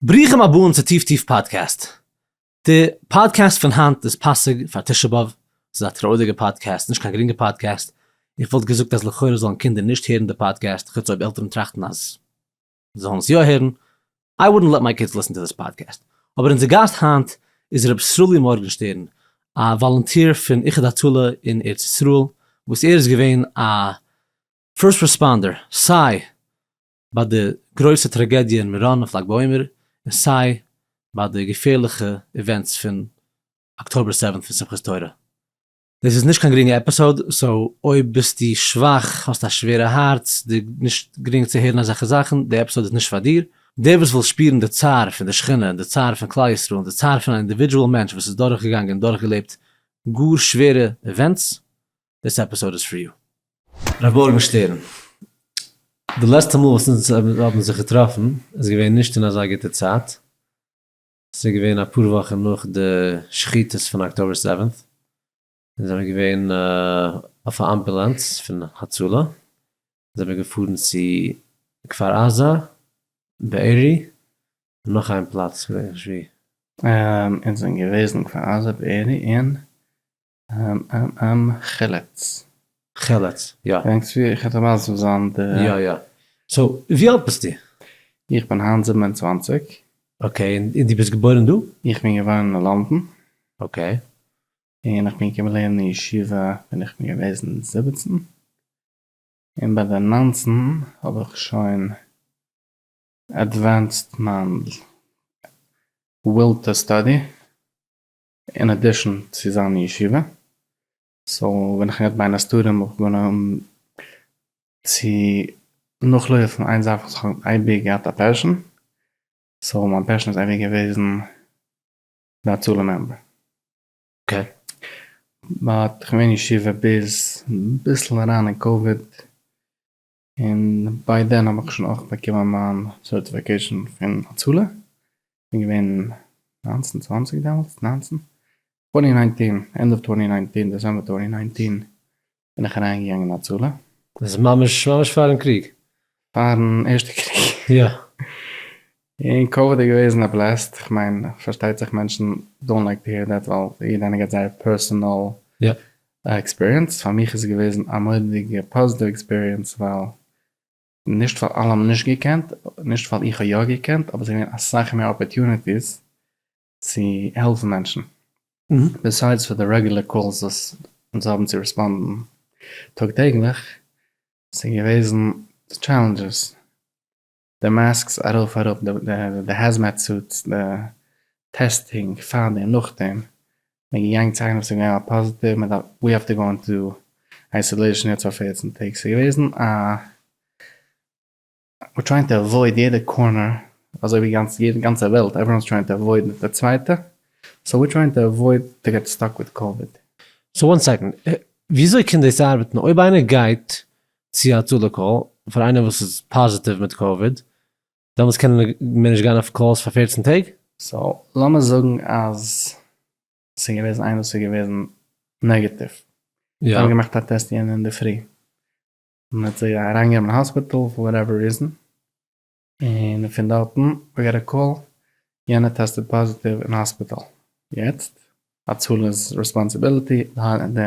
ברוכים הבאים צו טיף טיף פאדקעסט. די פאדקעסט פון היינט איז פאסיג פאר תשעה באב, ס'איז א טרויעריגע פאדקעסט, נישט קיין גרינגע פאדקעסט, איך וואלט געזאגט אז לכאורה זאלן קינדער נישט הערן די פאדקעסט, חוץ אויב עלטערן טראכטן אז זיי זאלן עס יא הערן, I wouldn't let my kids listen to this podcast. אבער אונזער גאסט היינט איז ר' סרולי מארגענשטערן, א volunteer פון איחוד הצלה אין ארץ ישראל, וואס ער איז געווען א first responder סיי ביי די גרויסע טראגעדיע אין מירון אויף לג בעומר, און סיי ביי די געפערליכע events פון October seventh פון שמחת תורה. דאס איז נישט קיין גרינגע episode, so אויב ביסטו שוואך, האסט א שווערע הארץ, דיר נישט גרינג צו הערן אזעלכע זאכן, די episode איז נישט פאר דיר. דער וואס וויל שפירן די צער פון די שכינה און די צער פון כלל ישראל און די צער פון א individual מענטש וואס איז דורכגעגאנגען און דורכגעלעבט גאר שווערע events, this episode is for you. רב מארגנשטערן, די לעצטע מאל וואס אונז האבן זיך געטראפן איז געווען נישט אין אזא גוטע צייט, ס'איז געווען אפאר וואכן נאך די שחיטות פון October seventh, אונז זעמיר געווען אויף א אמבולאנס פון הצלה, זעמיר געפארן צו כפר עזה, בארי, און נאך איין פלאץ כ'געדענק נישט ווי. אונז זענען געוועזן כפר עזה, בארי, און חלץ. חלץ, יא. געדענקסט ווי איך האב דיר מסביר זיין די. יא יא. so ווי אלט ביסטו? איך בין היינט 27. okay, און דו ביסט געבוירן דא? איך בין געווארן אין לאנדאן. okay. און איך בין געקומען לערנען אין ישיבה ווען איך בין געוועזן 17. און ביי די 19 האב איך שוין advanced מיין will to study. in addition צו זיין אין ישיבה, so ווען איך האב געהאט בין הסתרים האב איך גענומען צו נאכלויפן איין זאך וואס איך האב אייביג געהאט א passion, so מיין passion איז אייביג געוועזן די הצלה member. okay. but איך בין געווען אין ישיבה ביז אביסל אריין אין קאוויד, און by then האב איך שוין אויך באקומען מיין certification פון הצלה, כ'בין געווען ניינצן צוואנציג דעמאלטס, ניינצן? twenty nineteen, end of twenty nineteen, December twenty nineteen בין איך אריין געגאנגען אין הצלה. דאס איז ממש ממש פארן קריג. פארן ערשטע קריג. יא. און קאוויד איז געוועזן א blast, כ'מיין פארשטייט זיך מענטשן don't like to hear that ווייל יעדער איינער געט זייער personal experience, פאר מיך איז עס געוועזן א מורא'דיגע positive experience ווייל נישט ווייל אלע האבן נישט געקענט, נישט ווייל איך האב יא געקענט, אבער עס איז געווען אסאך מער opportunities צו העלפן מענטשן, besides פאר די regular calls וואס אונז האבן צו respond ן טאג טעגליך, ס'איז געוועזן challenges, די masks ארויף אראפ, די hazmat suits, די testing פארדעם נאכדעם, מען איז געגאנגען צו איינעם וואס איז געווען א positive, מען דארף, we have to go into isolation יעצט פאר פערצן טעג, ס'איז געוועזן א, we're trying to avoid יעדע corner, אזוי ווי גאנץ יעדע גאנצע וועלט, everyone is trying to avoid די צווייטע, so we're trying to avoid to get stuck with COVID. so one second, וויאזוי קען דאס ארבעטן אויב איינער גייט צו א הצלה call פאר איינער וואס איז positive מיט קאוויד, דעמאלטס קען מען נישט גיין אויף calls פאר פערצן טעג? so לאמיר זאגן אז ס'איז געוועזן איינער וואס איז געוועזן negative, זיי האבן געמאכט א טעסט יענע אינדערפרי, מען האט זיי אריינגענומען אין האספיטאל for whatever reason, און פון דארטן we got a call, יענער tested positive אין האספיטאל, יעצט הצלה'ס responsibility, די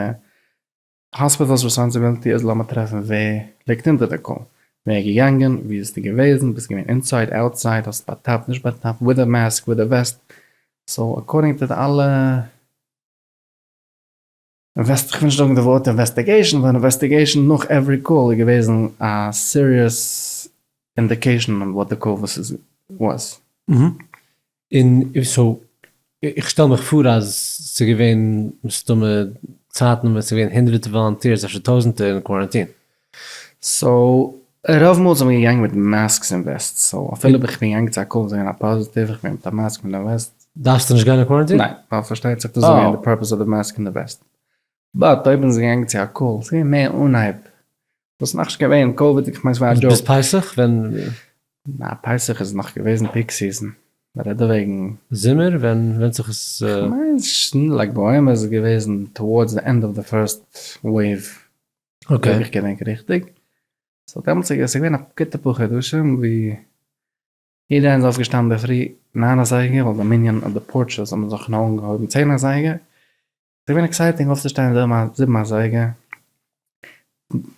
האספיטאל'ס responsibility איז לאמיר טרעפן ווער ליגט אונטער די call, ווער איז געגאנגען, ווי ביסטו געוועזן, ביסט געווען inside, outside, האסט באטאפט, נישט באטאפט, with a mask, with a vest, so according to די אלע אינוועסט, כ'וויל נישט זאגן די ווארט investigation, ווייל investigation נאך every call איז געוועזן א serious indication on what the call was. און so איך שטעל מיך פאר אז ס'איז געווען מסתמא צייטן ווען ס'איז געווען הונדערטער volunteers אפשר טויזענטער אין קוואראנטין. so רוב מאל זענען מיר געגאנגען מיט masks און vests, so אפילו איך בין געגאנגען צו א call זענען געווען א positive, איך בין מיט א מאסק מיט א vest. דארפסטו נישט גיין אין קוואראנטין? ניין, ווייל פארשטייט זיך דאס איז געווען די purpose of די מאסק און די vest. but אויב איז געגאנגען צו א call, ס'איז געווען מער אנהייב, וואס איז נאכנישט געווען קאוויד, איך מיין ס'איז געווען א דזשאוק. ביז פסח ווען? ניין פסח איז נאך געוועזן peak season, מ'רעדט דא וועגן. זומער? ווען ווענדט זיך עס? כ'מיין לג בעומר איז געוועזן towards די end of the first wave, אויב איך געדענק ריכטיג, so דעמאלטס איז געווען א גוטע פאר חדשים ווי יעדער איינער איז אויפגעשטאנען אינדערפרי. ניין אזייגער ווייל די מנין אויף די porches האבן זיך נאר אנגעהויבן צען אזייגער, ס'איז געווען exciting אויפצושטיין זיבן אזייגער,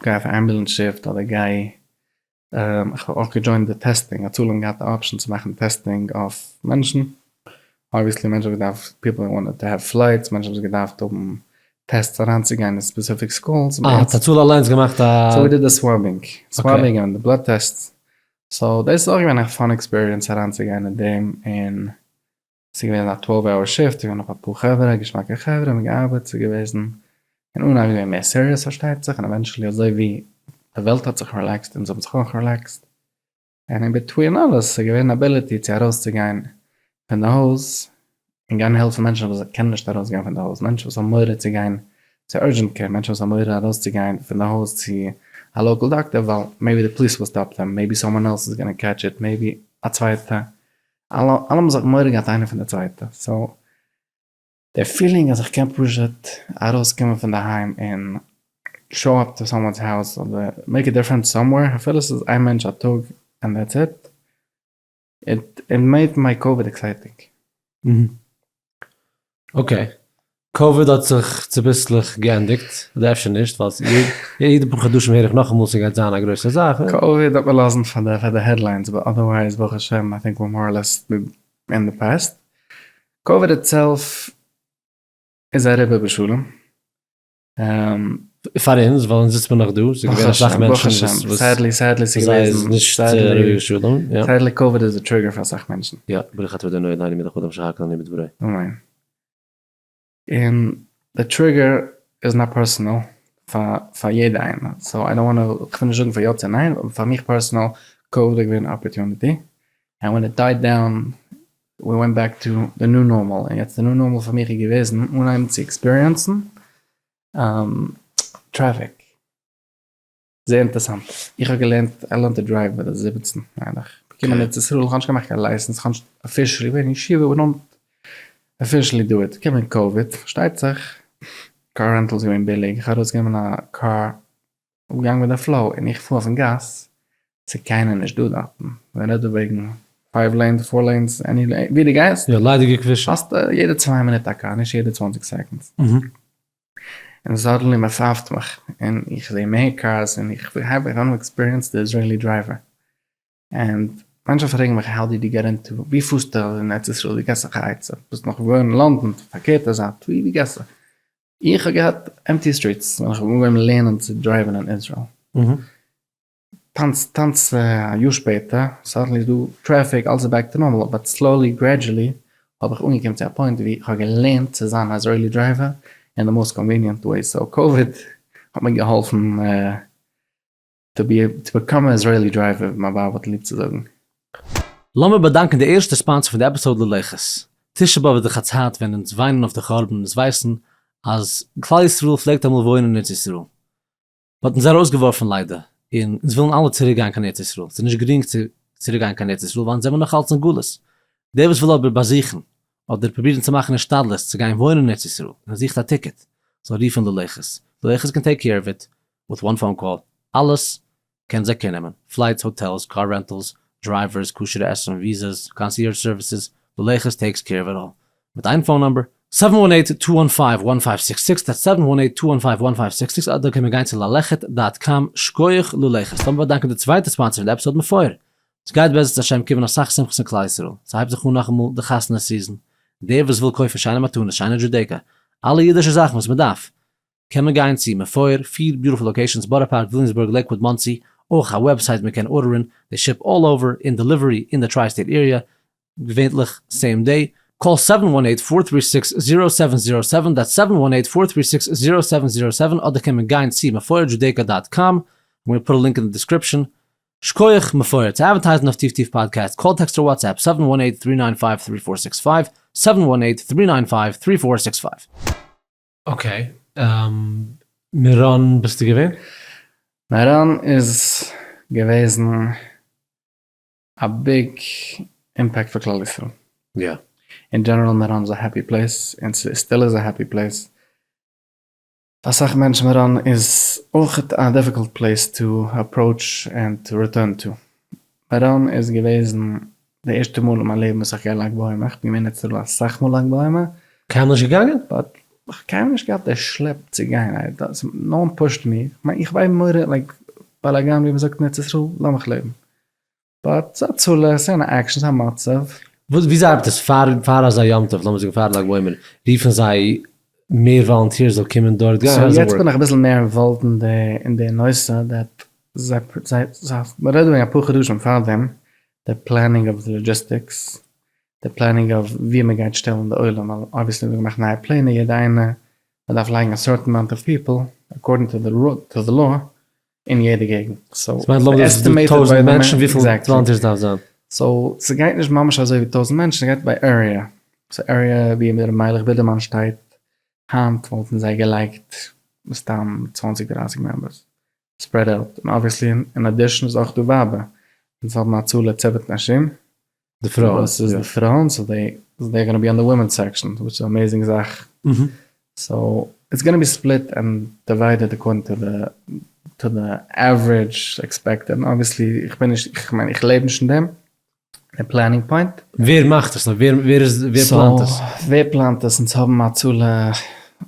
גיי אויף א ambulance shift אדער גיי איך האב אויך גע join ט די testing, הצלה האבן געהאט די option צו מאכן testing אויף מענטשן, obviously מענטשן האבן געדארפט, people wanted to have flights, מענטשן האבן געדארפט האבן tests אריינצוגיין אין specific schools. אה, האט הצלה אליינס געמאכט א. so we did די swabbing, swabbing און די blood tests, so דאס איז אויך געווען א fun experience אריינצוגיין אין דעם, און ס'איז געווען א twelve hour shift, געווען נאך אפאר חברה, געשמאקע חברה, מ'האט געארבעט, ס'איז געוועזן, אין אנהייב געווען מער serious פארשטייט זיך, און eventually אזוי ווי די וועלט האט זיך relaxed אונז האבן זיך אויך relaxed, און in between אלעס איז געווען ability צו ארויסצוגיין פון די הויז און גיין העלפן מענטשן וואס קענען נישט ארויסגיין פון די הויז, מענטשן וואס האבן מורא צו גיין צו urgent care, מענטשן וואס האבן מורא ארויסצוגיין פון די הויז צו א local doctor ווייל maybe די police will stop them, maybe someone else is gonna catch it, maybe א צווייטע אלע האבן זיך מורא געהאט איינער פון די צווייטע, so די feeling אז איך קען פשוט ארויסקומען פון די היים און show up to someone's house אדער make a difference somewhere אפילו ס'איז איין מענטש א טאג and that's it, it made my COVID exciting. okay, COVID האט זיך צוביסלעך געענדיגט, אדער אפשר נישט, ווייל יעדע פאר חדשים הער איך נאכאמאל ס'גייט זיין א גרויסע זאך. קאוויד האט מען לאזן פאר די headlines, but otherwise ברוך השם I think we're more or less in the past. COVID itself איז אריבער בשלום. פאר אונז, ווייל אונז זיצט מען נאך דא, ס'איז געווען אסאך מענטשן וואס sadly sadly ס'איז געוועזן נישט אריבער בשלום. sadly COVID איז די trigger פאר אסאך מענטשן. יא, ברוך אתה ה' אלוהינו מלך העולם שהכל נהיה בדברו. אמן. און די trigger איז נאט personal פאר יעדע איינער, so I don't want to, כ'וויל נישט זאגן פאר יא צו ניין, אבער פאר מיך personal, COVID איז געווען א opportunity, and when it died down we went back to the new normal, און יעצט די new normal פאר מיך איז געוועזן אנהייבן צו experience ן traffic. זייער אינטערעסאנט, איך האב געלערנט, I learned to drive ביי די זיבעצן מיין איך, געקומען ארץ ישראל, איך האב נישט געמאכט קיין license, איך האב נישט officially געווען אין ישיבה, we don't officially do it, געקומען COVID, פארשטייט זיך, car rental איז געווען ביליג, איך האב ארויסגענומען א קאר, געגאנגען מיט די flow, און איך פאר אויפן גאס, ס'איז קיינער נישט דא דארטן, מען רעדט דא וועגן five lanes, four lanes, any lane, ווי דו גייסט, יא, ליידיגע כבישים. האסט יעדע צוויי מינוט א קאר, נישט יעדע צוואנציג seconds. און suddenly מען פייפט מיך, און איך זע מער cars, און איך הייב אן experience די Israeli driver, און מענטשן פרעגן מיך how did you get into, ווי פארסטו אין ארץ ישראל, ווי געסט זיך א עצה, ביסט נאך געווארן אין לאנדאן, פארקערטע זייט, ווי ווי געסט זיך? איך האב געהאט empty streets ווען איך האב אנגעהויבן לערנען צו drive ן אין איזראעל. טאנץ טאנץ א יאר שפעטער, suddenly איז דא traffic, אלעס איז back to normal, but slowly gradually האב איך אנגעקומען צו א point ווי איך האב געלערנט צו זיין א Israeli driver אין די most convenient way, so COVID האט מיר געהאלפן to be to become a Israeli driver ווי מיין ווייב האט ליב צו זאגן. לאמיר באדאנקען די ערשטע sponsor פון די episode ללכת. תשעה באב איז דאך א צייט ווען אונז וויינען אויף די חורבן, אונז ווייסן אז כלל ישראל פלעגט אמאל וואוינען אין ארץ ישראל, מ'האט אונז ארויסגעווארפן ליידער, און אונז ווילן אלע צוריק גיין קיין ארץ ישראל, ס'איז נישט גרינג צו צוריק גיין קיין ארץ ישראל ווייל אונז זעמיר נאך אלץ אין גלות, דער וואס וויל אבער באזוכן אדער פרובירן צו מאכן השתדלות צו גיין וואוינען אין ארץ ישראל און ער זוכט א ticket זאל רופן ללכת, ללכת can take care of it with one phone call, אלעס קען זיי care נעמען, flights, hotels, car rentals, drivers, כשר'ע עסן, visas, concierge services, ללכת takes care of it all. מיט איין phone number, seven one eight two one five one five six six, that's seven one eight two one five one five six six, אדער קען מען גיין צו ללכת dot com, שקויעך ללכת. לאמיר באדאנקען די צווייטע sponsor פון די episode מפואר. סגייט בעזרת השם קומען אסאך שמחות אין כלל ישראל, סהייבט זיך אן נאכאמאל די חתונה season, דער וואס וויל קויפן שיינע מתנות, שיינע Judaica, אלע אידישע זאכן וואס מדארף, קען מען גיין צו מפואר, פיר beautiful locations, בארא פארק, וויליאמסבורג, לעיקוואד, מאנסי, אויך א website מען קען order ן, they ship all over, און delivery אין די tri state area, געווענליך same day, call seven one eight four three six zero seven zero seven, that's seven one eight four three six zero seven zero seven, אדער קען מען גיין צו מפואר Judaica dot com, I'm gonna put a link אין די description, שקויעך מפואר צו advertise ן אויף טיף טיף podcast, call text אר WhatsApp seven one eight three nine five three four six five, seven one eight three nine five three four six five. okay, מירון ביסטו געווען? מירון איז געוועזן א big impact פאר כלל ישראל. יא. אין general מירון איז א happy place, און still איז א happy place. פאר אסאך מענטשן מירון איז אויך א difficult place to approach and to return to. מירון איז געוועזן. די ערשטע מאל אין מיין לעבן וואס איך גיי לג בעומר, איך בין געווען ארץ ישראל אסאך מאל לג בעומר. קיינמאל נישט געגאנגען? but איך האב קיינמאל נישט געהאט די שלעפ צו גיין, no one pushed me, כ'מיין איך האב אייביג מורא like באלאגאן ווי מ'זאגט אין ארץ ישראל, לאמיך לעבן. but ס'איז הצלה, ס'איז אן action, ס'איז א מצב. וויאזוי ארבעט עס פאר פאר אזא יום טוב, לאמיר זאגן פאר לג בעומר, רופן זיי מער volunteers זאל קומען דארט גיין? so יעצט בין איך אביסל מער involved אין די אין די נושא, that זיי זיי מ'רעדט וועגן אפאר חדשים פארדעם, די planning of די logistics, די planning אויף ווי מען גייט שטעלן די עולם, ווייל obviously מ'האט געמאכט נייע פלענער, יעדע איינע, מען דארף לייגן א certain amount of people, according to the law, אין יעדע געגנט, סאו ס'מיינט לאמיר זאגן ס'איז דא טויזענט מענטשן וויפיל volunteers דארף זיין? סאו ס'גייט נישט ממש אזוי ווי טויזענט מענטשן, ס'גייט ביי area, סאו area ווי ר' מיילעך בידערמאן שטייט היינט וואלטן זיי געלייגט מסתם צוואנציג דרייסיג members, spread out, און obviously in addition איז אויך דא ווייבער, אונז האבן הצלה צוות נשים, די פרויען, וואס איז די פרויען, so they they gonna be on די women's section, which איז amazing זאך, so it's gonna be split and divided according to the to the average expected, און obviously איך בין נישט, איך מיין איך לעב נישט אין דעם, די planning point. ווער מאכט עס? ווער ווער איז ווער פלאנט עס? ווער פלאנט עס? אונז האבן הצלה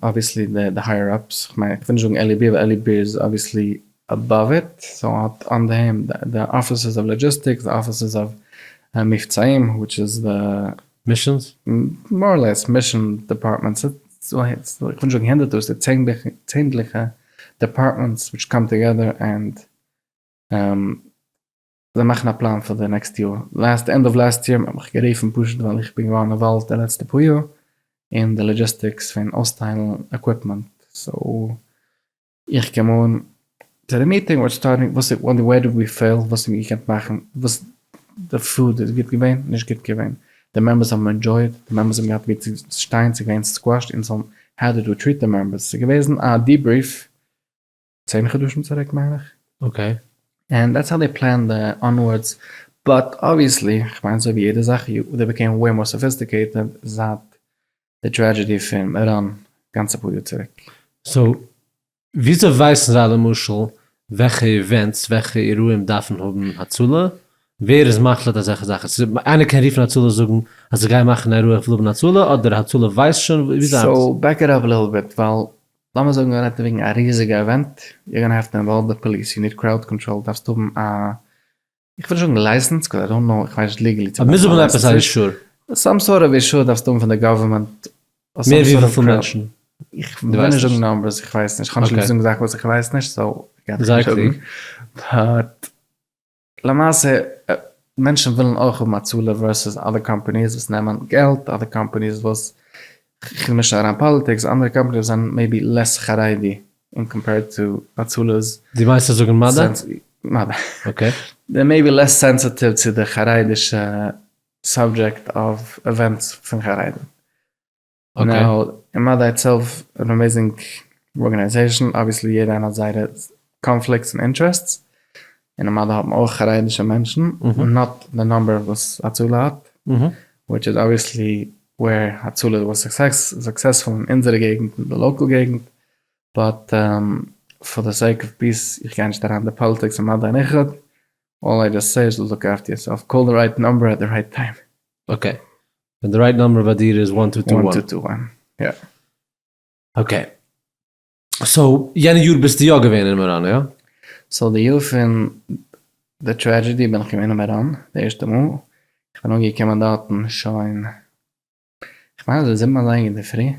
obviously די higher ups, איך מיין איך וויל נישט זאגן אלי ביר ווייל אלי ביר איז obviously above it, so האט אן דעם די offices of logistics, די offices of מבצעים which איז די. missions? more or less mission departments, איך וויל נישט זאגן הונדערטער, ס'איז צענדליגע departments which come together and זיי מאכן א פלאן פאר די next יאר, last end of last year האט מען מיך גערופן פשוט ווייל איך בין געווארן involved די לעצטע פאר יאר אין די logistics פון אויסטיילן equipment, so איך קום אן צו די meeting we're starting וואס איז where did we fail וואס האבן מיר געקענט מאכן וואס די food איז גוט געווען נישט גוט געווען די members האבן enjoyed די members האבן געהאט ווי צו שטיין ס'איז געווען squashed אונז האבן how did we treat די members ס'איז געוועזן א debrief צען חדשים צוריק מיין איך. okay. and that's how they plan the onwards, but obviously, כ'מיין אזוי ווי יעדע זאך, they became way more sophisticated זייט די tragedy פון מירון גאנץ אפאר יאר צוריק. so וויאזוי ווייסן זיי למשל וועלכע events, וועלכע אירועים דארפן האבן הצלה? ווער איז מחליט אזעלכע זאכן? איינער קען רופן הצלה זאגן אז איך גיי מאכן א אירוע איך וויל האבן הצלה, אדער הצלה ווייסט שוין? וויאזוי ארבעט עס? so back it up a little bit, ווייל לאמיר זאגן מען רעדט וועגן א ריזיגע event, you're gonna have to involve די police, you need crowd control, דארפסט האבן א, איך וויל נישט זאגן license, 'cause I don't know, איך ווייס נישט legally צו מוז האבן עפעס א אישור. some sort of אישור דארפסטו האבן פון די government. מער ווי וויפיל מענטשן? איך וויל נישט זאגן numbers, איך ווייס נישט, איך האב נישט ליב צו זאגן זאכן וואס איך ווייס נישט, so זייער קלוג. but למעשה מענטשן ווילן אויך האבן הצלה versus אדער companies וואס נעמען געלט, אדער companies וואס, כ'מיש נישט אריין politics, אנדערע companies וואס זענען maybe less חרדי in compared to הצלה'ס. דו מיינסט צו זאגן מדא? מדא. okay. they're maybe less sensitive צו די חרדישע subject of events פון חרדים. נאו, און מדא itself אן amazing organization, obviously יעדע איינער האט זייערע conflicts און interests, און אין מדא האט מען אויך חרדישע מענטשן, not די number וואס הצלה האט, which איז obviously where הצלה was successful אין אונזערע געגנט, אין די local געגנט, but for the sake of peace, איך גיי נישט אריין אין די politics אין מדא און איחוד, all I just say is look after yourself, call the right number at the right time. okay, און די right number ביי דיר איז one two two one. one two two one, יא. okay, so יענע יאר ביסטו יא געווען אין מירון, יא? so די יאר פון די tragedy בין איך געווען אין מירון די ערשטע מאל, איך בין אנגעקומען דארטן שוין כ'מיין אזוי זיבן אזייגער אינדערפרי.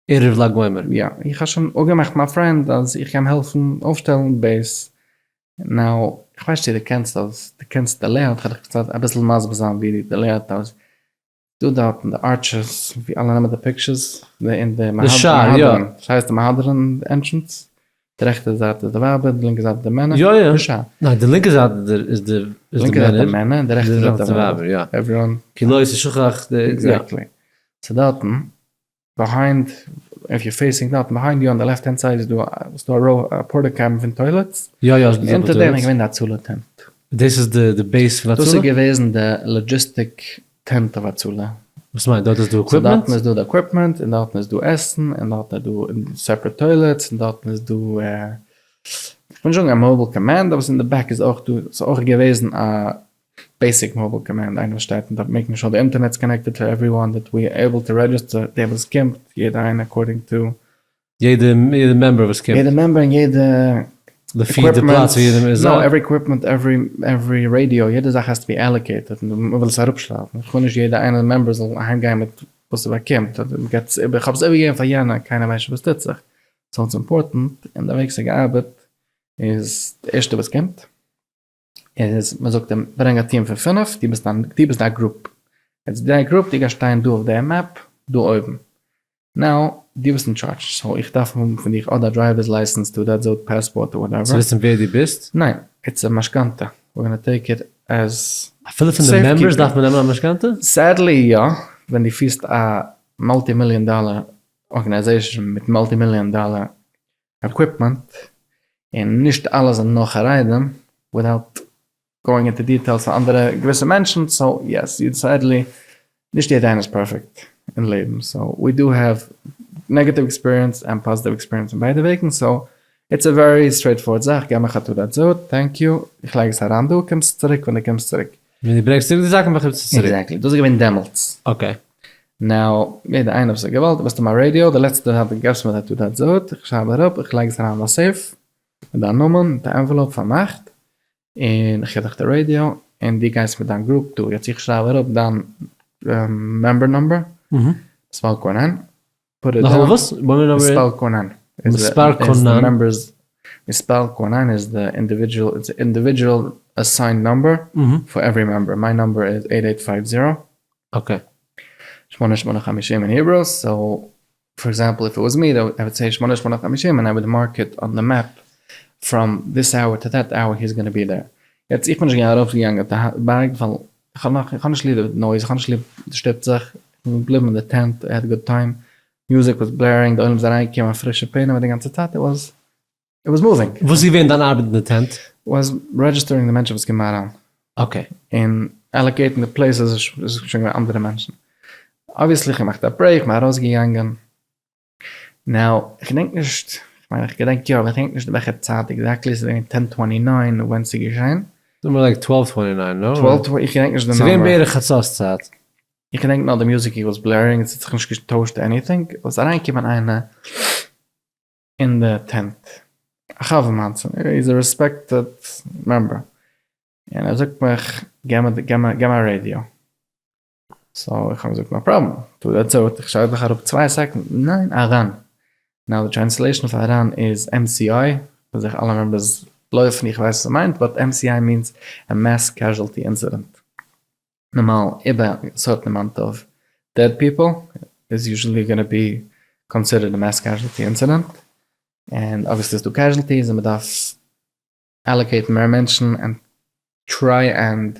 ערב לג בעומר. יא, איך האב שוין אפגעמאכט מיין friend אז איך גיי אים העלפן אויפשטעלן base. now, איך ווייס נישט צו דו קענסט אז דו קענסט די layout, כ'וועל דיך קצת אביסל מסביר זיין ווי די layout איז. דא דארטן די arches ווי אלע נעמען די pictures, די אין די מהדרין, ס'הייסט די מהדרין entrance, די רעכטע זייט איז די ווייבער, די לינקע זייט איז די מענער. יא יא. ניין די לינקע זייט איז די איז די מענער. די מענער, די רעכטע זייט איז די ווייבער, יא. everyone. כי לא תשכח די. exactly. so דארטן, behind, if you're facing דארטן, behind you on the left hand side איז דא איז דא א row א porta-cabin פון toilets. יא יא. אונטער דעם איז געווען די הצלה tent. דאס איז די די base פון הצלה? דאס איז געוועזן די logistic tent of הצלה. וואס מיינט דארט איז דא equipment? דארטן איז דא די equipment און דארטן איז דא עסן און דארטן איז דא separate toilets און דארטן איז דא איך וויל נישט זאגן א mobile command אבער אין די back איז אויך דא ס'איז אויך געוועזן א. basic mobile command, איינער וואס שטייט און דארף making sure די אינטערנעט איז connected to everyone that we able to register דער וואס קומט, יעדע איינער according to. יעדע member וואס קומט. יעדע member און יעדע לפי די פלאץ ווי יעדער איז. no, every equipment, every radio, יעדע זאך has to be allocated, און מען וויל עס אראפשרייבן, איך וויל נישט יעדע איינער member זאל אהיים גיין מיט וואס ער באקומט, אדער מען געבט עס איבער, איך האב עס איבערגעגעבן פאר יענער, קיינער ווייסט נישט וואס טוט זיך, so it's important, און די וועג ס'האט געארבעט איז די ערשטע וואס קומט, איז מען זאגט אים ברענג א טיעם פון פינף, דו ביסט דיין, דו ביסט דיין group, יעצט דיין group דו גייסט שטיין דא אויף די map דא אויבן, now דו ביסט אין טשארדזש, so איך דארף האבן פון דיך אדער א driver's license, תעודת זהות, passport אדער whatever. צו וויסן ווער דו ביסט? ניין, it's א משכנתא, we're gonna take it as. אפילו פון די members דארף מען נעמען א משכנתא? sadly יא, ווען דו פירסט א multi מיליאן דאלער organization מיט multi מיליאן דאלער equipment, און נישט אלע זענען נאר חרדים, without going into details פאר אנדערע געוויסע מענטשן, so yes, you sadly, נישט יעדע איינער איז פערפעקט אין לעבן, so we do have negative experience and positive experience אין ביידע וועגן, so it's a very straightforward זאך, געב מיך א תעודת זהות, thank you, איך לייג עס אריין דא, קומסט צוריק ווען דו קומסט צוריק. ווען דו ברענגסט צוריק די זאכן באקומסטו עס צוריק. exactly, דאס איז געווען דעמאלטס. okay. now, יעדע איינער וואס האט געוואלט, וועסטו מיין ראדיא, די לעצטע זאך דו געבסט מיר די תעודת זהות, איך שרייב אראפ, איך לייג עס אריין אין א safe, מיט דיין נאמען, מיט א envelope פארמאכט, און איך געב דיך די ראדיא, און דו גייסט מיט דיין group דא, יעצט איך שרייב אראפ דיין member number, מספר כונן, put it נאכאמאל וואס? מספר כונן. מספר כונן. מספר כונן איז די individual, it's individual assigned number for every member, my number איז eight eight five zero. okay. שמונה שמונה חמישים אין Hebrew, so for example if it was me I would say שמונה שמונה חמישים and I would mark it on the map from this hour to that hour he is gonna be there. יעצט איך בין נישט געווען ארויפגעגאנגען אויף די בארג ווייל איך האב נאך איך האב נישט ליב די noise איך האב נישט ליב די שטופט זיך, איך בין געבליבן אין די tent I had a good time, music was blaring די עולם איז אריינגעקומען פרישע פענעמער די גאנצע צייט it was it was moving. וואס איז געווען דיין ארבעט אין די tent? was registering די מענטשן וואס קומען אריין. okay. און allocating די places איז שוין געווען אנדערע מענטשן. obviously איך האב געמאכט א break, כ'בין ארויסגעגאנגען. now, איך געדענק נישט, כ'מיין איך געדענק יא, אבער איך געדענק נישט וועלכע צייט exactly, ס'איז געווען ten twenty nine ווען ס'איז געשען. ס'איז more like twelve twenty nine, no? twelve twenty, איך געדענק נישט די נומבער. ס'איז געווען בערך חצות צייט. איך געדענק נאר די music was blaring, עס האט זיך נישט געטוישט anything, איז אריינגעקומען איינער אין די tent, א חבר מיינס, ער איז א respected member, און ער זאגט מיך געב מיר א ראדיא, so איך האב געזאגט no problem, תעודת זהות, איך שרייב דיך אראפ צוויי סעקונדן, ניין אריין, now די translation פאר אריין איז MCI, וואס זיך אלע members לויפן, איך ווייס וואס עס מיינט, but MCI means a mass casualty incident. נארמאל איבער א certain amount of dead people is usually gonna be considered a mass casualty incident, און obviously איז דא casualties און מ'דארף allocate ן מער מענטשן און try and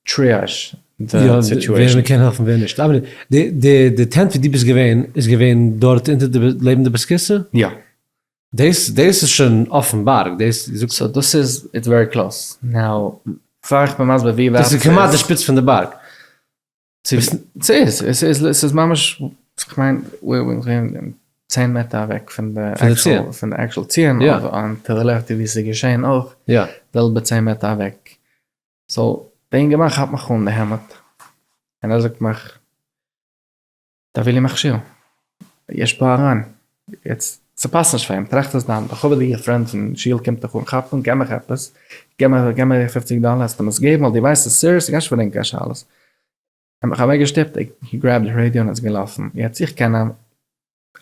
triage די situation. ווער מ'קען העלפן ווער נישט. אבער די tent ווי דו ביסט געווען איז געווען דארט אונטער די לעבן די בית הכסא? יא. דאס דאס איז שוין אויפן בארג, דאס זאגט. so דאס איז it's very close. now פאר איך בין מסביר ווי ווייט ס'איז. דאס איז כמעט די שפיץ פון די בארג. ס'איז, עס איז ממש, כ'מיין, צען מעטער אוועק פון די actual, פון די actual ציון, און to the left ווי ס'איז געשען אויך, זעלבע צען מעטער אוועק. so די אינגערמאן כאפט מיך אן די העמד, און ער זאגט מיך, תביא לי מכשיר, יש פה ארון, יעצט ס'פאסט נישט פאר אים, טראכט עס דיין בכבוד'יגער friend פון שול קומט דיך אן כאפן, געב מיך עפעס, געב מיר געב מיר פופציג דאלער, וועסט אים עס געבן ווייל דו ווייסט ס'איז serious, דו גייסט נישט פארדינען קיין שאלות. ער האט מיך אוועקגעשטופט, he grabbed די ראדיא און איז געלאפן, יעצט איך קען אים,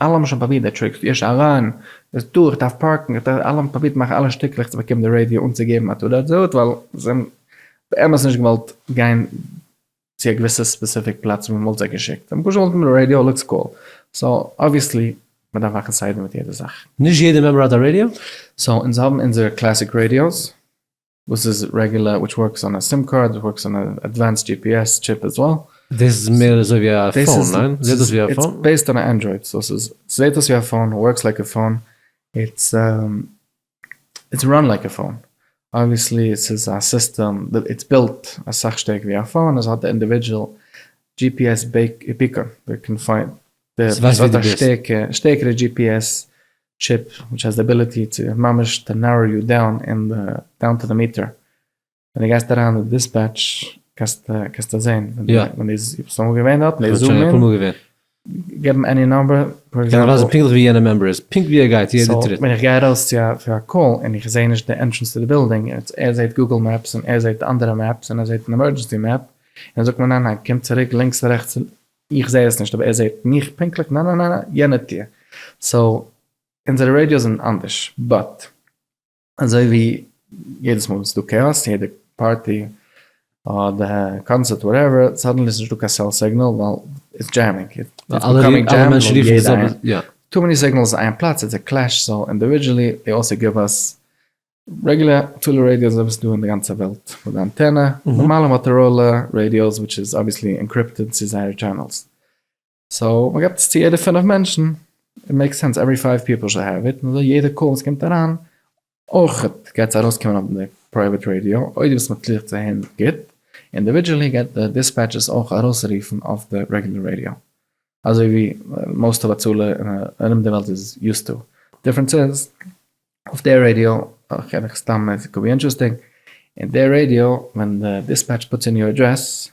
אלע האבן שוין פרובירט די tricks, יש ארון, איז דא, איך דארף park ן, איך דארף, אלע האבן פרובירט מאכן אלע שטיקלעך צו באקומען די ראדיא אנצוגעבן א תעודת זהות, ווייל זיי האבן באמת נישט געוואלט גיין צו א געוויסע specific פלאץ ווי מ'וואלט זיי געשיקט, זיי האבן פשוט געוואלט מיט די ראדיא looks cool, so obviously מ'דארף מאכן סדר מיט יעדע זאך. נישט יעדע member האט א ראדיא? so אונז האבן אונזערע classic radios וואס איז רעגולער which works on a SIM card which works on a advanced GPS chip as well. דאס איז מער אזוי ווי א phone, ניין? זעט אויס ווי א phone? it's based on א Android, so ס'איז ס'זעט אויס ווי א phone, works like a phone, it's it's run like a phone, obviously ס'איז א סיסטעם, it's built אסאך שטערקער ווי א phone, עס האט די individual GPS beacon, די קען find, ס'ווייסט ווי דו ביסט. שטערקערע GPS chip, which has די ability צו ממש to narrow you down אין די down to the meter, ווען דו גייסט אריין אין די dispatch. קענסטו זען ווען דו ביסט אמאל געווען דארט, און זום אין, געבן any number, קען ווייזן פונקטליך ווי יענע member איז, פונקט ווי ער גייט יעדע טריט. ווען איך גיי ארויס צו א call און איך זע נישט די entrance צו די בילדינג, ער זעט Google Maps און ער זעט אנדערע maps און ער זעט אן emergency map, און ער זאגט מיר ניין ניין קום צוריק לינקס רעכטס, איך זע עס נישט אבער ער זעט מיך פונקטליך, ניין ניין ניין יענע טיר, so אונזערע radios זענען אנדערש, but אזוי ווי יעדעס מאל וואס ס'איז דא chaos, יעדע party אדער קאנצערט whatever, suddenly איז נישטא קיין cell signal ווייל it's jamming, it's becoming jam, too many signals אין איין פלאץ, it's a clash, so individually they also give us רעגולער הצלה radios אזוי ווי ס'איז דא אין די גאנצע וועלט, מיט די אנטענע, נארמאלע Motorola radios which איז obviously encrypted צו זייערע channels. so מ'געבט עס צו יעדע פינף מענטשן, it makes sense every five people should have it, און אזוי יעדע call וואס קומט אריין אויך גייט עס ארויסקומען אויף די private radio, אויב דו ביסט מצליח צו הערן גוט, individually גייט די dispatchers אויך ארויסרופן אויף די רעגולער רעדיא, אזוי ווי most אוו הצלה ארום די וועלט איז used to, difference איז אויף די רעדיא, קען איך סתם it could be interesting, אין די רעדיא ווען די dispatch puts in your address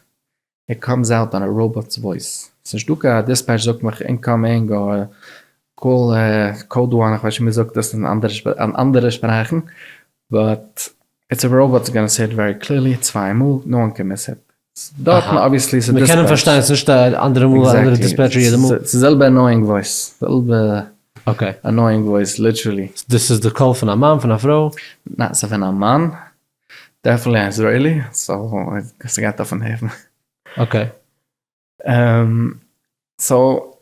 it comes out on a robot's voice, ס'נישט דא קיין dispatch זאגט מיך incoming אדער call code one, איך ווייס נישט ווי מ'זאגט עס אין אנדערע שפראכן, but it's a robot gonna say it very clearly צוויי מאל, no one can miss it. דארטן obviously ס'איז dispatch. מ'קען אים פארשטיין, ס'איז נישט א אנדערע מאל א אנדערע dispatcher יעדע מאל. ס'איז זעלבע annoying voice, זעלבע annoying voice literally. דאס איז די קול פון א מאן? פון א פרוי? ניין ס'איז פון א מאן. definitely א Israeli, so ס'גייט אויפן הערן. okay. so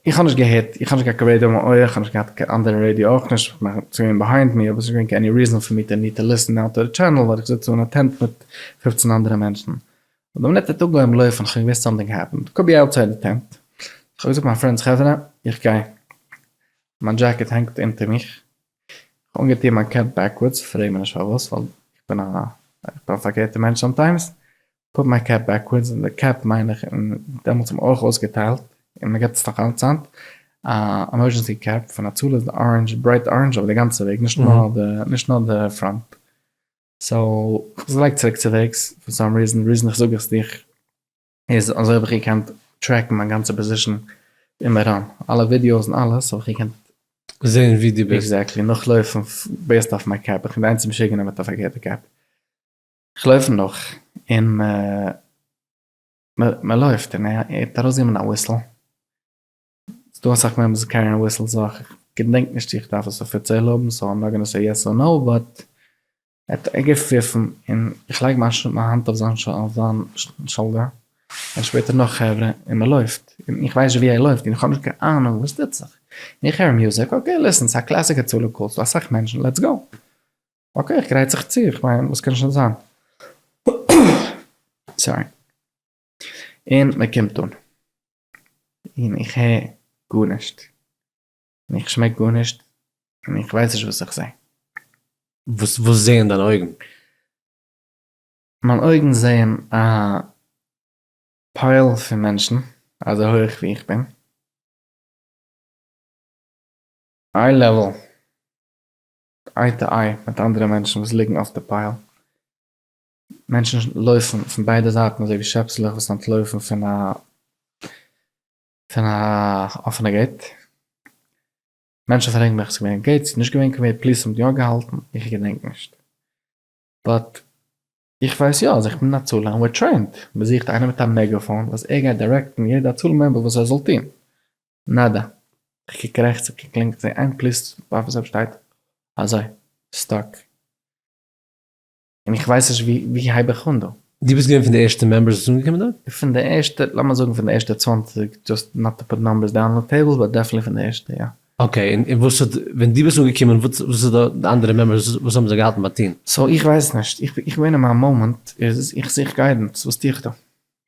איך האב נישט געהערט, איך האב נישט געהאט קיין רעדיא אין מיין אויער, איך האב נישט געהאט קיין אנדערע רעדיא אויך נישט, איך מיין ס'איז געווען behind me אבער ס'איז נישט געווען קיין any reason פאר מיר to need to listen out to the channel ווייל איך זיץ דא אין א tent מיט פופצן אנדערע מענטשן. און די מינוט ער האט אנגעהויבן לויפן איך האב געוואוסט something happened, could be outside די tent, איך האב געזאגט מיין friends חברה איך גיי, מיין דזשעקעט הענגט אונטער מיך, כ'האב אנגעטוען מיין cap backwards, פרעג מיר נישט פארוואס ווייל איך בין א איך בין א פארקערטע מענטש sometimes, put my cap backwards, און די cap מיין איך און דעמאלטס האט מען אויך אויסגעטיילט און מען געבט עס נאך אלץ היינט, א emergency cap פון הצלה איז די orange bright orange אבער די גאנצע וועג נישט נאר די נישט נאר די front, so כ'האב עס געלייגט צוריק צוועגס for some reason, reason איך זאג עס דיך איז אזוי האב איך געקענט track ן מיין גאנצע position אין מירון, אלע ווידיאוס און אלעס האב איך געקענט זעהן ווי דו ביסט. exactly, נאכלויפן based אויף מיין cap, איך בין די איינציגע משוגענער מיט א פארקערטע cap, איך לויף נאך און מען לויפט און ער האט ארויסגענומען א whistle, ס'דא אסאך מענטשן וואס carry ען whistles אויך, איך געדענק נישט צו איך דארף עס אפיציעל האבן, so I'm not gonna say yes or no, but ער האט געפיפן און איך לייג מיין האנט אויף זיין shoulder און שפעטער נאך חברה און מען לויפט און איך ווייס נישט ווי ער לויפט און איך האב נישט קיין אהנונג וואס טוט זיך און איך הער music okay listen ס'איז א classic הצלה call ס'דא אסאך מענטשן let's go okay איך גרייט זיך צו איך מיין וואס קען שוין זיין sorry און מען קומט אן און איך הער גארנישט און איך שמעק גארנישט, און איך ווייס נישט וואס איך זע. וואס וואס זעען דיינע אויגן? מיין אויגן זעען א pile פון מענטשן, אזוי הויך ווי איך בין. eye level, eye to eye מיט אנדערע מענטשן וואס ליגן אויף די pile. מענטשן לויפן פון ביידע זייטן אזוי ווי שעפסלעך וואס אנטלויפן פון א פון א אפענע gate, מענטשן פרעגן מיך ס'איז געווען gate ס'איז נישט געווען קיין gate police האבן יא געהאלטן, איך געדענק נישט, but איך ווייס יא אז איך בין הצלה און we're trained, מ'זוכט איינער מיט א megaphone וואס ער גייט direct ן יעדע הצלה member וואס ער זאל טון, nada, איך קוק רעכטס איך קוק לינקס זעה איין police officer שטייט אזוי stuck. און איך ווייס נישט ווי ווי הייב איך אן דא. דו ביסט געווען פון די ערשטע members וואס איז אנגעקומען דארט? פון די ערשטע, לאמיר זאגן פון די ערשטע 20, just not to put numbers down on table, but definitely פון די ערשטע יא. okay, און וואס האט, ווען דו ביסט אנגעקומען וואס וואס איז די אנדערע members וואס האבן זיי געהאלטן ביי טון? so איך ווייס נישט, איך איך בין אין מיין מאמענט, איז איך זוך guidance, וואס טו איך דא?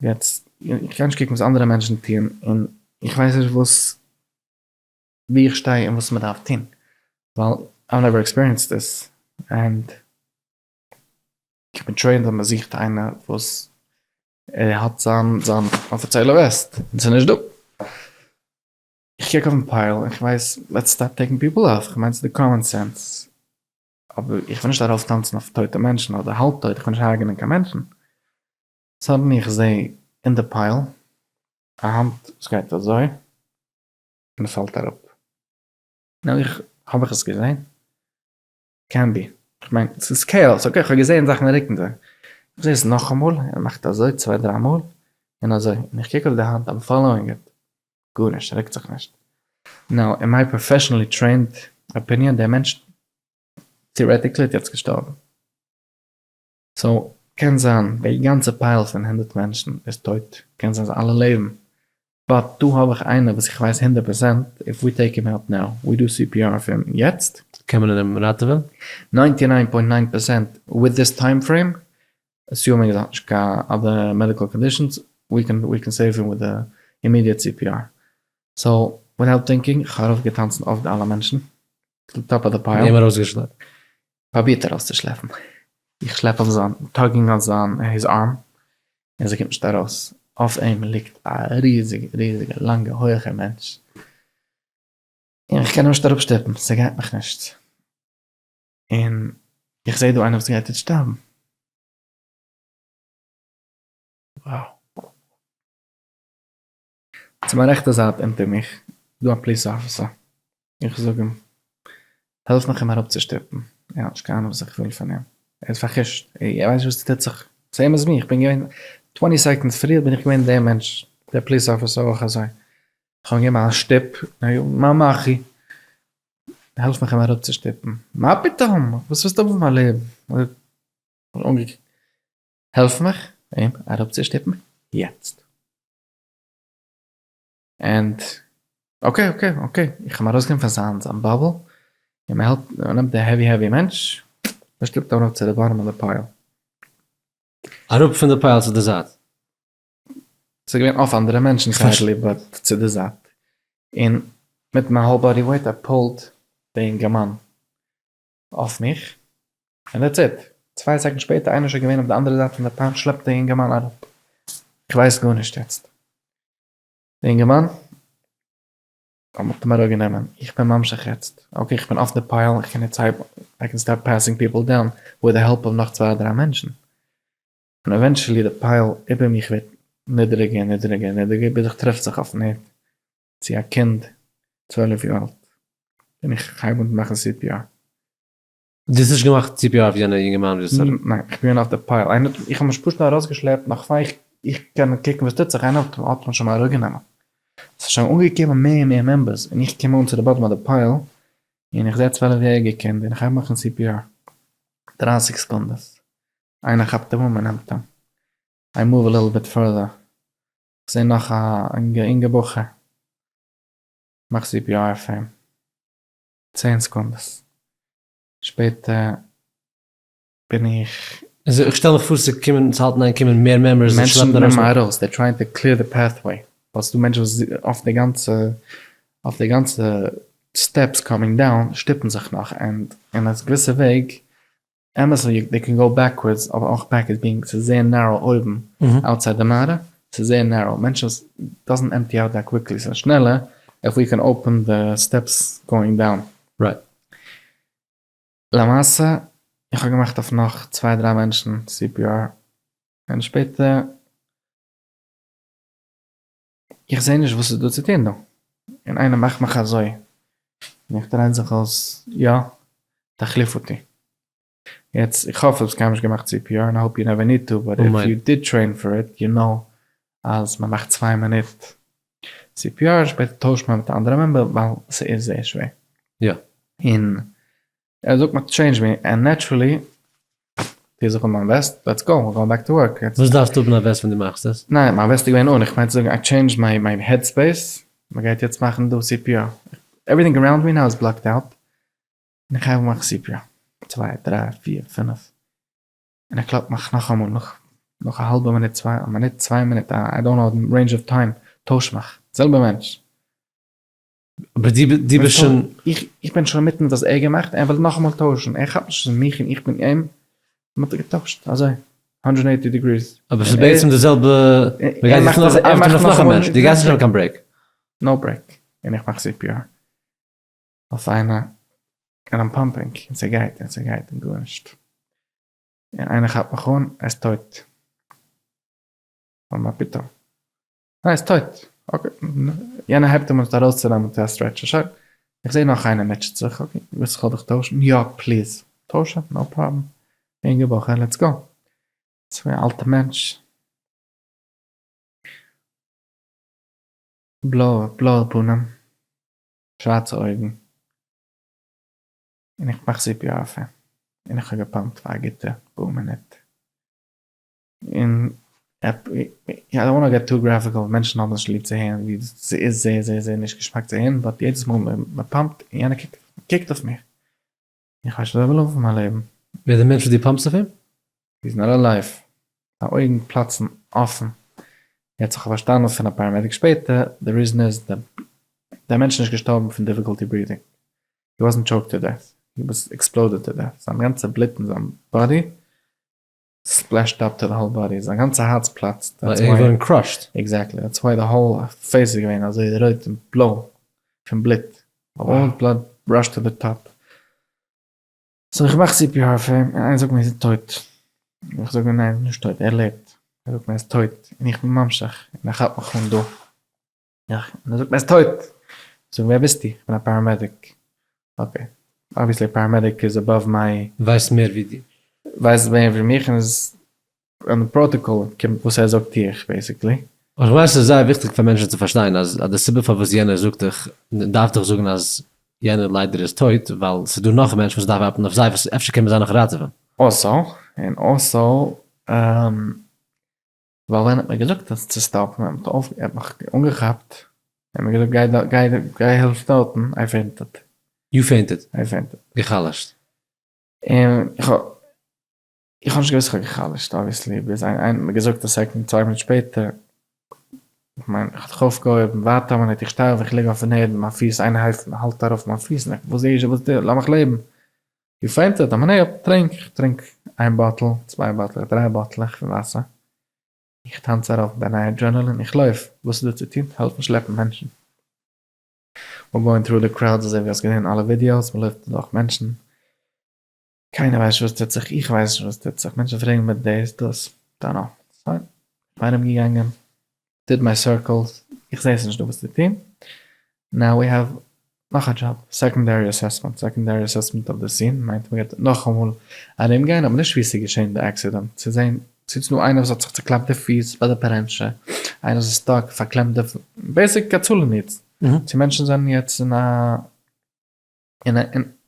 יעצט, איך קען נישט קוקן וואס אנדערע מענטשן טוען, און איך ווייס נישט וואס ווי איך שטיי און וואס מען דארף טון, ווייל I've never experienced this, and איך בין trained אז מען זוכט איינער וואס ער האט זיין זיין אפיציעלע vest, און ס'איז נישט דא. איך קוק אויפן pile און כ'ווייס let's start taking people off, כ'מיין ס'איז די common sense, אבער איך וויל נישט ארויפטאנצן אויף טויטע מענטשן אדער האלב טויט, איך וויל נישט הרג'נען קיין מענטשן. Suddenly איך זעה אין די pile א האנט וואס גייט אזוי און עס פאלט אראפ. Now איך, האב איך עס געזען? Can be. איך מיין ס'איז chaos, okay איך האב געזען זאכן רוקן זיך. איך זעה עס נאכאמאל, ער מאכט אזוי צוויי דריי מאל, און אזוי, און איך קוק אויף די האנט, I'm following it, גארנישט, רוקט זיך נישט. Now in my professionally trained opinion, דער מענטש theoretically האט יעצט געשטארבן. So קען זיין די גאנצע pile פון הונדרעט מענטשן איז טויט, קען זיין זיי אלע לעבן, but דא האב איך איינער וואס איך ווייס הונדרעט פראצענט if we take him out now, we do CPR אויף אים יעצט. קען מען אים ראטעווען? Ninety nine point nine פראצענט with this time frame, assuming ער האט נישט קיין other medical conditions, we can we can save him with די immediate CPR. So without thinking, איך האב ארויפגעטאנצן אויף די אלע מענטשן, צו די top of די pile. אים ארויסגעשלעפט. פראבירט ארויסצושלעפן, איך שלעפ אויף זיין, tugging אויף זיין his arm, און ס'קומט נישט ארויס, אויף אים ליגט א ריזיגע ריזיגע לאנגע הויעכע מענטש, און איך קען אים נישט אראפשטופן, ס'גייט מיך נישט, און איך זעה דא איינער וואס גייט איצט שטארבן. Wow. צו מיין רעכטע זייט אונטער מיך איז דא א police officer, איך זאג אים העלף מיך אים אראפצושטופן, ער האט נישט קיין אהנונג וואס איך וויל פון אים, ער איז פאר'חוש'ט, ער ווייסט נישט וואס טוט זיך, same as me, איך בין געווען twenty seconds פריער בין איך געווען דער מענטש, דער police officer אויך אזוי, איך האב אים געגעבן א שטופ, מה מאכי, העלף מיך אים אראפצושטופן, מה פתאום, וואס ווילסטו האבן פון מיין לעבן, העלף מיך אים אראפצושטופן יעצט. And okay okay okay איך האב ארויסגענומען פון זיין זיין bubble און מען העלפט מען נעמט די heavy heavy מענטש מען שטופט אים אראפ צו די bottom of די pile. אראפ פון די pile צו די זייט. ס'איז געווען אויף אנדערע מענטשן sadly but צו די זייט און מיט מיין whole body weight I pulled די אינגערמאן אויף מיך און that's it. צוויי סעקונד שפעטער איינער איז שוין געווען אויף די אנדערע זייט פון די pile שלעפט די אינגערמאן אראפ. איך ווייס גארנישט יעצט. די אינגערמאן האט אים אראפגענומען. איך בין ממשיך יעצט. Okay איך בין אויף די pile איך קען יעצט הייבן I can start passing people down with the help of נאך צוויי דריי מענטשן. און eventually די pile איבער מיך ווערט נידעריגער און נידעריגער און נידעריגער ביז איך טרעף זיך אויפן ערד צו א קינד 12 יאר אלט און איך הייב אן מאכן CPR. דו האסט נישט געמאכט CPR אויף יענע יונגערמאן ווי דאס האט. ניין, איך בין געווען אויף די pile, איינער האט, איך האב מיך פשוט ארויסגעשלעפט נאך פאר איך איך קען קוקן וואס טוט זיך, איינער האט האט מיך שוין אראפגענומען, ס'איז שוין אנגעקומען מער און מער members, און איך קום אן צו די bottom of די pile, און איך זעה 12 יעריגע קינד און איך הייב מאכן CPR, 30 סעקונדעס, איינער כאפט אים אן מען נעמט אים, I move a little bit further, איך זעה נאך א אינגע בחור, מאך CPR אויף אים, צען סעקונדעס שפעטער בין איך. איך שטעל מיך פאר ס'קומען ס'האלטן איין קומען מער members און שלעפן ארויס. מענטשן נעמען ארויס, they trying to clear the pathway, ווייל ס'דא מענטשן וואס אויף די גאנצע אויף די גאנצע steps coming down שטופן זיך נאך, and אין א געוויסע וועג אמת אז they can go backwards אבער אויך backwards being ס'איז זייער narrow אויבן outside די מערה ס'איז זייער narrow מענטשן וואס doesn't empty out that quickly ס'איז שנעלער if we can open the steps going down. Right. למעשה איך האב געמאכט אויף נאך צוויי דריי מענטשן CPR און שפעטער איך זעה נישט וואס איז דא צו טון דא, און איינער מאכט מיך אזוי, און איך דריי זיך אויס, יא, תחליף אותי. יעצט, איך האף האסט קיינמאל נישט געמאכט CPR, and I hope you never need to, but if you did train for it, you know אז מען מאכט צוויי מינוט CPR, שפעטער טוישט מען מיט א אנדערע member, ווייל ס'איז זייער שווער. יא. און ער זאגט מיר change me, and naturally טוה זיך אן מיין vest, let's go, we're going back to work. וואס דארפסטו האבן א vest ווען דו מאכסט עס? ניין, מיין vest איז געווען אן, איך מיין צו זאגן I changed my my head space, מען גייט יעצט מאכן דא CPR, everything around me now is blocked out, און איך הייב אן מאכן CPR, צוויי, דריי, פיר, פינף, און ער קלאפט מיך נאכאמאל נאך נאך א האלבע מינוט, צוויי, א מינוט, צוויי מינוט, I don't know the range of time, טויש מיך, זעלבע מענטש. אבער דו ביסט שוין. איך בין שוין אינמיטן וואס ער געמאכט, ער וויל נאכאמאל טוישן, ער כאפט נישט ס'איז מיך און איך בין אים, מ'האט געטוישט אזוי, הונדרעט eighty degrees. אבער ס'איז בעצם די זעלבע, מ'גייט יעצט נאך ארבעטן אויף נאך א מענטש, דו גייסט נישט נעמען קיין break. No break, און איך מאך CPR אויף איינער, און I'm pumping, און ס'גייט און ס'גייט און גארנישט, און איינער כאפט מיך אן, ער איז טויט. מה פתאום? ניין איז טויט. Okay. יענער הייבט אים אן ארויסצונעמען צו א stretcher. שוין. איך זעה נאך איינער מוטשעט זיך. Okay. ווילסט איך זאל דיך טוישן? יא please. טויש אים. No problem. יונגע בחור let's go. ס'איז א אלטע מענטש. בלויע בלויע פנים. שווארצע אויגן. און איך מאך CPR אויף אים. און איך האב געפאמפט פאר א גוטע פאר מינוט. און I don't wanna get too graphical, מענטשן האבן נישט ליב צו הערן ווי ס'איז זייער זייער זייער נישט געשמאק צו הערן, but יעדעס מאל מ'פאמפט און יענער קוקט קוקט אויף מיך, איך ווייס נישט וואס ער וויל האבן פון מיין לעבן. ווער דער מענטש וואס דו פאמפסט אויף אים? He's not alive, זיין אויגן פלאצן אפן, יעצט איך האב פארשטאנען פון א paramedic שפעטער, די reason איז דער מענטש איז נישט געשטארבן פון difficulty breathing, he wasn't choked to death, he was exploded to death, זיין גאנצע בלוט אין זיין body splashed up to the whole body, זיין גאנצע הארץ פלאצט, ער איז געווארן crushed. Exactly, that's why the whole face איז געווען אזוי רויט און בלוי פון בלוט, all blood rush to the top. So איך מאך CPR אויף אים, און איינער זאגט מיר ער איז טויט, איך זאג אים ניין ער איז נישט טויט ער לעבט, ער זאגט מיר ער איז טויט, און איך בין ממשיך, און ער כאפט מיך אן דא, און ער זאגט מיר ער איז טויט! איך זאג ווער ביסטו? איך בין א paramedic. Okay, obviously paramedic איז above my. ווייסט מער ווי דיר. ווייסט מער ווי מיך און איז אן די פראטאקאל קומט וואס ער זאגט טו איך basically. איך ווייס ס'איז זייער וויכטיג פאר מענטשן צו פארשטיין אז די סיבה פארוואס יענער זאגט דיך דארף דיך זאגן אז יענער ליידער איז טויט ווייל ס'איז דא נאך מענטשן וואס דארף ארבעטן אויף זיי וואס אפשר קען מען זיי נאך ראטעווען. Also, און also ווייל ווען האט מען געזאגט אז צו סטאפן, ער האט אויף, ער האט מיך אנגעכאפט, ער האט מיר געזאגט גיי דא, גיי גיי העלף דארטן, I fainted. You fainted? I fainted. גע'חלש'ט. און איך האב, איך האב נישט געוואוסט איך האב גע'חלש'ט obviously, ביז איינער האט מיר געזאגט א second, צוויי מינוט שפעטער, איך מיין, איך האב זיך אויפגעהויבן, ווייטער א מינוט, איך שטיי אויף, איך ליג אויפן ערד, מיין פיס, איינער הייבט, האלט ארויף מיין פיס, און איך, וואס איז, וואס די, לאמיך לעבן. You fainted, א מינוט, טרינק, איך טרינק איין bottle, צוויי באטלעך, דריי באטלעך פון וואסער, איך טאנץ ארויף מיט א נייע adrenaline, איך לויף, וואס איז דא צו טון, העלפן שלעפן מענטשן, we're going through the crowds אזוי ווי האסט געזען אלע ווידיאוס, מען לויפט אדורך מענטשן, קיינער ווייסט נישט וואס טוט זיך, איך ווייס נישט וואס טוט זיך, מענטשן פרעגן מיר דאס דאס, don't know, פיין, כ'בין ארום געגאנגען, did my circles, איך זעה ס'נישט דא וואס צו טון, now we have נאך א דזשאב, secondary assessment, secondary assessment of the scene מיינט מ'גייט נאכאמאל ארום גיין אבער נישט ווי ס'איז געשען די accident, צו זען צו ס'דא איינער וואס האט זיך צוקלאפט די פיס ביי די פארענטשע, איינער וואס איז stuck, פארקלעמט די, basic הצלה needs, צו מענטשן זענען יעצט אין א.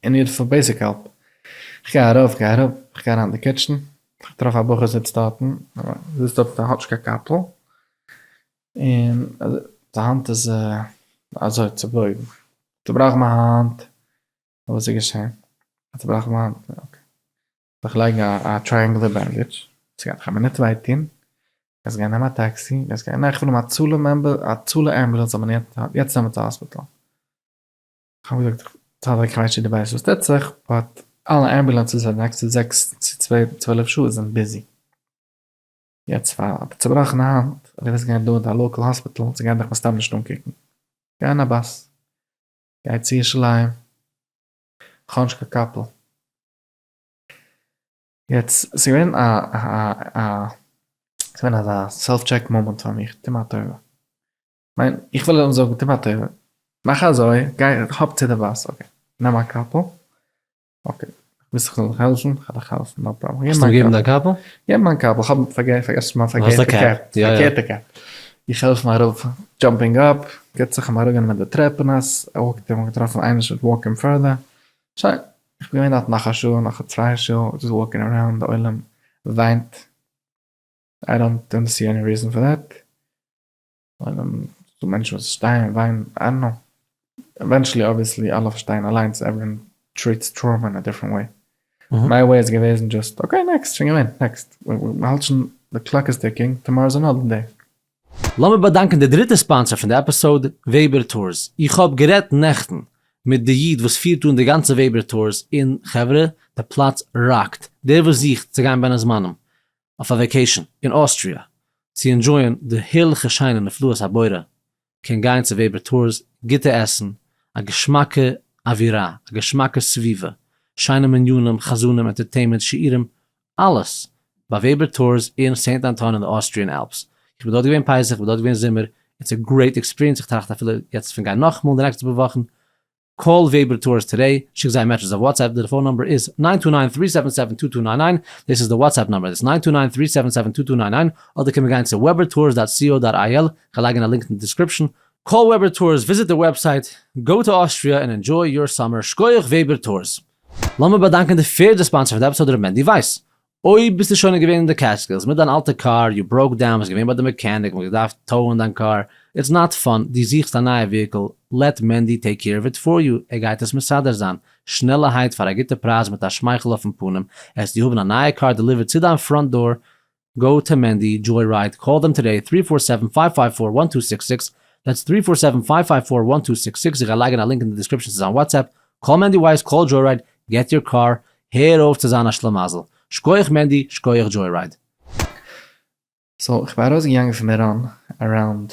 אין need פאר basic help. כ'גיי ארויף, כ'גיי אראפ, כ'גיי אריין אין די kitchen, כ'טרעף א בחור זיצט דארטן, זיצט דארט האט נישט קיין קאפל, און זיין האנט איז אזוי צובויגן, צובראכן מיין האנט, וואס איז געשען? צובראכן מיין האנט, okay. זאל איך לייגן א triangular bandage, ס'גייט דיך א מינוט וויי טון, גייסט גיין נעמען א טעקסי, גייסט גיין, ניין כ'וויל האבן הצלה member, הצלה ambulance זאל מען יעצט נעמען צו האספיטאל. כ'האב געזאגט צדיק כ'ווייס נישט צו דו ווייסט וואס טוט זיך but אלע אמבולאנסעס פאר די נעקסטע זעקס צו 12 שעה זענען busy. יעצט פאר א צובראכענע האנט אז דו ווילסט גיין דא אין די local האספיטאל זיי גייען דיך מסתם נישט אנקוקן. גיי אין א באס. גיי צו ירושלים. כ'האב נישט קיין קאפל. יעצט ס'איז געווען א א א ס'איז געווען אזא self check moment פאר מיך, טו מיר א טובה. מיין, איך וויל אים זאגן, טו מיר א טובה, מאך אזוי, גיי hop צו די באס, okay, נעם א קאפל, okay, ווילסט איך זאל דיך העלפן, כ'וועל דיך העלפן, no problem. האסט אים געגעבן דיין קאפל? געב מיין קאפל, כ'האב פארגעסן מיין פארקערטע cap, פארקערטע cap. איך העלף אים אראפ, jumping up, גיבט זיך אים אראפגענומען די טרעפענעס, ער walk ט אים, געטראפן איינער should walk אים further, שוין, איך בין געווען דארט נאך א שעה, נאך צוויי שעה, just walking around, די עולם וויינט, I don't see any reason for that. ס'דא מענטשן וואס שטייען און וויינען, I don't know. Eventually obviously אלע פארשטייען אליינס everyone treats trauma in a different way. My way איז געוועזן just okay next, שוין געווען, next. מ'האלט שוין the clock is ticking, tomorrow is another day. לאמיר באדאנקען די דריטע sponsor פון די episode, Weber Tours. איך האב גערעדט נעכטן מיט די איד וואס פירט אן די גאנצע Weber Tours און חברה, די פלאץ rock ט. דער וואס זוכט צו גיין בין הזמנים אויף א vacation אין אוסטריא צו enjoy ען די הערליכע שיינע נפלאות הבורא קען גיין צו Weber Tours, גוטע עסן, א געשמאקע אווירה, א געשמאקע סביבה, שיינע מניינים, חזנים, entertainment, שיעורים, אלעס ביי Weber Tours אין סעינט אנטאן אין די Austrian Alps. איך בין דארט געווען פסח, איך בין דארט געווען זומער, it's a great experience, איך טראכט אפילו יעצט פון גיין נאכאמאל אין די נעקסטע פאר וואכן. Call Weber Tours today, שיק זיי א message אויף WhatsApp, די phone number איז nine two nine three seven seven two two nine nine, דאס איז די WhatsApp number, דאס איז nine two nine three seven seven two two nine nine, אדער קען מען גיין צו Weber Tours dot co dot il, כ'גיי לייגן א link אין די description. Call Weber Tours, visit די website, go to Austria and enjoy your summer, שקויעך Weber Tours! לאמיר באדאנקען די פערדע sponsor פון די episode ר' מענדי ווייס. אויב ביסטו שוין געווען אין די Catskills מיט דיין אלטע קאר, you broke down, ביסט געווען ביי די mechanic, מ'האט געדארפט tow ען דיין קאר, it's not fun, דו זוכסט א נייע vehicle, let Mendy take care of it for you, ער גייט עס מסדר זיין, שנעלערהייט פאר א גוטע פרייז מיט א שמייכל אויפן פנים, עסטו האבן א נייע קאר delivered צו דיין front door, go to Mendy, Joyride, call them today, three four seven five five four one two six six, that's three four seven five five four one two six six, איך גיי לייגן א link אין די description צו זיין WhatsApp, call Mendy Weiss, call Joyride, get your car, הער אויף צו זיין א שלמזל. שקויעך מענדי, שקויעך Joyride. So איך בין ארויסגעגאנגען פון מירון around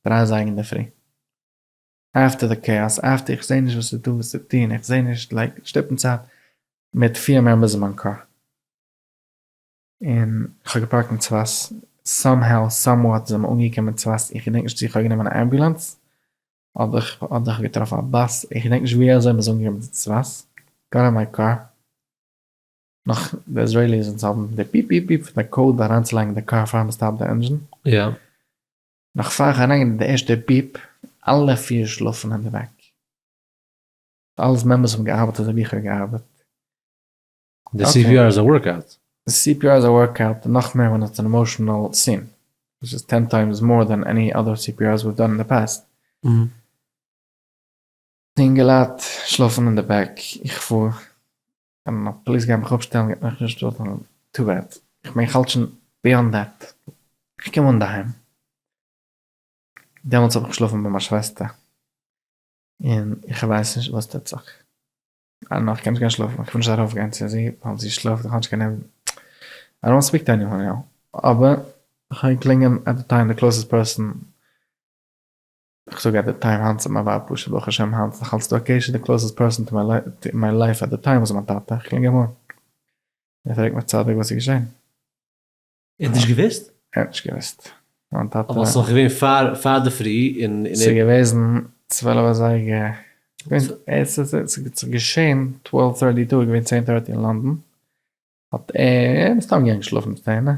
דריי אזייגער אינדערפרי, after the chaos, after איך זעה נישט וואס איז דא וואס צו טון, איך זעה נישט like שטופן צייט, מיט פיר members אין מיין קאר, און איך האב געפארקט אין צפת, somehow somewhat זענען מיר אנגעקומען צפת, איך געדענק נישט צו איך האב גענומען א ambulance, אדער איך האב געטראפן א באס, איך געדענק נישט ווי אזוי מ'איז אנגעקומען צו צפת, got in my car, נאך די Israelis אונז האבן די beep beep beep פון די code אריינצולייגן די קאר פאר מ'סטאפט די engine. יא. נאך פאר איך אריינגיין די ערשטע beep, אלע פיר שלאפן אין די back. אלעס members האבן געארבעט אזוי ווי איך האב געארבעט. די CPR איז א workout. די CPR איז א workout און נאך מער ווען עס איז אן emotional scene, which is ten times more than any other CPRs we've done in the past. די אינגעלייט שלאפן אין די back, איך פאר, און א police גייט מיך אפשטעלן גייט מיך נישט שטעלן, too bad, איך בין איך האלט שוין beyond that, איך קום אן דאהיים, דעמאלטס האב איך געשלאפן ביי מיין שוועסטער, און איך ווייס נישט וואס טוט זיך. אה איך קען נישט גיין שלאפן, איך וויל נישט ארויף גיין צו זי ווייל זי שלאפט, איך האב נישט קיין נערוון, I don't speak to anyone now, אבער איך האב געקלינגען at the time the closest person, איך זאג at the time היינט איז מיין ווייב פשוט ברוך השם היינט איז נאך אלץ דא א קשר, the closest person to my life at the time was מיין טאטע, איך קלינג אים אן, ער פרעגט מיך צדיק וואס איז געשען? ער האט נישט געוואוסט? ער האט נישט געוואוסט. מיין טאטע. אבער ס'איז נאך געווען פאר פאר די פרי און און. ס'איז געוועזן 12 אזייגער. עס איז געשען twelve thirty two, געווען צען thirty אין לאנדאן. האט ער מסתם געגאנגען שלאפן צען.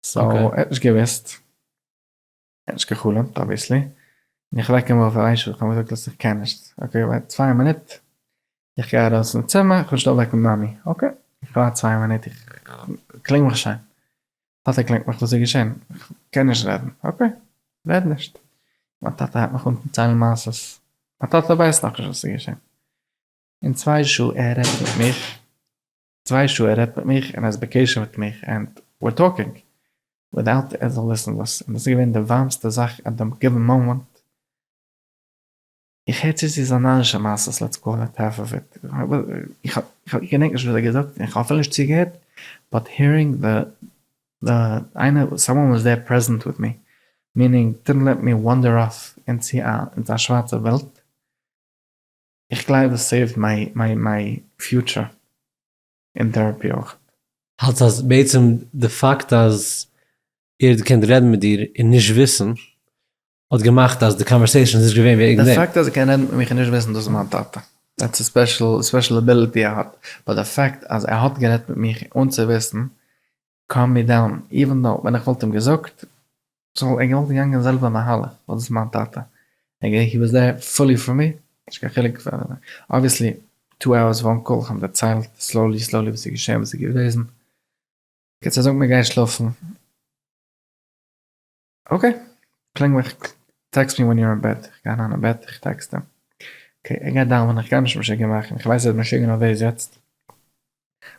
So ער האט נישט געוואוסט. ער האט נישט גע'חלומ'ט obviously. און איך וועק אים אויף אריין איך האב אים געזאגט listen איך קען נישט. Okay wait צוויי מינוט. איך גיי ארויס פון צימער, איך וויל נישט אויפוועקן מאמי. Okay, איך ווארט צוויי מינוט, איך קלינג מיך שוין. טאטע קלינגט מיך, וואס איז געשען? איך קען נישט רעדן. Okay, רעד נישט. מיין טאטע הייבט מיך אן ציילן מעשות. מיין טאטע ווייסט נאכנישט וואס איז געשען. אין צוויי שעה ער רעדט מיט מיך, צוויי שעה ער רעדט מיט מיך און ער איז בקשר מיט מיך and we're talking, without ער זאל וויסן וואס, און דאס איז געווען די ווארמסטע זאך at the given moment. איך הער צו ס'איז א נארישע מעשה let's call it half of it, איך געדענק נישט וואס ער האט געזאגט און איך האב אפילו נישט צוגעהערט, but hearing the the איינער someone was there present with me, meaning didn't let me wander off into א שווארצע וועלט, איך גלייב עס saved my my my future אין therapy אויך. האלטסט אז בעצם די פאקט אז ער האט געקענט רעדן מיט דיר און נישט וויסן האט געמאכט אז די conversation איז נישט געווען וועגן דעם. די פאקט אז ער קען רעדן מיט מיך און נישט וויסן דאס איז מיין טאטע. That's a special special ability ער האט. But די פאקט אז ער האט גערעדט מיט מיך אן צו וויסן calm me down even though ווען איך וואלט אים געזאגט זאל ער געוואלט געגאנגען זעלבע מהלך ווייל דאס איז מיין טאטע. He was there fully for me נישט קיין חילוק obviously two hours phone call איך האב אים דערציילט slowly slowly וואס איז געשען וואס איז געוועזן. קיצור ער זאגט מיר גיי שלאפן. Okay, קלינג מיך, text me when you're in bed, איך גיי אריין אין בעט, איך text אים, okay, ער גייט דאווענען, איך גיי נישט משוגע מאכן, איך ווייס ער איז משוגע נערוועז יעצט,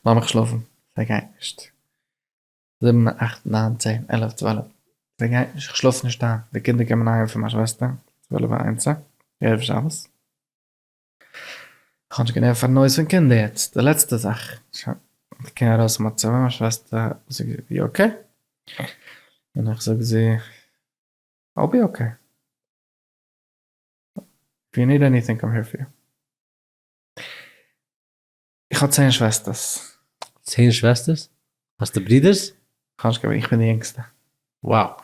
לאמיך שלאפן, ס'גייט נישט, זיבן, אכט, ניין, צען, עלף, צוועלף, ס'גייט נישט, איך שלאף נישט איין, די קינדער קומען אהיים פון מיין שוועסטער, צוועלף און איינס, ערב שבת. כ'האב נישט קיין נערוון פאר noise פון קינדער יעצט, די לעצטע זאך, שוין, איך קום ארויס פון מיין צימער, מיין שוועסטער זאגט you okay? און איך זאג זי, I'll be okay, if you need anything I'm here for you. איך האב צען שוועסטערס. צען שוועסטערס? האסטו ברידערס? כ'האב נישט קיין, איך בין די יונגסטע. Wow.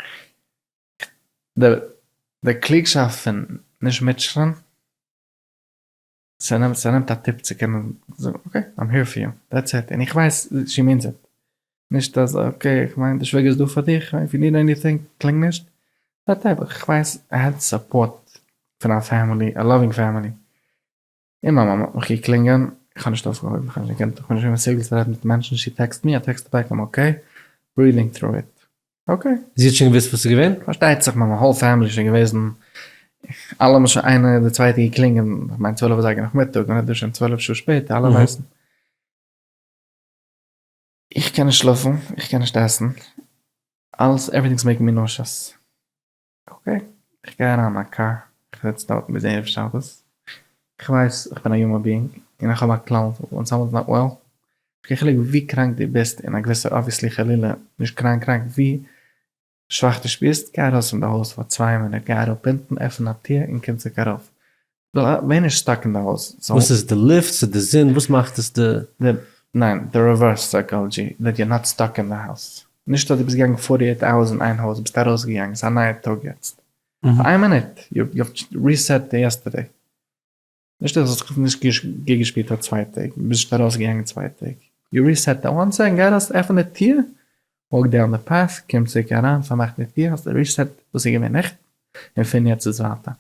די קלוגשאפט פון נישט מוטשענען, ס'נעמט ס'נעמט א טיפ צו קענען זאגן okay I'm here for you that's it, און איך ווייס she means it, נישט אז okay איך מיין די שוויגער איז דא פאר דיך if you need anything קלינג נישט, די טיפ איך ווייס ער האט support פון א family א loving family, און מיין מאמע האט מיך געקלינגען, איך האב נישט אויפגעהויבן, איך האב נישט געקענט, איך בין נישט געווען מסוגל צו רעדן מיט מענטשן, she text me, I text back I'm okay, breathing through it, okay. זי האט שוין געוואוסט וואס איז געווען? פארשטייט זיך מיין whole family איז שוין געוועזן, אלע האבן שוין איינער די צווייטע געקלינגען, איך מיין 12 אזייגער נאכמיטאג, מען רעדט דא שוין 12 שעה שפעטער, אלע ווייסן. איך קען נישט שלאפן, איך קען נישט עסן, אלעס everything is making me nauseous. Okay, איך גיי אריין אין מיין קאר, איך זיץ דארטן ביז ערב שבת, איך ווייס איך בין א human being, און איך האב א כלל, when someone is not well, נישט קיין חילוק ווי קראנק דו ביסט, אין א געוויסע obviously חלילה נישט קראנק קראנק, ווי שוואך דו שפירסט, גיי ארויס פון די הויז פאר צוויי מינוט, גיי אראפ אונטן, עפן א טיר און קום צוריק ארויף, ווער נישט stuck אין די הויז. וואס איז די לופט? ס'איז די זון? וואס מאכט עס די. ניין, די reverse psychology, that you're not stuck אין די הויז. נישט אז דו ביסט געגאנגען 48 hours אין איין הויז, ביסט ארויסגעגאנגען, ס'איז א נייע טאג יעצט. פאר איין מינוט, you have reset די yesterday. נישט אז האסט זיך נישט גוט געשפירט פאר צוויי טעג, ביסט נישט ארויסגעגאנגען צוויי טעג. you reset די one second, גיי ארויס, עפן די טיר, walk down די path, קום צוריק אריין, פארמאך די טיר, האסט reset וואס איז געווען נעכטן, און פון יעצט איז ווייטער.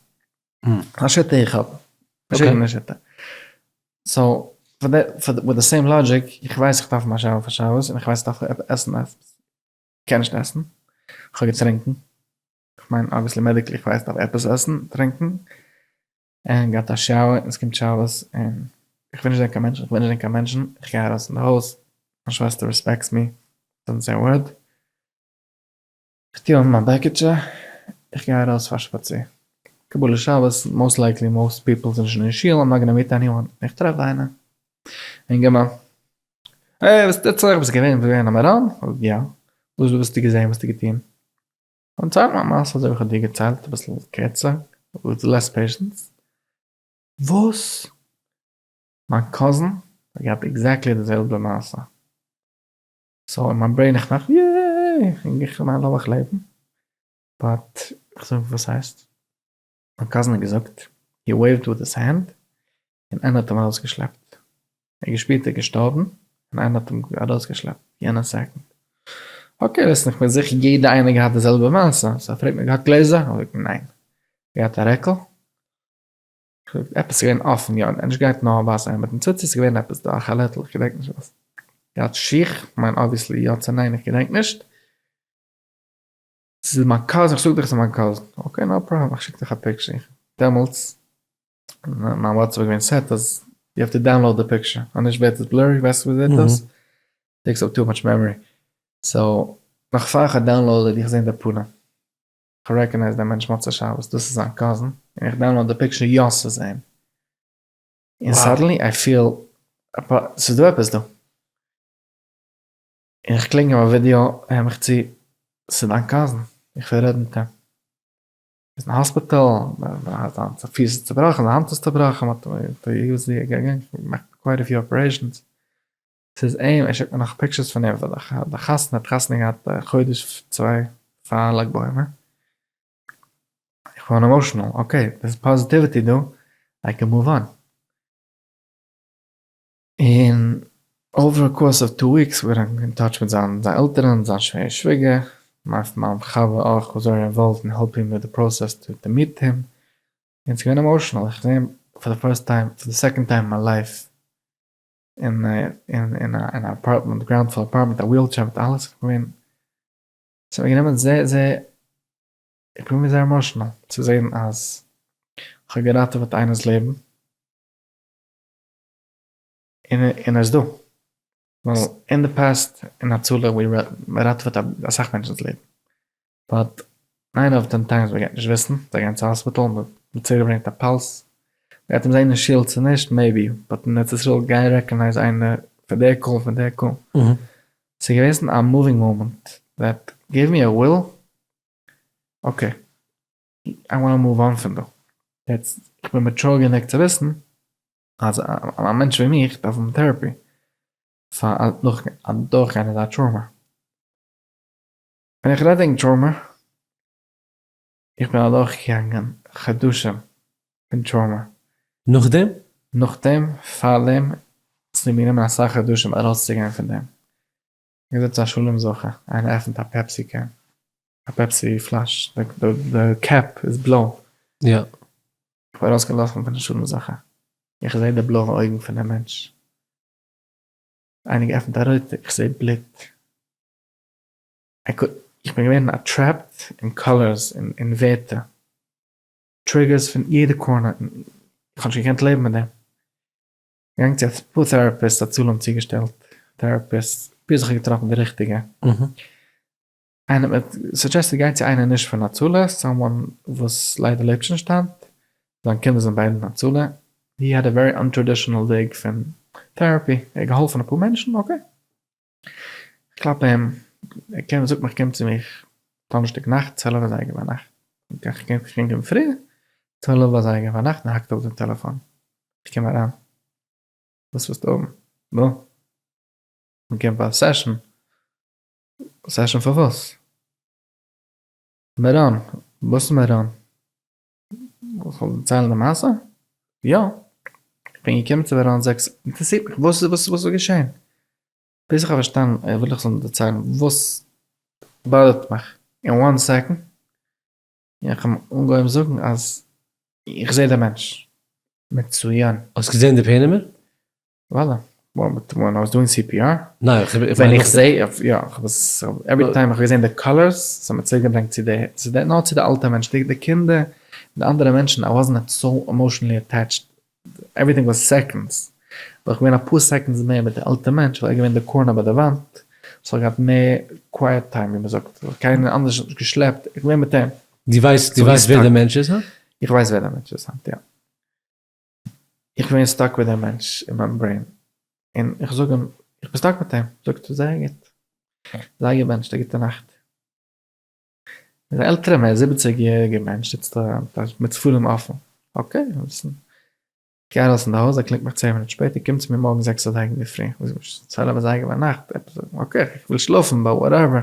א שיטה איך האב. פארשידענע שיטה. so, פאר די, פאר די, with the same logic, איך ווייס איך דארף מיין shower פאר שבת, און איך ווייס איך דארף עסן עפעס. קען נישט עסן. איך האב געטרינקן. איך מיין obviously medically איך ווייס איך דארף עפעס עסן, טרינקן. און געהאט א shower, און עס קומט שבת, און איך וויל נישט זען קיין מענטשן, איך וויל נישט זען קיין מענטשן, איך גיי ארויס פון די הויז, מיין שוועסטער respects me, doesn't say a word. איך טוה אן מיין בעקיטשע, איך גיי ארויס פאר שפאציר. קבלת שבת, most likely most people זענען שוין אין שול, I'm not gonna meet anyone, איך טרעף איינער. אינגערמאן, hey וואס טוט זיך, ביסט געווען ביסט געווען אין מירון? יא. וואס האסטו געזען, וואס האסטו געטון? פארצייל מיין מעשה אזוי ווי איך האב דיר געציילט, אביסל קערצער, with less patience. וואס? מיין cousin האט געהאט exactly די זעלבע מעשה. so אין מיין brain איך מאך yay! און איך מיין לאמיך לעבן. but איך זאג וואס הייסט? מיין cousin האט געזאגט, he waved with his hand, און איינער האט אים ארויסגעשלעפט. ער האט געשפירט ער איז געשטארבן, און איינער האט אים ארויסגעשלעפט יענע second. okay listen, איך בין זיכער יעדע איינער געהאט די זעלבע מעשה, so ער פרעגט מיר געהאט גלעזער? האב איך געזאגט ניין. געהאט א רעקל? עפעס איז געווען אפן יא, נישט געהאט נאר א ווייסע העמד און ציצית, ס'איז געווען עפעס דא א כאלעטל, איך געדענק נישט וואס. געהאט שיך, כ'מיין obviously יא צו ניין איך געדענק נישט. ס'איז מיין cousin, איך זאג דיך ס'איז מיין cousin. okay no problem, איך שיק דיך א picture. דעמאלטס, מיין WhatsApp איז געווען set אז you have to download די picture, אנדערש ווערט עס blurry, ווייסט ווי זעט אויס? takes up too much memory. so, נאך פאר איך האב downloaded איך זען די פנים. כ'האב recognize דעם מענטש מוצאי שבת, דאס איז זיין cousin, און איך download די picture יא ס'איז אים. און suddenly I feel ס'איז דא עפעס דא. און איך קלינג אים א ווידיאו, הער מיך צו, ס'איז דיין cousin, איך וויל רעדן מיט אים. ער איז אין האספיטאל, זיין פיס איז צובראכן, זיין האנט איז צובראכן, מ'האט אים געמאכט quite a few operations. ס'איז אים, ער שיקט מיר נאך pictures פון אים פון די חתונה, ער האט חתונה געהאט א חודש צוויי פאר לג בעומר. איך בין emotional, okay, דאס איז positivity דא, I can move on. און over a course of two weeks ווער איך אין touch מיט זיין עלטערן, זיין שווער און שוויגער, מיין חבר אויך וואס זענען involved אין helping מיט די process to meet him, און ס'איז געווען emotional, איך זעה אים פאר די first time, פאר די second time אין מיין life, אין אין אין א apartment, ground floor apartment, א wheelchair מיט אלעס, איך בין געווען, ס'האט מיר גענומען זייער זייער, איך בין געווען זייער emotional צו זען אז כ'האב געראטעוועט איינער'ס לעבן, און און ער איז דא, ווייל אין די past אין הצלה ווי מ'ראטעוועט אסאך מענטשן'ס לעבן, but nine of ten times מ'גייט נישט וויסן, זיי גייען צו האספיטאל, מ'האט צוריקגעברענגט א pulse, מ'גייט אים זעהן אין שול צו נישט, maybe, but אין ארץ ישראל גיי recognize איינער פון די קול פון די קול, ס'איז געוועזן א moving moment that gave me a will, okay, I want move on פון דא, יעצט איך בין mature גענוג צו וויסן אז א מענטש ווי מיך דארף האבן therapy פאר אדורכגיין אזא trauma. ווען איך רעד וועגן trauma. איך בין אדורכגעגאנגען חדשים פון trauma. נאכדעם? נאכדעם, פארדעם, ס'האט מיר גענומען אסאך חדשים ארויסצוגיין פון דעם. געזעצט א שלום זכר, איינער עפענט א Pepsi can, א Pepsi פלאש, די cap איז בלוי. יא. איך בין ארויסגעלאפן פון די שלום זכר, איך זעה די בלויע אויגן פון דעם מענטש. איינער געעפנט א רויטע, איך זעה בלוט. איך בין געווען trapped אין colors און ווערטער, triggers פון יעדע corner, איך האב נישט געקענט לעבן מיט דעם. געגאנגען צו אפאר therapists, הצלה האבן צוגעשטעלט therapists, ביז איך האב געטראפן די ריכטיגע. איינער האט מיר suggested גיי צו איינער נישט פון הצלה, someone וואס ליידער לעבט שוין נישט היינט, זיין קינדער זענען ביידע אין הצלה, he had a very untraditional וועג פון therapy, ער האט געהאלפן אפאר מענטשן, okay. איך קלאפ אים, ער קומט זאגט מיך קום צו מיך דאנערשטאג נאכט 12 אזייגער ביינאכט, איך קום קום פריער, 12 אזייגער ביינאכט און האקט אפ דעם טעלעפאן, איך קום אריין, וואס ווילסטו האבן? נו? מען קומט פאר א session, session פאר וואס? מירון, וואס איז מירון? איך זאל דערציילן די מעשה? יא! איך בין געקומען צו מירון זעקס, אינטערעסירט מיך וואס איז וואס איז געשען? ביז איך האב פארשטאנען ער וויל איך זאל אים דערציילן וואס bother ט מיך אין one second, און איך האב אים אנגעהויבן זאגן אז איך זע די מענטש מצוין. האסט געזען די פענעמער? וואלא, when I was doing CPR, ניין, איך מיין ווען איך זע, יא, איך האב עס, every time איך האב געזען די colors, ס'האט מיר צוריקגעברענגט צו די, צו די, נאר צו די אלטע מענטש, די קינדער, די אנדערע מענטשן, I wasn't so emotionally attached, everything was seconds, אבער איך בין געווען אפאר seconds מער מיט די אלטע מענטש, ווייל ער איז געווען די corner ביי די וואנט, so איך האב געהאט מער quiet time ווי מ'זאגט, קיינער אנדערש האט נישט געשלעפט, איך בין געווען מיט אים. דו ווייסט, דו ווייסט ווער די מענטש איז היינט? איך ווייס ווער די מענטש איז היינט, יא. איך בין stuck מיט דעם מענטש אין מיין brain, און איך זאג אים, איך בין stuck מיט אים, זאגט ער, זייער גוט, זיי געבענטשט, א גוטע נאכט. איז א עלטערע מער זיבעציג יעריגער מענטש, זיצט דא מיט ספרים אפן, okay, גיי ארויס פון די הויז, ער קלינגט מיך צען מינוט שפעטער, קום צו מיר מארגן זעקס אזייגער אינדערפרי, איך זאג אים, צוועלף אזייגער ביינאכט, עפעס, okay, איך וויל שלאפן, but whatever,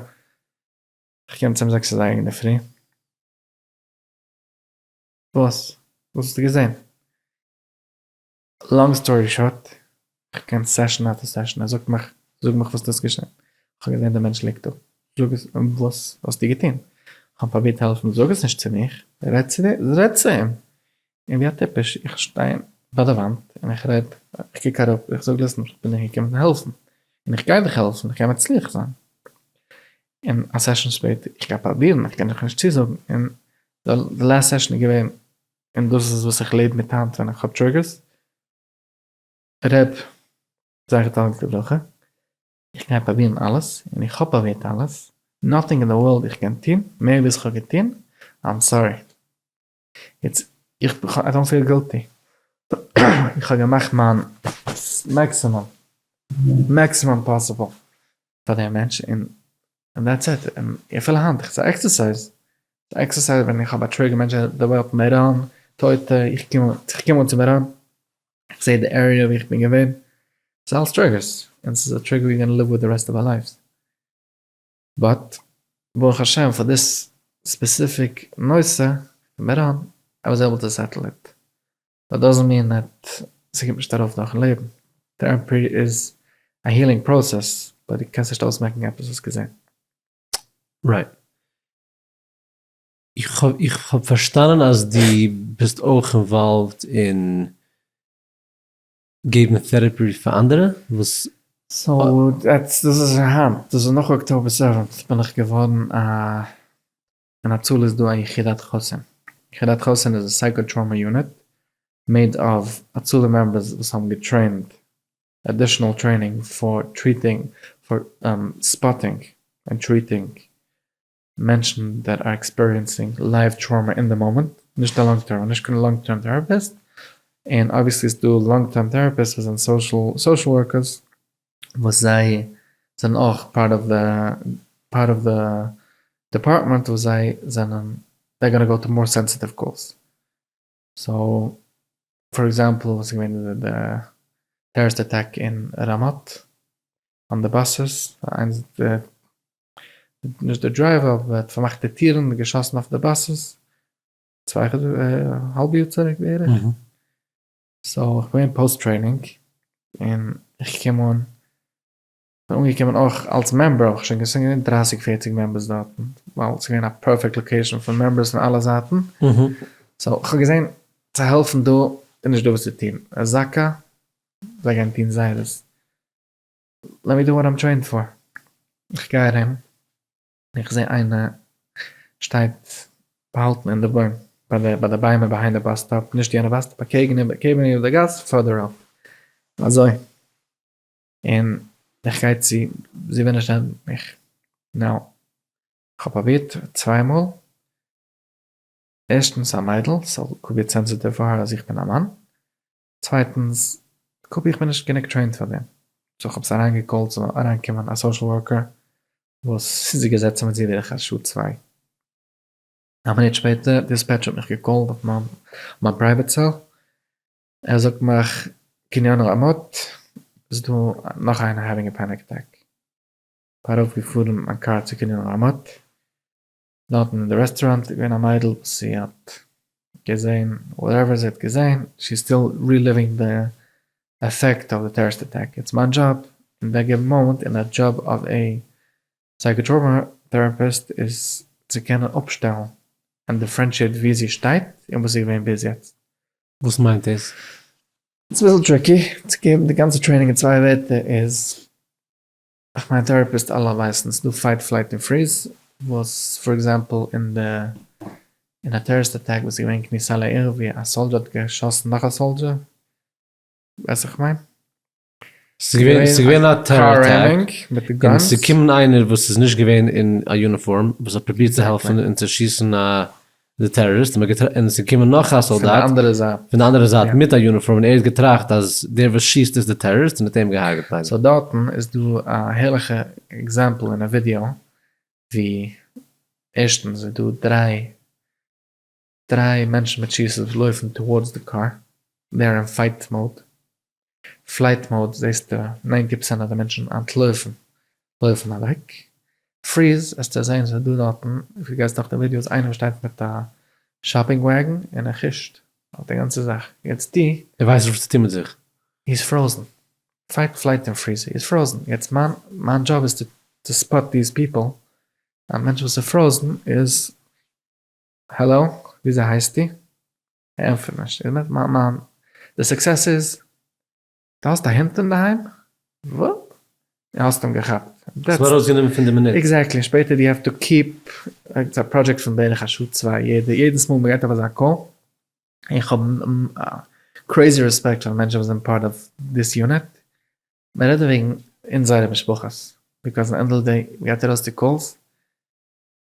איך קום צו אים זעקס אזייגער אינדערפרי, וואס? וואס האסטו געזען? long story short, איך קען session after session, ער זאגט מיך, זאג מיך וואס דא איז געשען, איך האב געזען די מענטש ליגט דא, זאג עס, וואס האסטו געטון? איך האב פרובירט העלפן, זאג עס נישט צו מיך, רעד צו די, רעד צו אים! און ווי א טיפש, איך שטיי ביי די וואנט און איך רעד, איך קוק אראפ, איך זאג listen, איך בין דיר געקומען העלפן, און איך גיי דיך העלפן, איך גיי מצליח זיין. און א session שפעטער, איך גיי פראבירן, איך קען דיך נישט צוזאגן, און די last session איז געווען, און דאס איז וואס איך לעב מיט היינט ווען איך האב triggers, ר' זכר צדיק לברכה, איך גיי פראבירן אלעס, און איך האב פראבירט אלעס, nothing in the world איך קען טון, מער ווי איך האב געטון, I'm sorry. יעצט, איך I don't feel guilty, איך האב געמאכט מיין maximum, maximum possible פאר דעם מענטש, און that's it, און אפילו היינט, איך טו exercise, exercise ווען איך האב א trigger, מענטשן develop מירון, טויטע, איך קום אן צו מירון, איך זע די area ווי איך בין געווען, ס'איז אלעס triggers, און ס'איז א trigger we gonna live with the rest of our lives. but ברוך השם פאר this specific נושא פון מירון, I was able to settle it. that doesn't mean that ס'קומט נישט ארויף נאכן לעבן. therapy איז א healing process, but דו קענסט נישט אויסמעקן עפעס וואס געזען. right. איך האב איך האב פארשטאנען אז דו ביסט אויך involved אין געבן therapy פאר אנדערע וואס. so דאס איז היינט, דאס איז נאך October seventh בין איך געווארן א, אין הצלה איז דא א יחידת חוסן, יחידת חוסן איז א psycho-trauma unit made of הצלה members וואס האבן גע trained additional training for treating for spotting and treating מענטשן that are experiencing live trauma in the moment, נישט א long term, נישט קיין long term therapist, און obviously איז דא long term therapist וואס זענען social workers וואס זיי זענען אויך part of the part of the department וואס זיי זענען they gonna go to more sensitive calls. so for example וואס איז געווען די terrorist attack אין רמות on די buses, איינס די נישט די driver אבער האט פארמאכט די טירן און געשאסן אויף די buses. צוויי האלב יאר צוריק בערך, so איך בין געווען post training און איך קום אן, כ'בין אנגעקומען אויך אלס member האב איך שוין געזען געווען דרייסיג פערציג members דארטן, ווייל ס'איז געווען א perfect location פון members פון אלע זייטן, so כ'האב געזען צו העלפן דא איז נישט דא וואס צו טון, זקא זיי גייען טון זייערס, let me do what I'm trained for, איך גיי ארום און איך זע איינער שטייט באהאלטן אין די בוים, ביי די ביי די ביימער behind די bus stop, נישט יענע bus stop, אקעגן איבער קעגן איבער די גאס further up, אזוי, און איך גיי צו, זי וויל נישט רעדן מיט מיך, now, איך האב פרובירט צוויי מאל, ערשטנס א מיידל, so could be sensitive פאר her אז איך בין א מאן, צווייטנס, could be איך בין נישט גענוג trained פאר דעם, so כ'האב עס אריין געקאלט זאל אריין קומען א social worker וואס איז געזעצן מיט זי בערך א שעה צוויי. א מינוט שפעטער dispatch האט מיך געקאלט אויף מיין מיין private cell, ער זאגט מיך קניון רמות איז דא נאך איינער having a panic attack. כ'בין ארויף געפארן מיט מיין קאר צו קניון רמות, דארטן אין די רעסטוראנט איז געווען א מיידל וואס זי האט געזען whatever זי האט געזען, she is still reliving the effect of the terrorist attack, it's מיין דזשאב אין that given moment און די דזשאב of a psychotrauma therapist איז צו קענען אפשטעלן און differentiate ווי זי שטייט און וואס איז געווען ביז יעצט. וואס מיינט דאס? ס'איז אביסל tricky צו געבן די גאנצע training אין צוויי ווערטער איז איך מיין therapist אלע ווייסן ס'דא fight flight און freeze וואס for example אין די אין א terrorist attack וואס איז געווען כניסה לעיר ווי א soldier האט געשאסן נאך א soldier ווייסט וואס איך מיין? ס'איז געווען ס'איז געווען א terror attack און ס'איז געקומען איינער וואס איז נישט געווען אין א יוניפארם וואס האט פרובירט צו העלפן און צו שיסן א די טעראריסט און עס איז געקומען נאך א סאלדאט פון די אנדערע זייט מיט א יוניפארם און ער האט געטראכט אז דער וואס שיסט איז די טעראריסט און האט אים געהארגעט ביידע. so דארטן איז דא א הערליכע example אין א ווידיאו ווי ערשטנס איז דא דריי דריי מענטשן מיט שיסערס וואס לויפן towards די קאר, they are in fight mode, flight mode זעסטו ninety percent אוו די מענטשן אנטלויפן, לויפן אוועק, freeze וועסטו זען ס'איז דא דארטן, אויב דו גייסט דורך די ווידיאוס איינער וואס שטייט מיט א shopping wagon און ער חוש'ט אויף די גאנצע זאך, יעצט דו. ער ווייסט נישט וואס צו טון מיט זיך. he is frozen, fight flight און freeze, he איז frozen, יעצט מיין מיין דזשאב איז to spot these people, א מענטש וואס איז frozen איז העלא, וויאזוי הייסטו? ער ענטפערט נישט. איז מיט מיין מיין די success איז דו האסט א הונט אינדערהיים? וואט? און האסט אים געכאפט. האסט אים ארויסגענומען פון די מינוט. exactly, שפעטער דו have to keep, ס'איז א פראדזשעקט פון בערך א שעה צוויי יעדע יעדעס מאל מ'גייט אויף אזא call, איך האב crazy respect פאר מענטשן וואס זענען part of this unit, מ'רעדט דא וועגן אונז זייערע משפחות, because אין end of the day מ'גייט ארויס צו calls,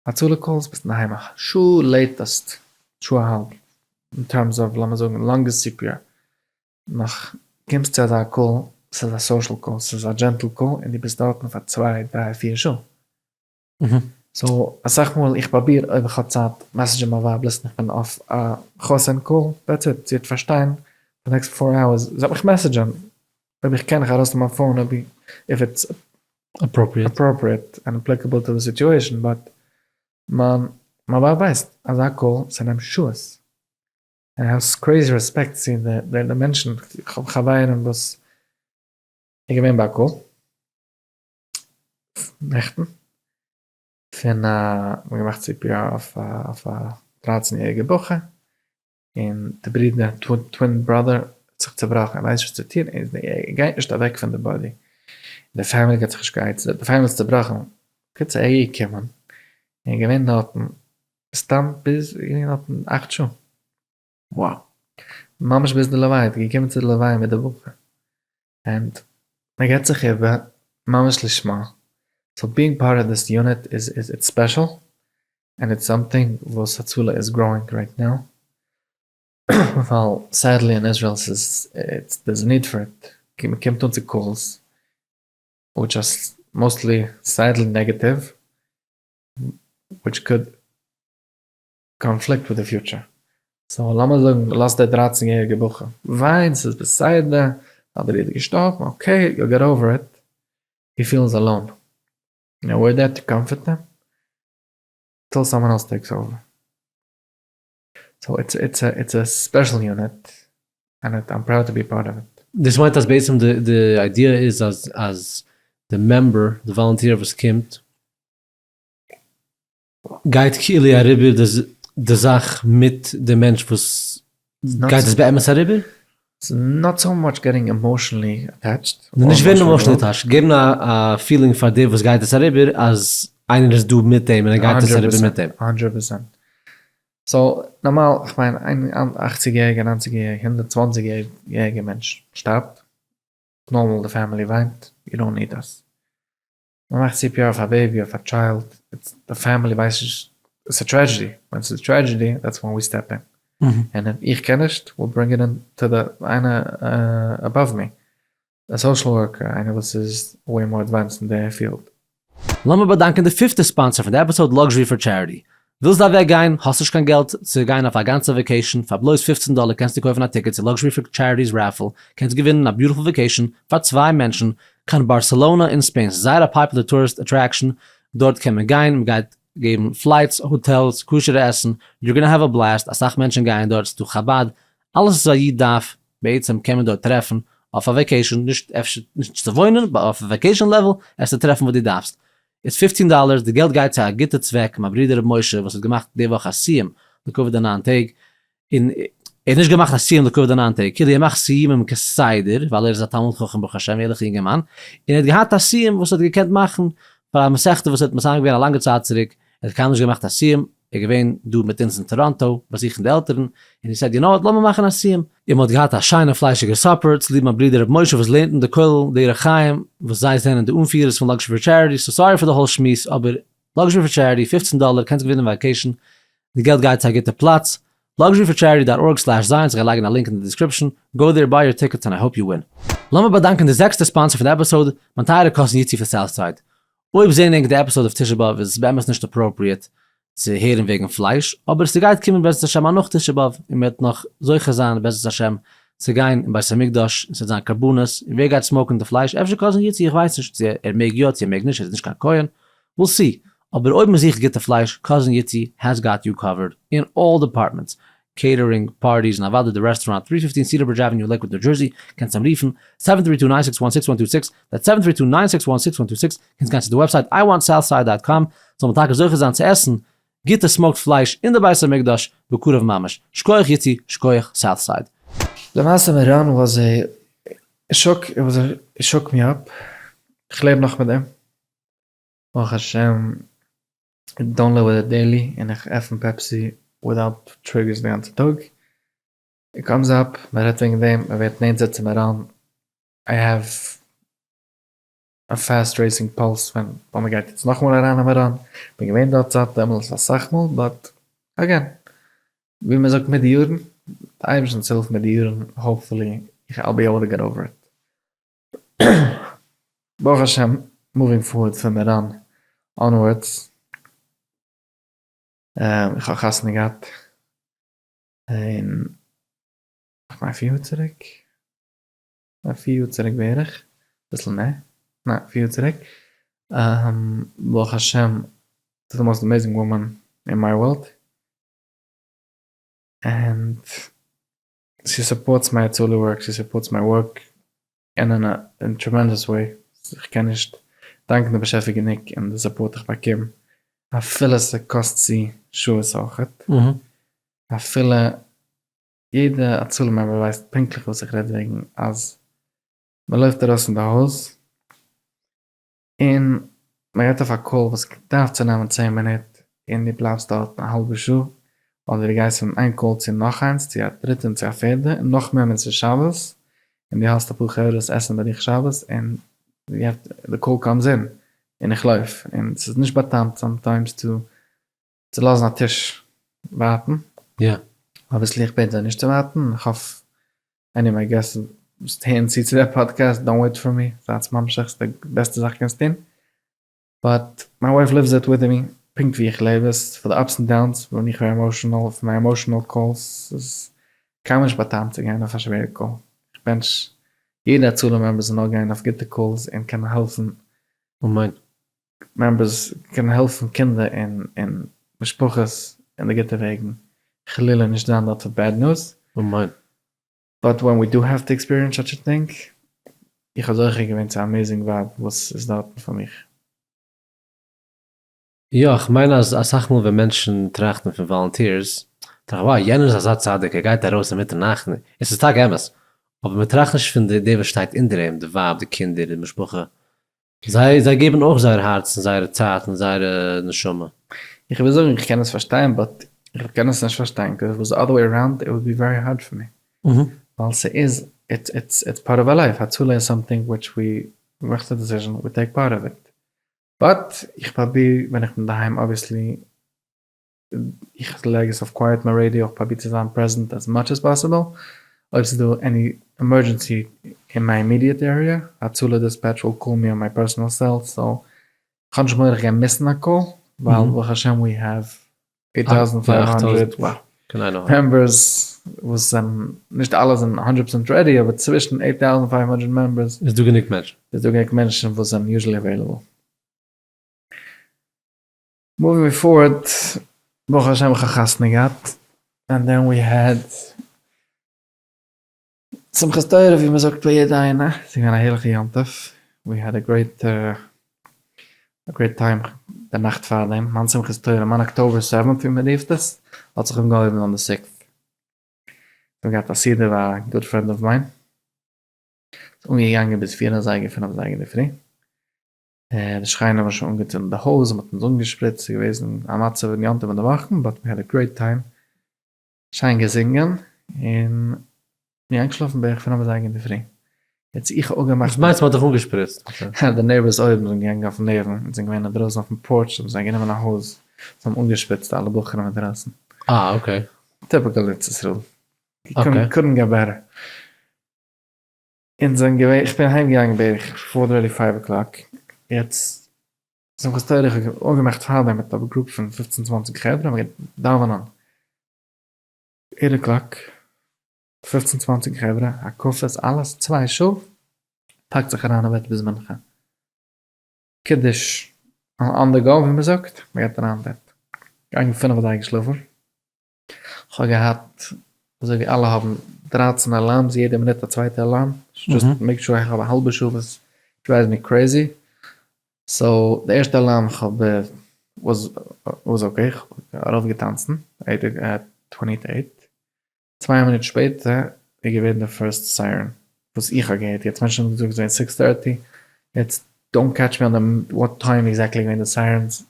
הצלה calls ביסט אינדערהיים א שעה latest, שעה א האלב, אין terms of לאמיר זאגן longest CPR, נאך קומסט צו אזא call, ס'איז א social call, ס'איז א gentle call, און דו ביסט דארטן פאר צוויי דריי פיר שעה. so אסאך מאל איך פראביר אויב איך האב צייט מעסעדזשען מיין ווייב listen איך בין אויף א חתן call, that's it, זי וועט פארשטיין פאר די next four hours, זי וועט מיך מעסעדזשען אויב איך קען איך ארויסנעמען מיין phone אויב if it's appropriate and applicable to the situation but מיין מיין ווייב ווייסט אז א call ס'נעמט שעות און איך האב crazy respect צו די די מענטשן איך האב חברים וואס איז געווען ביי א call נעכטן פון א מ'האט געמאכט CPR אויף א דרייצן יעריגע בחור און די ברודער, twin brother, האט זיך צובראכן, ער ווייסט נישט וואס צו טון, ער גייט נישט אוועק פון די body, די family געבט זיך נישט קיין עצה, די family איז צובראכן, בקיצור ער איז געקומען, און געווען דארטן, סתם ביז, געווען דארטן אכט שעה, wow, ממש ביז די לוויה, געקומען צו די לוויה מיט די בחור, and מען געבט זיך איבער ממש לשמה, so being part of this unit איז איז it's special, and it's something וואס הצלה איז growing right now, ווייל sadly אין איזראעל ס'איז it's there's a need for it, מען קומט אן צו calls which are mostly sadly negative, which could conflict with the future. so לאמיר זאגן לאז דער דרייצן יעריגע בחור וויין, ס'איז בסדר, אדער ער איז געשטארבן, okay, you'll get over it, he feels alone, now we're there to comfort him, till someone else takes over. So it's it's it's a special unit and I'm proud to be part of it. דאס מיינט אז בעצם די די idea איז אז אז די member, די volunteer וואס קומט, גייט כאילו אריבער די זאך מיט די מענטש וואס גייט עס באמת אריבער? ס'איז not so much getting emotionally attached. נישט ווערן emotionally attached, געבן א feeling פאר דער וואס גייט עס אריבער אז איינער איז דא מיט אים און ער גייט עס אריבער מיט אים. הונדרעט פראצענט. So נארמאל, איך מיין איין אכציג יעריגע, ניינציג יעריגע, הונדרעט צוואנציג יעריגע מענטש שטארבט, נארמאל די family וויינט, you don't need us. מען מאכט CPR אויף א baby אויף א child, די family ווייסט נישט, עס איז א tragedy, ווען עס איז א tragedy that's when we step in, און אויב איך קען נישט we'll bring it in to די איינער above me, א social worker, איינער וואס איז way more advanced אין די field. לאמיר באדאנקען די פיפטע sponsor פון די episode Luxury for Charity. ווילסט אוועק גיין? האסט נישט קיין געלט צו גיין אויף א גאנצע vacation? פאר בלויז 15 דאלער קענסטו קויפן א ticket צו Luxury for Charity's raffle, קענסט געווינען א beautiful vacation פאר צוויי מענטשן קיין בארסעלאנא אין ספעין, ס'איז זייער א popular tourist attraction, דארט קען מען גיין, מ'גייט געבן flights, hotels, כשר'ע עסן, you're gonna have a blast, אסאך מענטשן גייען דארט, ס'דא חבד, אלעס וואס א איד דארף בעצם קען מען דארט טרעפן אויף א vacation, נישט אפשר נישט צו וואוינען, but אויף א vacation level עסטו טרעפן וואס דו דארפסט. איז 15 דאלער, די געלט גייט צו א גוטע צוועק, מיין ברודער ר' משה וואס האט געמאכט די וואך א סיום לכבוד די ניין טעג, און ער האט נישט געמאכט א סיום לכבוד די ניין טעג, כאילו ער מאכט סיומים כסדר, ווייל ער איז א תלמיד חכם ברוך השם, ערליכע יונגערמאן, און ער האט געהאט א סיום וואס ער האט געקענט מאכן פאר א מסכתא וואס ער האט מסיים געווען א לאנגע צייט צוריק, ער האט קיינמאל נישט געמאכט א סיום, ער איז געווען דא מיט אונז אין טאראנטא באזוכן די עלטערן, און he said you know what לאמיר מאכן א סיום, און מען האט געהאט א שיינע פליישיגע supper, צוליב מיין ברודער ר' משה וואס לערנט אין די כולל דרך חיים, וואס זיי זענען די אנפירערס פון Luxury for Charity, so sorry פאר די whole שמועס, אבער Luxury for Charity, 15 דאלער, קענסט געווינען vacation, די געלט גייט צו א גוטע פלאץ, luxuryforcharity dot org slash Zion, כ'גיי לייגן א link אין די description, go there buy your tickets and I hope you win. לאמיר באדאנקען די זעקסטע sponsor פון די episode, מיין טייערע cousin יצי פון Southside. אויב זעהן ענק די episode אויף תשעה באב איז עס באמת נישט appropriate צו הערן וועגן פלייש, אבער ס'גייט קומען בעזרת השם א נאך תשעה באב און מ'וועט נאך זוכה זיין בעזרת השם צו גיין אין בית המקדש און ס'וועט זיין קרבנות, און ווער גייט smoke ן די פלייש? אפשר cousin יצי, איך ווייס נישט צו ער מעג יא צו ער מעג נישט, ער איז נישט קיין כהן, we'll see, אבער אויב מ'זוכט גוטע פלייש, cousin יצי has got you covered in all departments, catering, parties, און אוודאי די רעסטוראנט, three fifteen Cedar Bridge Avenue Lakewood ניו דזשערסי, קענסט אים רופן, seven three two nine six one six one two six, that's seven three two nine six one six one two six, קענסט גיין צו די website I want Southside dot com, זאל מען טאקע זוכה זיין צו עסן גוטע smoked פלייש אין די בית המקדש בקרוב ממש, שקויעך יצי, שקויעך Southside. למעשה מירון was a shock, it was a shook me up, איך לעב נאך מיט דעם, ברוך השם don't live with it daily און איך עפן Pepsi without triggers די גאנצע טאג, it comes up, מען רעדט וועגן דעם, מען ווערט נענטער צו מירון, I have a fast racing pulse ווען ווייל מען גייט יעצט נאכאמאל אריין אין מירון, כ'בין געווען דארט זייט דעמאלס אסאך מאל but again ווי מען זאגט מיט די יארן, די אייבערשטנ'ס הילף מיט די יארן hopefully איך I'll be able to get over it. ברוך השם moving forward פון מירון onwards, איך האב חתונה געהאט אין כ'מיין פיר יאר צוריק, פיר יאר צוריק בערך, אביסל מער, ניין פיר יאר צוריק, ברוך השם to the most amazing woman in my world, and she supports my הצלה work, she supports my work אין א tremendous way, איך קען נישט דאנקן די באשעפער גענוג און די support איך באקום, אפילו ס'קאסט צו שעות אויכעט, אפילו יעדע הצלה member ווייסט פונקטליך וואס איך רעד וועגן, אז מ'לויפט ארויס פון די הויז און מען גייט אויף א call וואס דארף צו נעמען צען מינוט און דו בלייבסט דארט א האלבע שעה, אדער דו גייסט פון איין call צו נאך איינס צו א דריטע און צו א פערדע און נאך מער ווען ס'איז שבת און דו האסט אפאר חברה וואס עסן ביי דיך שבת און די call comes in און איך לויף און ס'איז נישט בא'טעמ'ט sometimes צו צו לאזן א טיש ווארטן. יא. Obviously איך בעט זיי נישט צו ווארטן, איך האף any my guests וואס הערן צו צו די podcast don't wait for me, זייטס ממשיך ס'איז די בעסטע זאך קענסט טון, but my wife lives it with me, פונקט ווי איך לעב עס, פאר די ups and downs, ווען איך ווער emotional, פון מיי emotional calls, ס'איז קיינמאל נישט בא'טעמ'ט צו גיין אויף א שווערע call, איך בענטש יעדע הצלה member זאל נאר גיין אויף גוטע calls און קענען העלפן. אמן. Members קענען העלפן קינדער און און משפחות אין די גוטע וועגן. חלילה נישט זיין דארט פאר bad news. אמן. But when we do have to experience such a thing, איך האב זוכה געווען צו א amazing ווייב וואס איז דארטן פאר מיך. יא, איך מיין אז אסאך מאל ווען מענטשן טראכטן פון volunteers, טראכט wow יענער איז אזא צדיק ער גייט ארויס אינמיטן נאכט, און עס איז טאקע אמת, אבער מען טראכט נישט פון די וואס שטייט אונטער אים, די ווייב, די קינדער, די משפחה, זיי זיי געבן אויך זייער הארץ און זייערע צייט און זייערע נשמה. איך וויל זאגן איך קען עס פארשטיין but איך קען עס נישט פארשטיין cause if was other way around it would be very hard for me ווייל ס'איז it's it's part of our life הצלה איז something which we מאכט א decision we take part of it but איך פראביר ווען איך בין אינדערהיים obviously איך לייג עס אויף quiet מיין radio איך פראביר צו זיין present as much as possible אויב ס'איז דא any emergency אין מיין immediate area הצלה dispatch will call me on my personal cell so כ'האב נישט מורא איך גיי miss ן א call ווייל ברוך השם we have 8500 members וואס זענען נישט אלע זענען הונדרעט פראצענט ready אבער צווישן 8500 members איז דא גענוג מענטשן. איז דא גענוג מענטשן וואס זענען usually available. Moving forward, ברוך השם איך האב חתונה געהאט, and then we had שמחת תורה ווי מען זאגט ביי יעדע איינע, ס'איז געווען א הערליכע יום טוב, we had a great a great time די נאכט פארדעם, מיין שמחת תורה, מיין October seventh ווי מען רופט עס, האט זיך אנגעהויבן on the sixth, כ'האב געהאט א סעודה ביי א good friend of mine, ס'איז אנגעגאנגען ביז פיר אזייגער פינף אזייגער אינדערפרי, די שכנים האבן שוין אנגעצינדן די הויז, מען האט אונז אנגעשפריצט, ס'איז געוועזן א מצב אין יום טוב אין די וואכן, but we had a great time, שיין געזינגען, און מיר איינגעשלאפן בערך פינף אזייגער אינדערפרי. יעצט איך האב אפגעמאכט. וואס מיינסטו מ'האט דיך אנגעשפריצט? די neighbors אויבן זענען געגאנגען אויפן נערוון, אונז זענען געווען אינדרויסן אויפן porch, האבן זיי גענומען א הויז, זיי האבן אנגעשפריצט אלע בחורים אינדרויסן. אה okay. Typical ארץ ישראל. Couldn't get better. אונז זענען געווען, איך בין אהיים געגאנגען בערך four thirty five o'clock, יעצט שמחת תורה, איך האב אפגעמאכט פארדעם מיט א group פון פופצן צוואנציג חברה, מ'גייט דאווענען eight o'clock, פופצן צוואנציג חברה, הקפות אלעס צוויי שעה, פאקט זיך אריין אין בעט ביז מנחה, קידוש on the go ווי מ'זאגט, מ'גייט אריין אין בעט, געגאנגען פינף אזייגער שלאפן. כ'האב געהאט אזוי ווי אלע האבן 13 alarms יעדע מינוט א צווייטע alarm, just make sure איך האב א האלבע שעה וואס drives me crazy, so די ערשטע alarm איך האב was okay, איך האב ארויפגעטאנצן at twenty to eight, צוויי מינוט שפעטער איז געווען די first siren וואס איך האב געהערט, יעצט מענטשן האבן געזאגט עס איז געווען six thirty, יעצט don't catch me on the what time exactly געווען די sirens,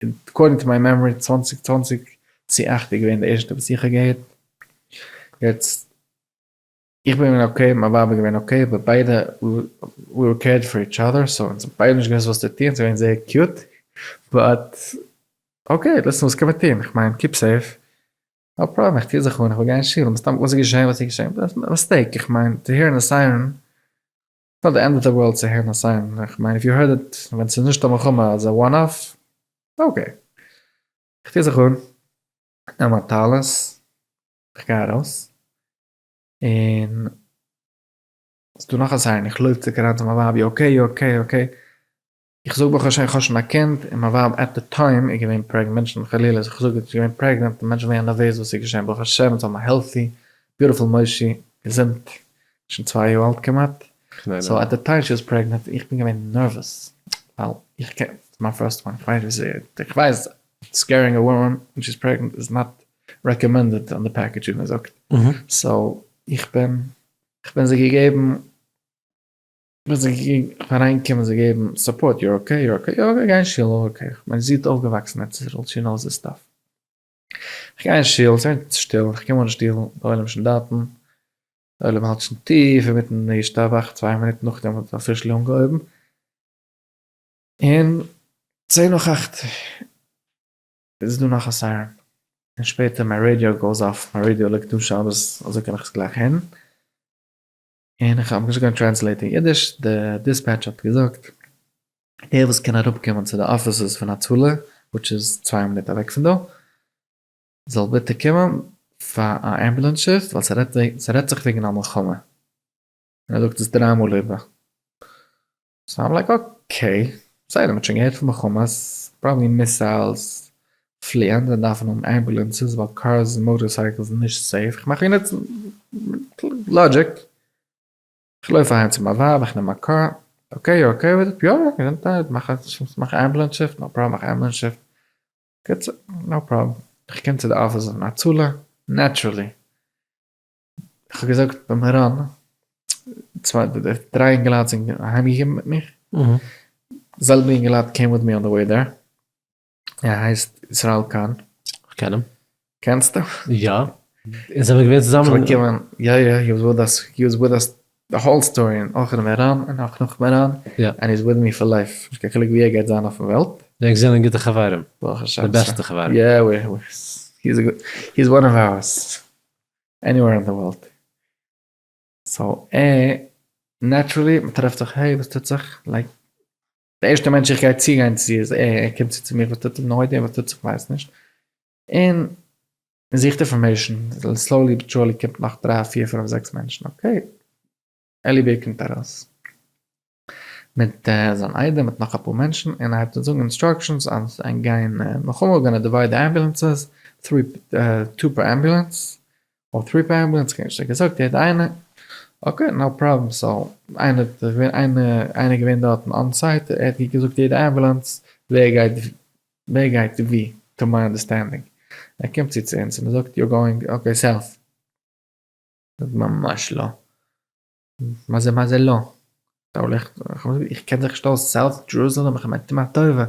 according to my memory צוואנציג צוואנציג צו אכט איז געווען די ערשטע וואס איך האב געהערט, יעצט איך בין געווען okay, מיין ווייב איז געווען okay, אבער ביידע we were cared for each other, so אונז האבן ביידע נישט געוואוסט וואס צו טון, ס'איז געווען זייער cute, but okay, listen וואס קען מען טון, איך מיין keep safe, no problem, איך טוה זיך אן, איך וויל גיין אין שול, מסתם וואס איז געשען, וואס איז געשען, mistake, איך מיין צו הערן א siren, not the end of the world צו הערן א siren, איך מיין if you heard it ווען ס'איז נישט א מלחמה אז א one off, okay. איך טוה זיך אן, נעם א טלית, איך גיי ארויס, און ס'דא נאך א siren, איך לויף צוריק אריין צו מיין ווייב, you okay, you okay, you okay, איך זאג ברוך השם איך האב שוין א קינד, און מיין ווייב at the time איז געווען pregnant, מענטשן חלילה איך זאג איז געווען pregnant, און מענטשן ווערן נערוועז וואס איז געשען, ברוך השם אונז האבן א healthy beautiful מושי, געזונט, שוין צוויי יאר אלט כמעט, so at the time she was pregnant, איך בין געווען נערוועז, ווייל איך קען, ס'איז מיין first one, איך ווייס וויאזוי, איך ווייס scaring a woman ווען she is pregnant איז not recommended on the package ווי מען זאגט, so איך בין, איך בין זיי געגעבן ווען זיי אריינקומען זיי געבן support you're okay you're okay יא גיי אין שול okay כ'מיין זי האט אויפגעוואקסן אין ארץ ישראל she knows this stuff כ'גיי אין שול ס'ווערט שטיל כ'קום אן אין שטיבל די עולם איז שוין דארטן די עולם האלט שוין טיף אינמיטן ישתבח צוויי מינוט נאכדעם האט officially אנגעהויבן און צען נאך אכט איז דא נאך א siren און שפעטער מיין radio goes off מיין radio ליגט דא שבת אזוי קען איך עס גלייך הערן. און איך האב נישט געקענט translate אין אידיש, די dispatch האט געזאגט, דער וואס קען אראפקומען צו די offices פון הצלה, which איז צוויי מינוט אוועק פון דא, זאל ביטע קומען פאר א ambulance shift, ווייל ס'רעדט זיך וועגן א מלחמה. און ער זאגט עס דריי מאל איבער. So I'm like okay, בסדר, מ'האט שוין געהערט פון מלחמות, probably missiles. פליען, זיי דארפן האבן ambulances ווייל cars און motorcycles איז נישט safe, איך מאך יענע logic, איך לויף אהיים צו מיין ווייב, איך נעם מיין קאר, okay you okay with it? יא יא, געזונטהייט, מאך מאך ambulance shift, no problem, מאך ambulance shift, קיצור, no problem, איך קום צו די אפיס פון הצלה, naturally, איך האב געזאגט ביי מירון, צוויי דריי אינגעלייט זענען אהיימגעקומען מיט מיך, זעלבע אינגעלייט came with me on the way there. ער הייסט ישראל קאהן. איך קען אים. קענסט אים? יא. אונז זעמיר געווען צוזאמען. באקומען, יא יא, he was with us, he was with us the whole story, און אויך אין מירון, און אויך נאך מירון, and he is with me for life, נישט קיין חילוק ווי ער גייט זיין אויפן וועלט. ענק זענען גוטע חברים. ברוך השם. די בעסטע חברים. יא, he is one of ours, anywhere in the world. so ער, naturally, מ'טרעפט זיך, hey וואס טוט זיך, like, די ערשטע מענטש איך גיי צוגיין צו איז ער, ער קומט צו צו מיר וואס טוט זיך, no idea וואס טוט זיך כ'ווייס נישט, און זוכט information, slowly but surely קומט נאך דריי פיר פינף זעקס מענטשן, okay, אלי בער קומט ארויס מיט זיין איידעם מיט נאך אפאר מענטשן און ער הייבט אן זאגן instructions אז ענק גייען מלחמה we're gonna divide די ambulances, three two per ambulance, אויף three per ambulance כ'האב נישט געזאגט יעדע איינע okay no problem so איינער האט געווען איינער איינער געווען דארטן on site ער האט געזאגט יעדע אמבולאנס ווער גייט ווער גייט ווי to my understanding ער קומט צו צו אונז און ער זאגט you're going okay south ממש לא מה זה מה זה לא איך קען זיך נישט אויס south Jerusalem איך מיין טו מיר א טובה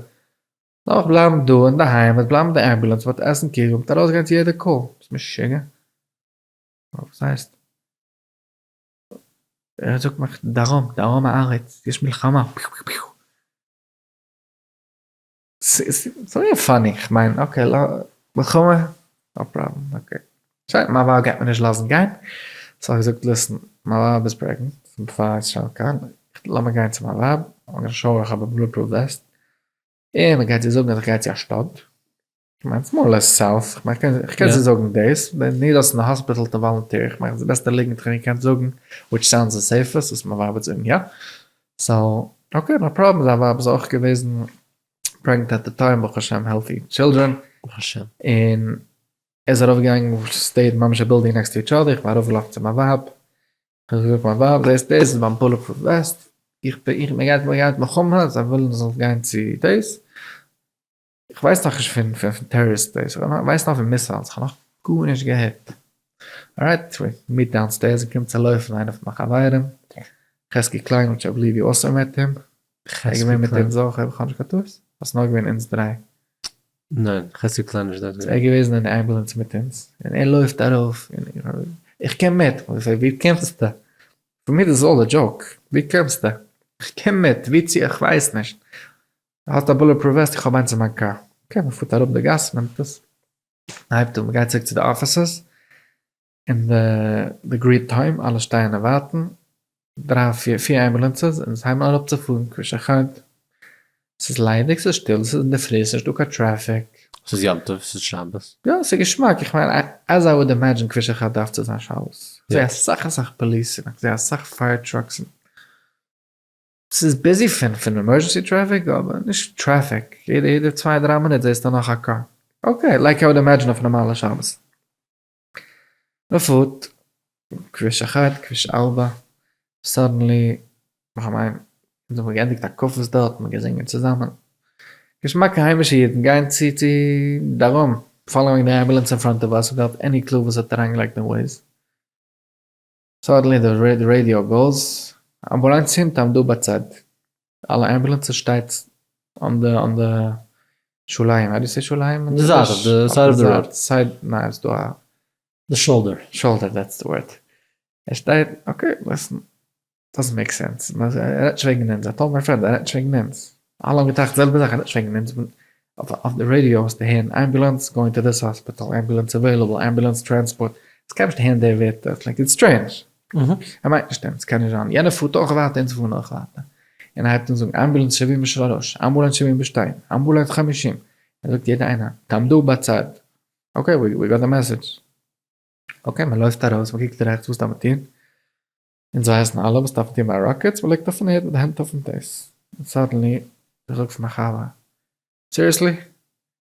לאמיך בלייבן דא אינדערהיים, וועט בלייבן די אמבולאנס, וועט עסן קוגל, מ'וועט ארויסגיין צו יעדע call. ביסט משוגע? וואס הייסט? ער זאגט מיך דרום, דרום הארץ, יש מלחמה, פיו פיו פיו. ס'איז מיר funny, כ'מיין okay, מלחמה, no problem, okay. שוין, מיין ווייב גייט מיר נישט לאזן גיין, so האב איך געזאגט listen, מיין ווייב איז pregnant, בעפאר איך שטעל קיין, לאמיר גיין צו מיין ווייב, I'm gonna show איך האב א bulletproof vest, און מען גייט זיי זאגן אז איך גיי צו א שטאט, כ'מיין it's more or less south, כ'מיין כ'קען זיי זאגן דאס, they need us אין די hospital to volunteer, כ'מיין די בעסטע ליגנט כ'האב געקענט זאגן, which sounds the safest, וואס מיין ווייב וועט זאגן יא, so okay no problem, זיין ווייב איז אויך געוועזן pregnant at the time, ברוך השם healthy children, ברוך השם. און ער איז ארויפגעגאנגען stayed ממש א building next to each other, איך בין ארויפגעלאפן צו מיין ווייב, איך זאג מיין ווייב, זעסט דאס איז מיין bulletproof vest, איך בין איך מען גייט מען גייט מלחמה, זיי ווילן זאל גיין צו דאס, איך ווייס נאך נישט פון פון טעראריסט דאס, איך ווייס נאר פון missiles, איך האב נאך גארנישט געהערט. alright, we meet downstairs און קומט צו לויפן איינער פון מיין חברים, חזקי קליין, which I believe you also met him, ער איז געווען מיט אונז אויך אויב איך האב נישט קיין טעות, אדער ס'נאר געווען אונז דריי? ניין, חזקי קליין איז נישט דארט געווען. ער איז געוועזן אין די אמבולאנס מיט אונז, און ער לויפט ארויף, און איך קום מיט, איך זאג ווי קומסטו? פאר מיר איז עס all a joke, ווי קומסטו? איך קום מיט, ווי צו? איך ווייס נישט. האסט א bulletproof vest? איך האב איינס אין מיין קאר. okay, מען פארט אראפ די גאס, מען נעמט עס, מען הייבט אן, מען גייט צוריק צו די offices, אין די agreed time, אלע שטייען און ווארטן, דריי פיר פיר ambulances, און זיי הייבן אן אראפצופארן כביש אחד, ס'איז ליידיג, ס'איז שטיל, ס'איז אינדערפרי, ס'איז נישטא קיין טרעפיק. ס'איז יום טוב, ס'איז שבת. יא, ס'איז געשמאק, איך מיין as I would imagine כביש אחד דארף צו זיין שבת, כ'זעה אסאך אסאך פאליס און כ'זעה אסאך fire trucks און ס'איז busy פון פון emergency traffic אבער נישט טרעפיק, יעדע יעדע צוויי דריי מינוט זעסטו נאך א קאר, okay like I would imagine אויף נארמאלע שבת. מ'פארט כביש אחד כביש ארבע, suddenly, כ'מיין, אונז האבן געענדיגט הקפות דארט, מ'האט געזינגען צוזאמען, געשמאקע היימישע אידן גייען צו צו דרום, following די אמבולאנס אין front of us without any clue וואס האט אריינגעלייגט אין Waze. suddenly די radio goes, אמבולאנסים תעמדו בצד, אלע אמבולאנסעס שטייט on די on די שוליים, how do you say שוליים אין די זייט, אויף די side of the road. side, ניין ס'דא א. די shoulder. shoulder that's the word. ער שטייט, okay listen, doesn't make sense, ער רעדט נישט וועגן אונז, I told my friend ער רעדט נישט וועגן אונז, אלע האבן געטראכט די זעלבע זאך, ער רעדט נישט וועגן אונז, אויף די ראדיא האסטו הערן ambulance going to this hospital, ambulance available, ambulance transport, עס קען נישט הערן די ווערטער, עס like it's strange, ער מיינט נישט אונז, קען נישט זיין, יענער פארט אויך ווייטער אונז פארן אויך ווייטער, און ער הייבט אן זאגן אמבולאנס שבעים ושלוש, אמבולאנס שבעים ושתיים, אמבולאנס חמישים, ער זאגט יעדע איינער, תעמדו בצד, okay we got the message, okay מען לויפט ארויס מען קוקט רעכטס וואס דארף מען טון, אונז ווייסן אלע וואס דארף מען טון ביי rockets, מען ליגט אויפן ערד מיט די הענט אויפן דאס, און suddenly איך זאג פאר מיין חבר, seriously?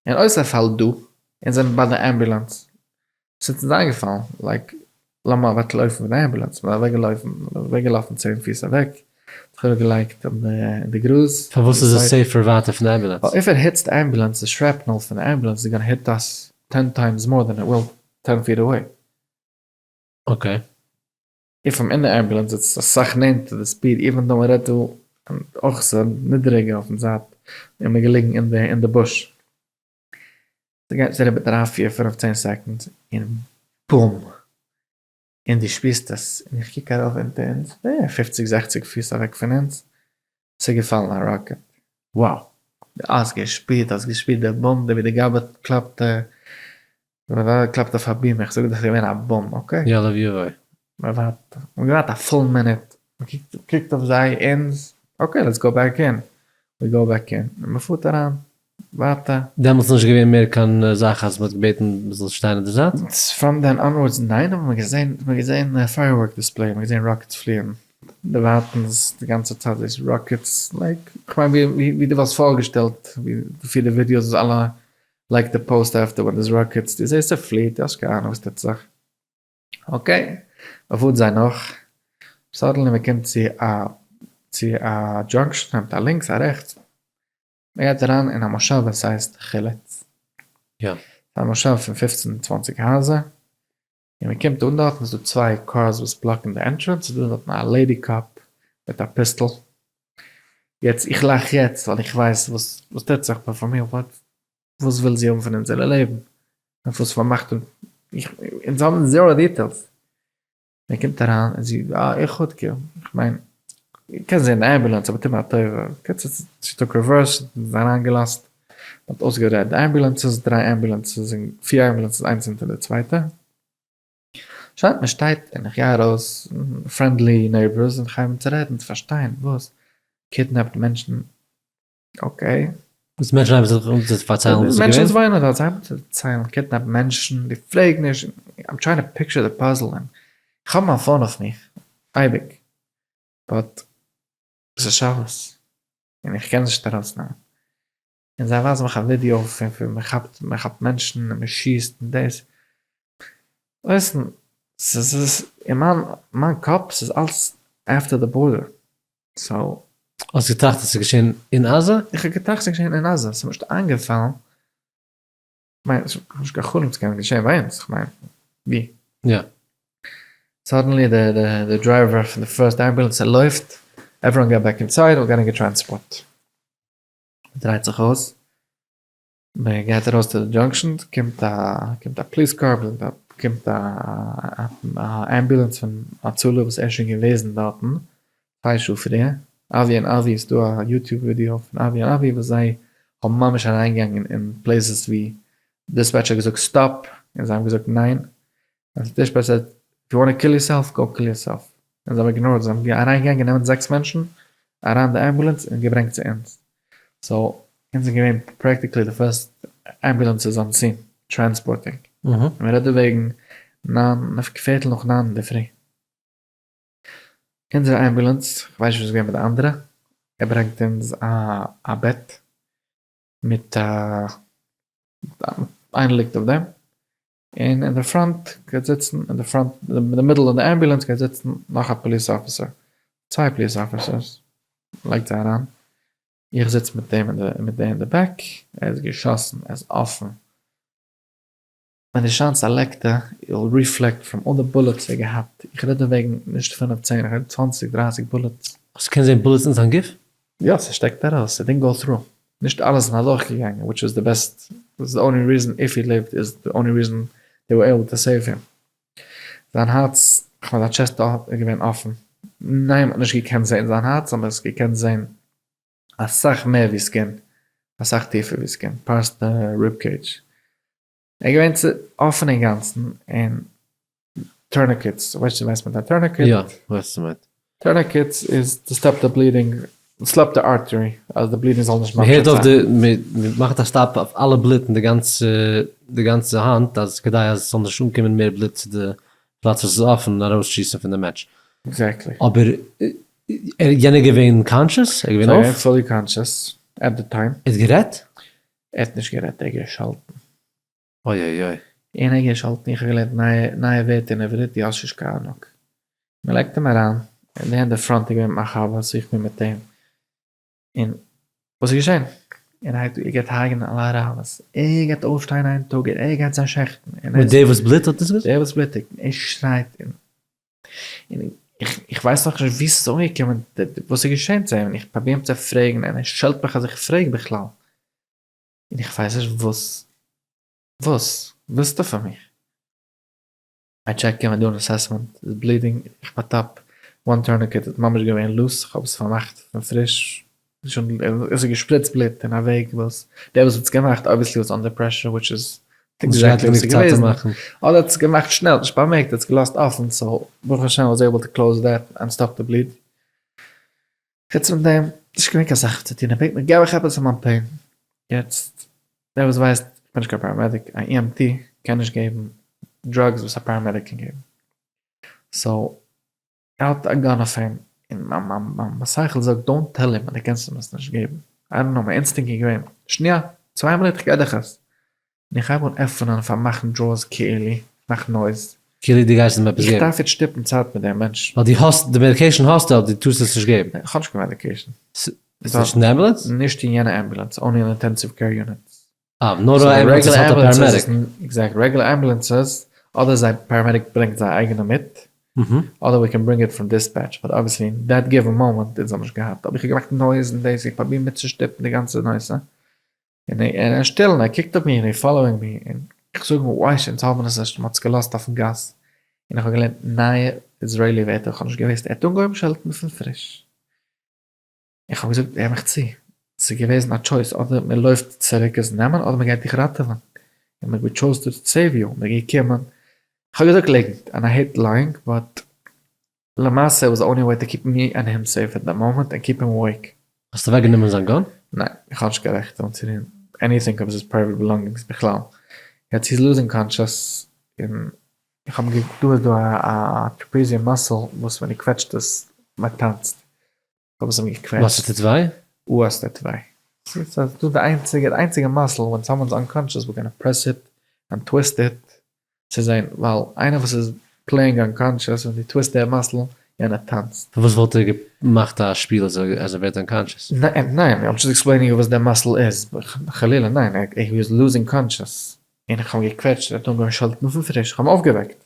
און אויב ס'פאלט דא, אונז זענען ביי די ambulance, ס'איז אונז איינגעפאלן, like, לאמיר אוועק לויפן פון די ambulance, מ'איז אוועק געלויפן, אוועק געלאפן צען פיס אוועק, זיך אראפ געלייגט אין די גראז. פארוואס איז עס safer ווייטער פון די ambulance? ווייל if it hits די ambulance, די shrapnel פון די ambulance איז gonna hit us ten times more than it will ten feet away. Okay. If I'm אין די ambulance איז עס אסאך נענטער די speed even though מ'רעדט דא אויך ס'איז נידעריגער אויפן זייט און מ'איז געליגן אין די אין די bush. ס'גייט נישט אריבער דריי פיר פינף צען seconds און בום! און דו שפירסט עס און איך קוק ארויף אונטער אונז בערך פופציג זעכציג פיס אוועק פון אונז ס'איז געפאלן א rocket. Wow. האסט געשפירט האסט געשפירט די בום ווי די גבאי קלאפט קלאפט אויף א בימה איך זאג דיך ס'איז געווען א בום okay. יאללה יבוא. מ'ווארט מ'האט געווארט א full מינוט מ'קוקט אויף זיי אונז okay let's go back in we go back in און מ'פארט אריין ווייטער. דעמאלטס נישט געווען מער קיין זאך אז מ'האט געבעטן מ'זאל שטיין אין די זייט? From then onwards ניין אבער מ'האט געזען מ'האט געזען firework display מ'האט געזען rockets פליען דערווייטענס די גאנצע צייט זעסט rockets like כ'מיין ווי ווי דו וואלסט פארגעשטעלט ווי די פילע ווידיאוס וואס אלע like די post after ווען דער'ס rockets דו זעסט ס'פליעט דו האסט קיין אהנונג וואס טוט זיך. Okay, מ'פארט זיי נאך, suddenly מ'קומט צו א צו א junction, נעמט א לינקס א רעכטס, מ'גייט אריין אין א מושב וואס הייסט חילוץ, יא. א מושב פון פופצן צוואנציג הייזער, און מ'קומט אן דארטן איז דא צוויי cars וואס block ן די entrance, איז דא דארטן א lady cop מיט א פיסטל, יעצט איך לאך יעצט ווייל איך ווייס וואס וואס טוט זיך, but פאר מיר what וואס וויל זי האבן פון אונזערע לעבן? און וואס פארמאכט אונז? אונז האבן zero details. מען קומט אריין און זי, אה, איך האט גע, איך מיין, קען זען די ambulance אבער טו מיר א טובה. קיצור, זי took reverse, אונז אריינגעלאזט, מען האט אויסגעדרייט די ambulances, דריי ambulances און פיר ambulances איינס אונטער די צווייטע. שוין, מען שטייט און איך גיי ארויס, friendly neighbors, און איך הייב אן צו רעדן, צו פארשטיין וואס, kidnapped מענטשן, okay. וואס מענטשן הייבן זיך אן צו פארציילן וואס איז געווען? מענטשן וואס וואוינען דארט, זיי הייבן צו דערציילן, kidnap מענטשן, דו פרעג נישט, I'm trying to picture the puzzle, און איך האב מיין phone אויף מיך, אייביג, but עס איז שבת, און איך קען עס נישט ארויסנעמען, און זיי ווייזן מיך א ווידיאו פון פון מען כאפט מען כאפט מענטשן און מען שיסט און דאס, ווייסן, ס'איז אין מיין מיין קאפ ס'איז אלס after the border, so. האסט געטראכט אז ס'איז געשען אין עזה? איך האב געטראכט ס'איז געשען אין עזה, ס'איז מיר נישט איינגעפאלן, כ'מיין ס'איז נישט קיין חלום ס'קען געשען ביי אונז, כ'מיין ווי? יא. Suddenly די די driver פון די first ambulance ער לויפט, everyone get back inside, we're getting a transport. מ'דרייט זיך אויס, מען גייט ארויס צו די junction, קומט א קומט א police car, קומט א ambulance פון הצלה וואס ער איז שוין געוועזן דארטן צוויי שעה פריער, אבי און אבי, ס'דא א YouTube ווידיאו פון אבי און אבי וואס זיי האבן ממש אריינגעגאנגען אין places ווי dispatch האט געזאגט stop און זיי האבן געזאגט ניין, און די dispatch זאגט if you wanna kill yourself go kill yourself, און זיי האבן ignore ט, זיי האבן אריינגעגאנגען גענומען זעקס מענטשן אריין די ambulance און געברענגט צו אונז, so אונז זענען געווען practically די first ambulances on scene transporting, און מען רעדט דא וועגן ניין פערטל נאך ניין אינדערפרי, אונזער ambulance, כ'ווייס נישט וואס איז געווען מיט די אנדערע, ער ברענגט אונז א בעט מיט א איינער ליגט אויף דעם, און אין די front גייט זיצן, אין די front, אין די middle אין די ambulance גייט זיצן נאך א police officer, צוויי police officers, לייגט זיי אריין, איך זיץ מיט דעם מיט דעם אין די back, ער איז געשאסן, ער איז אפן, ווען דו שיינסט א לעקטער, it will reflect from all the bullets ער געהאט, איך רעד דא וועגן נישט פינף צען, איך רעד צוואנציג דרייסיג bullets. האסט געקענט זען bullets אין זיין גוף? יא, ס'שטעקט ארויס, ס'דינט go through. נישט אלעס זענען אדורך געגאנגען which is the best, דאס איז די only reason if he lived is the only reason they were able to save him. זיין הארץ, כ'מיין זיין chest איז געווען אפן, ניין מ'האט נישט געקענט זען זיין הארץ אבער האסט געקענט זען אסאך מער ווי skin, אסאך טיפער ווי skin, past the rib cage. ער איז געווען צו אפען אינגאנצן און tourniquets, ווייסט וואס מיינט א tourniquet? יא, ווייס וואס ס'מיינט. Tourniquets איז to stop the bleeding, stop the artery, אז די bleeding זאל נישט ממשיך זיין. מ'הערט אויף די, מ'מאכט א stop אויף אלע בלוט אין די גאנצע, די גאנצע האנט, אז כדי אז ס'זאל נישט אנקומען מער בלוט צו די פלאץ וואס איז אפען און ארויסשיסן פון די מענטש. Exactly. אבער יענער געווען conscious? ער געווען אויף? Fully conscious at the time. ער האט גערעדט? ער האט נישט גערעדט, ער האט געשאלטן. אוי אוי אוי. און ער האט געשאלטן, איך האב געלערנט נייע נייע ווערטער אין עברית, דו האסט נישט קיין אהנונג. מען לייגט אים אריין, און דער אין די front איז געווען מיט מיין חבר, so איך בין מיט אים. און וואס איז געשען? און ער הייבט אן, ער גייט הרג'נען אלע אראבערס, ער גייט אויפשטיין איין טאג און ער גייט זיי שעכטן. און דער וואס בלוט האט עס געזאגט? דער וואס בלוטיגט, און ער שרייט און און איך ווייס נאך נישט ווי ס'איז אנגעקומען, וואס איז געשען צו אים, און איך פרוביר אים צו פרעגן און ער שעלט מיך אז איך פרעג בכלל, און איך ווייס נישט וואס, וואס ווילסטו פון מיך? I check אים און do an assessment, איז bleeding, איך פאטאפ, one tourniquet איז ממש געווען loose, איך האב עס פארמאכט פון פריש, עס איז געשפריצט בלוט אין א וועג וואס דער וואס האט עס געמאכט obviously was under pressure which is exactly וואס איז געוועזן, אדער האט עס געמאכט שנעל, נישט באמערקט, האט עס געלאזט אפען, so ברוך השם was able to close that and stop the bleed. חוץ פון דעם, נישט געווען קיין סאך צו טון, ער בעט מיך געב איך עפעס פאר מיין pain, יעצט דער וואס ווייסט, איך בין נישט קיין paramedic, א EMT קען נישט געבן drugs וואס א paramedic קען געבן, so ער האט א gun אויף אים, און מיין שכל זאגט don't tell him אז דו קענסט אים עס נישט געבן, I don't know, מיין אינסטינקט איז געווען, שנייה, צוויי מינוט איך גיי דיך עס, און איך הייב אן עפענען און פארמאכן drawers כאילו, מאך noise. כאילו דו גייסט אים עפעס געבן. איך דארף יעצט שטופן צייט מיט דעם מענטש. ווייל דו האסט, די medication האסטו אבער דו טארסט עס נישט געבן. איך האב נישט קיין medication. ס'איז נישט אין די אמבולאנס? נישט אין יענע אמבולאנס, only אין intensive care units. אה, נאר א אמבולאנס וואס האט א paramedic. Exactly, regular ambulances, אדער זיי paramedic ברענגט זייער אייגענע מיט, אדער we can bring it from dispatch, but obviously אין that given moment אונז האבן נישט געהאט, אבער איך האב געמאכט noise און דאס, איך פראביר מיטצושטופן די גאנצע נושא, און ער איז שטיל און ער קוקט אויף מיר און he following me, און איך זאג אים ווייסט אונז האבן עס נישט, מען האט עס געלאזט אויפן גאס, און איך האב געלערנט נייע Israeli ווערטער, איך האב נישט געוואוסט, ער האט אנגעהויבן שעלטן פון פריש. איך האב געזאגט הער מיך צו, ס'איז געוועזן א choice אדער מען לויפט צוריק עס נעמען אדער מען גייט דיך ראטעווען, און מען chose to save you, מען איז געקומען, איך האב געזאגט ליגנט, and I hate lying, but למעשה it was the only way to keep me and him safe at the moment and keep him awake. האסט אוועק גענומען זיין gun? ניין, איך האב נישט קיין רעכט אנצורירן anything of his private belongings בכלל, יעצט he's losing conscious און איך האב דא איז דא א trapezium muscle וואס ווען דו קוועטשט עס מען טאנצט, כ'האב עס אים געקוועטשט. וואס ס'טוט וויי? אוה ס'טוט וויי. ס'איז דא די איינציגע די איינציגע muscle ווען someone's unconscious we're gonna press it and twist it צו זעהן ווייל איינער וואס איז playing unconscious ווען דו twist די muscle יענער טאנצט. פארוואס וואלט ער געמאכט א שפיל אז ער ווערט unconscious? ניין ניין I'm just explaining וואס די muscle איז חלילה ניין he was losing conscious און איך האב אים געקוועטשט ער האט אנגעהויבן שעלטן פון פריש איך האב אים אויפגעוועקט.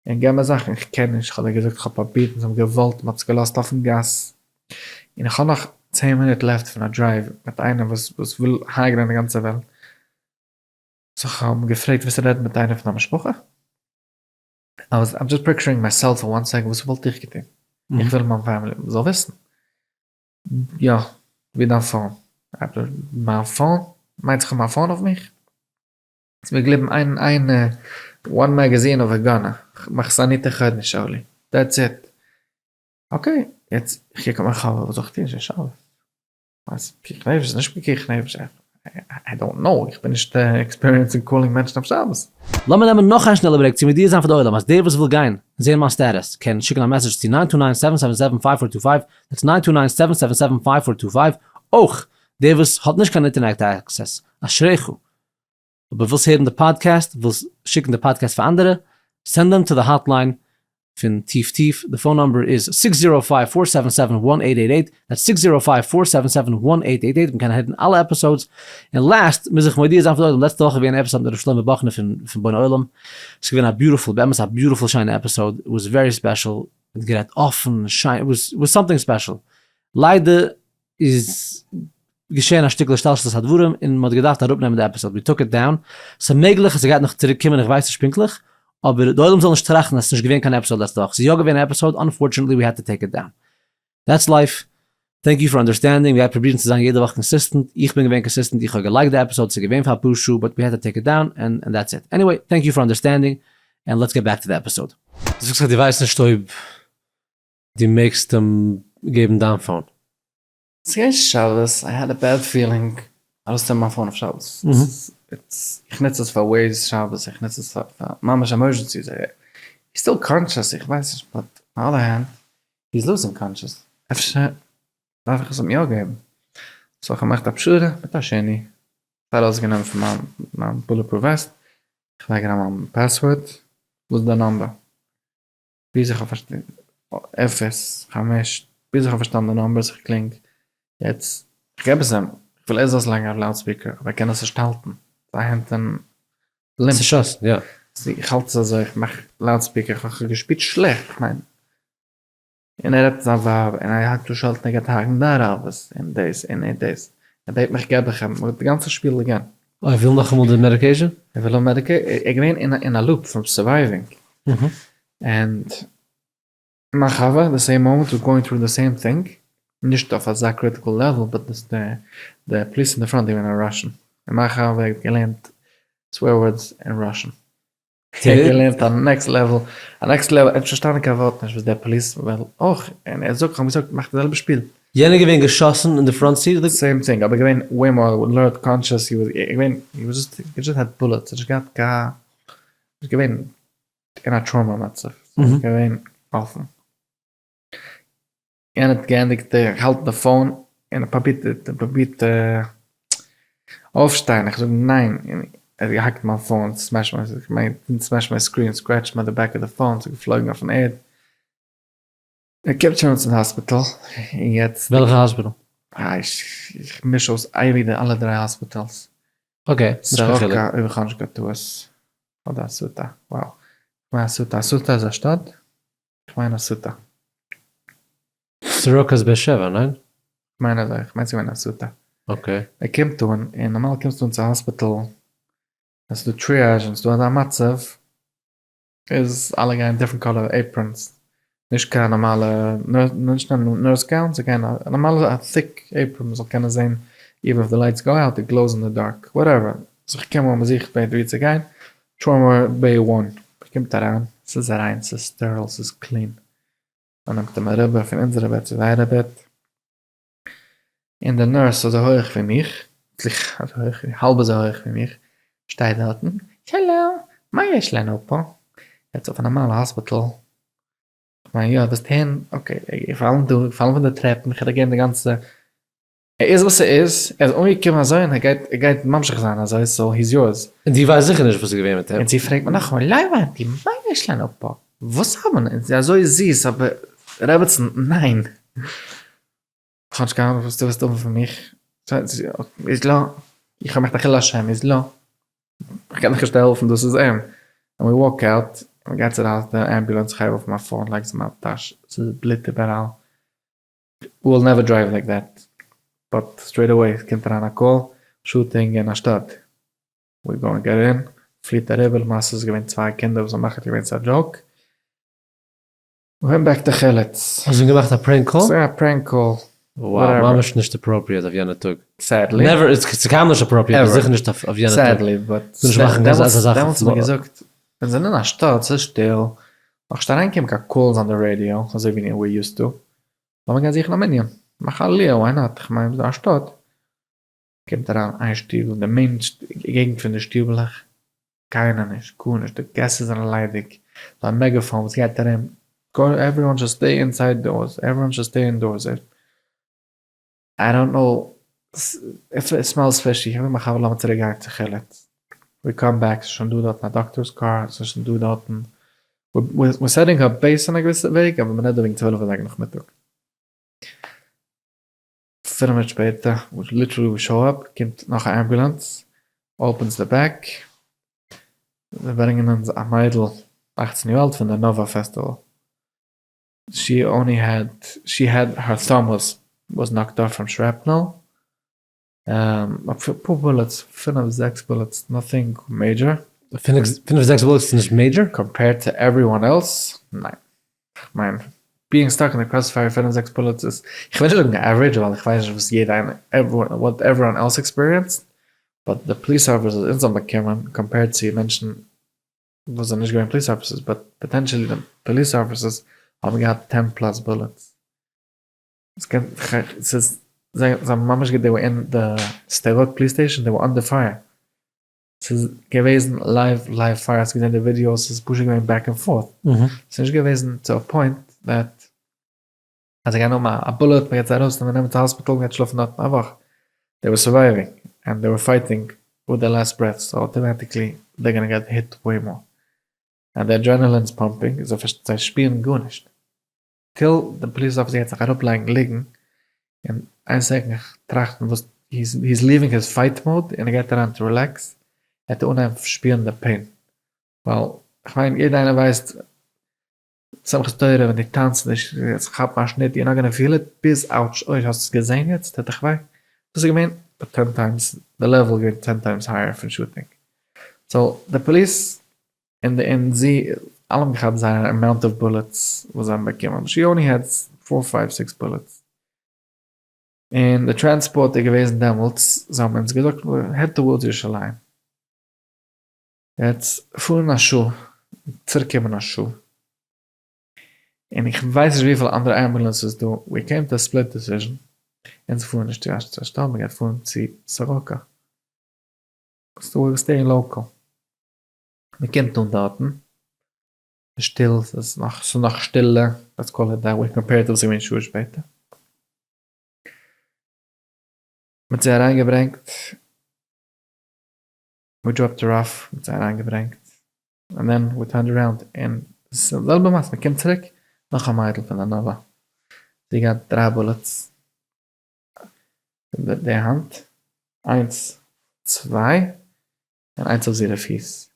און געב מיר זאכן, איך קען נישט, כ'האב דיר געזאגט כ'האב פראבירט און זיי האבן געוואלט, מ'האט עס געלאזט אויפן גאס, און איך האב נאך צען מינוט left פון א drive מיט איינעם וואס וואס וויל הרג'נען די גאנצע וועלט, so כ'האב אים געפרעגט ווילסט רעדן מיט איינער פון דיין משפחה? I was I'm just picturing myself for one second וואס וואלט איך געטון? איך וויל מיין family זאל וויסן. יא, ווי דיין phone? מיין phone? מיינסט איך האב מיין phone אויף מיך? ס'איז מיר געבליבן איין איין one magazine אויף א gun, מחסנית אחד נשאר לי, that's it. Okay, יעצט איך קוק אויף מיין חבר, וואס זאל איך טון, ס'איז שבת. אז פיקוח נפש איז נישט פיקוח נפש, I don't know, איך בין נישט experienced אין calling מענטשן אויף שבת. לאמיר נעמען נאך איין שנעלע break צו מודיע זיין פאר די עולם אז דער וואס וויל גיין זעהן מיין status קען שיקן א message צו nine two nine seven seven seven five four two five, that's nine two nine seven seven seven five four two five, אויך דער וואס האט נישט קיין אינטערנעט access, אשריך! אבער ווילסט הערן די פאדקעסט, ווילסט שיקן די פאדקעסט פאר אנדערע, send them to the hotline פון טיף טיף, די phone number איז six zero five four seven seven one eight eight eight, that's six zero five four seven seven one eight eight eight, מ'קען הערן אלע episodes, און last מוז איך מודיע זיין פאר די עולם, לעצטע וואך איז געווען א episode מיט ר' שלמה באכנער פון פון בוני עולם, ס'איז געווען א beautiful, באמת א beautiful שיינע episode, it was very special, מ'האט גערעדט אפן, שיין, it was something special, ליידער איז געשען א שטיקל השתלשלות הדברים און מ'האט געדארפט אראפנעמען די episode, we took it down, ס'מעגליך אז ס'גייט נאך צוריק קומען איך ווייס נישט פונקטליך, אבער די עולם זאל נישט טראכטן אז ס'נישט געווען קיין episode לעצטע וואך, ס'איז יא געווען א episode, unfortunately we had to take it down. That's life. Thank you for understanding, מ'גייט פרובירן צו זיין יעדע וואך consistent, איך בין געווען consistent, איך האב געלייגט די episode, ס'איז געווען פאר אפאר שעה, but we had to take it down, and that's it. Anyway, thank you for understanding, and let's get back to the episode. דו זאגסט אז דו ווייסט נישט אויב דו מעגסט אים געבן דיין phone. ס'געווען שבת, I had a bad feeling ארויסצונעמען מיין phone אויף שבת. איך נוץ עס פאר Waze שבת, איך נוץ עס פאר ממש emergencies, he's still conscious, איך ווייס נישט, but on other hand, he's losing conscious, אפשר דארף איך עס אים יא געבן. So איך האב געמאכט א פשרה מיט א שני. ארויסגענומען פון מיין מיין bulletproof vest, איך לייג אריין מיין password, וואס איז די number? ביז איך האב פארשטאנען, אפס, חמש, ביז איך האב פארשטאנען די numbers, איך קלינג, יעצט, איך געב עס אים, איך וויל ער זאל עס לייגן אויף loudspeaker, אבער ער קען עס נישט האלטן, זיין הענט זענען limp. צעשאסן, יא. איך האלט עס אזוי, איך מאך loudspeaker, איך האב געשפירט שלעכט, איך מיין, און ער רעדט מיט זיין ווייב, און ער הייבט אן שעלטן, ער גייט הרג'ן די אראבערס, און דאס, און און דאס, ער בעט מיך געב איך אים, די גאנצע שפיל again. ער וויל נאכאמאל די medication? ער וויל האבן medication, ער איז געווען אין א loop פון surviving, and מיין חבר די same moment was going through די same thing, נישט אויף אזא critical level, but די police אין די front איז געווען א Russian, און מיין חבר האט געלערנט swear words אין Russian. ער האט געלערנט א next level, א next level, ער האט נישט פארשטאנען קיין ווארט נישט וואס דער police וויל אויך, און ער זאגט, כ'האב געזאגט מאך די זעלבע שפיל. יענער געווען געשאסן אין די front seat אדער? same thing, אבער געווען way more alert, conscious, he was, געווען, he was just, he just had bullets, ער האט נישט געהאט קיין, נישט געווען אין א trauma מצב, געווען אפן. יענער האט געענדיגט האלטן די phone און ער פרובירט ער פרובירט אויפשטיין איך זאג ניין און ער האט געהאקט מיין phone smash מיין כ'מיין smash מיין screen scratch מיין די back of די phone ס'איז געפלויגן אויפן ערד ער קומט שוין אן צום האספיטאל און יעצט וועלכע האספיטאל? איך מיש אויס אייביג די אלע דריי hospitals. okay, נישט קיין חילוק. סורוקה אויב איך האב נישט קיין טעות אדער אסותא wow כ'מיין אסותא אסותא איז א שטאט? כ'מיין אסותא. סורוקה איז באר שבע, ניין? כ'מיין אזוי, כ'מיין ס'געווען אסותא. okay. ער קומט אן, און נארמאל קומסטו אן צו א האספיטאל, און ס'דא triage און ס'דא אזא מצב, איז אלע גייען different color aprons, נישט קיין נארמאלע, נישט קיין nurse gown, זיי גייען א נארמאלע א thick apron מ'זאל קענען זען even if די lights go out, it glows in די dark, whatever. זיך קומען מ'זוכט ווי צו גיין, trauma bay one, מ'קומט אריין, ס'איז ריין, ס'איז sterile, ס'איז clean, מ'נעמט אים אריבער פון אונזערע בעט צו זייערע בעט, און די nurse אזוי הויעך ווי מיך, סליחה, אזוי הויעך ווי, האלב אזוי הויעך ווי מיך, שטייט דארטן, שלום, מה יש לנו פה? יעצט אויף א נארמאלע האספיטאל, כ'מיין יא, וועסט הערן, okay, געפאלן דא, געפאלן פון די טרעפן, כ'וועל דיר געבן די גאנצע ער איז וואס ער איז, ער איז אנגעקומען אזוי און ער גייט ער גייט ממשיך זיין אזוי, so he's yours. און דו ווייסט זיכער נישט וואס איז געווען מיט אים. און זי פרעגט מיר נאכאמאל, לא הבנתי, מה יש לנו פה? וואס האבן אונז? זי אזוי זיס, אבער רעבעצן, ניין. כ'האב נישט קיין אהנונג וואס דו ווילסט האבן פון מיך. איז לא, איך האב געמאכט א חילול השם, איז לא. כ'קען דיך נישט העלפן, דאס איז אים. און we walk out, מ'גייט צו די אמבולאנס, כ'הייב אויף מיין phone, לייג עס אין מיין טאש, ס'איז בלוט איבעראל. Will never drive like that, but straight away קומט אריין א call, shooting אין א שטאט, we gonna get in, פליט אריבער, למעשה איז געווען צוויי קינדער וואס האבן מחליט געווען ס'איז א joke, went back to חלוץ. האסט ווען געמאכט א prank call? ס'איז א prank call. Wow, ממש נישט appropriate אויף יענע טאג. Sadly. Never, ס'איז קיינמאל נישט appropriate, אבער זיכער נישט אויף יענע טאג. Sadly, but נישט מאכן אזא זאך. דעמאלטס האט מען געזאגט, ווען זענען אין א שטאט, ס'איז שטיל, נאכנישט אריינגעקומען קיין calls אן די ראדיא, אזוי ווי we used to, לאמיר גיין זוכן א מנין, מאך א עליה, why not, איך מיין ס'איז א שטאט, קומט אריין איין שטיבל, די main געגנט פון די שטיבלעך, קיינער נישט, גארנישט, די געסער זענען ליידיג, ס'דא א megaphone וואס גייט ארום, everyone should stay inside doors, everyone should stay indoors, I don't know if it smells fishy, איך זאג מיין חבר לאמיר צוריק גיין צו חלוץ, we come back ס'איז שוין דא דארטן א דאקטאר'ס קאר, ס'איז שוין דא דארטן, we're setting up base אין א געוויסע וועג, אבער מ'רעדט דא וועגן 12 אזייגער נאכמיטאג. פינף מינוט שפעטער, literally we show up, קומט נאך א אמבולאנס, opens די back, זיי ברענגען אונז א מיידל אכצן יאר אלט פון די Nova festival, she only had she had her thumb was was knocked off from shrapnel, אפאר bullets, פינף זעקס bullets, nothing major. פינף זעקס bullets איז נישט major? Compared to everyone else, ניין. כ'מיין, being stuck אין די crossfire פינף זעקס bullets איז, כ'וויל נישט זאגן average ווייל איך ווייס נישט וואס יעדע איינער, what everyone else experienced, but די police officers אונז האבן באקומען compared צו מענטשן וואס זענען נישט געווען police officers but potentially די police officers האבן געהאט ten plus bullets. ס'איז זיי האבן ממש גע they were אין די שדרות police station they were under fire. ס'איז געוועזן live live fire האסט געזען די ווידיאוס ס'איז פשוט געווען back and forth. ס'איז נישט געוועזן צו א point that אז זיי גייען האבן א bullet מ'גייט זיי ארויסנעמען נעמען צו האספיטאל מ'גייט שלאפן דארטן א וואך. They were surviving and they were fighting. וויט דער last breath so automatically they're gonna get hit way more and די adrenaline איז pumping זיי שפירן גארנישט till די police officer גייט זיך אראפלייגן ליגן און איין second טראכטן וואס he is leaving his fight mode און ער גייט אריין to relax וועט ער אנהייבן שפירן די pain ווייל כ'מיין יעדע איינער ווייסט שמחת תורה ווען דו טאנצט און דו כאפט א שניט you're not gonna feel it ביז ouch אוי האסט עס געזען יעצט טוט דיך וויי דאס איז געווען ten times די level איז געווען ten times higher פון shooting so די police און די און זי אלע האבן געכאפט זייער amount of bullets וואס זיי האבן באקומען she only had four five six bullets און די טראנספארט איז געוועזן דעמאלטס זיי האבן אונז געזאגט head towards ירושלים יעצט פארן א שעה, צוריק קומען א שעה, און איך ווייס נישט וויפיל אנדערע אמבולאנס איז דא, we came to split decision, אונז פארן נישט צו אשדוד, מען גייט פארן צו סורוקה, so we're staying local, מען קומט אן דארטן, ס'איז שטיל, ס'איז נאך, ס'איז נאך שטילער, let's call it that way, compared to וואס איז געווען שעות שפעטער. מען האט זיי אריינגעברענגט. we dropped her off, מ'האט זיי אריינגעברענגט, and then we turned around, און זעלבע מעשה, מ'קומט צוריק, נאך א מיידל פון די נאווא, זי געהאט דריי bullets אין די האנט, איינס, צוויי, און איינס אויף זירע פיס,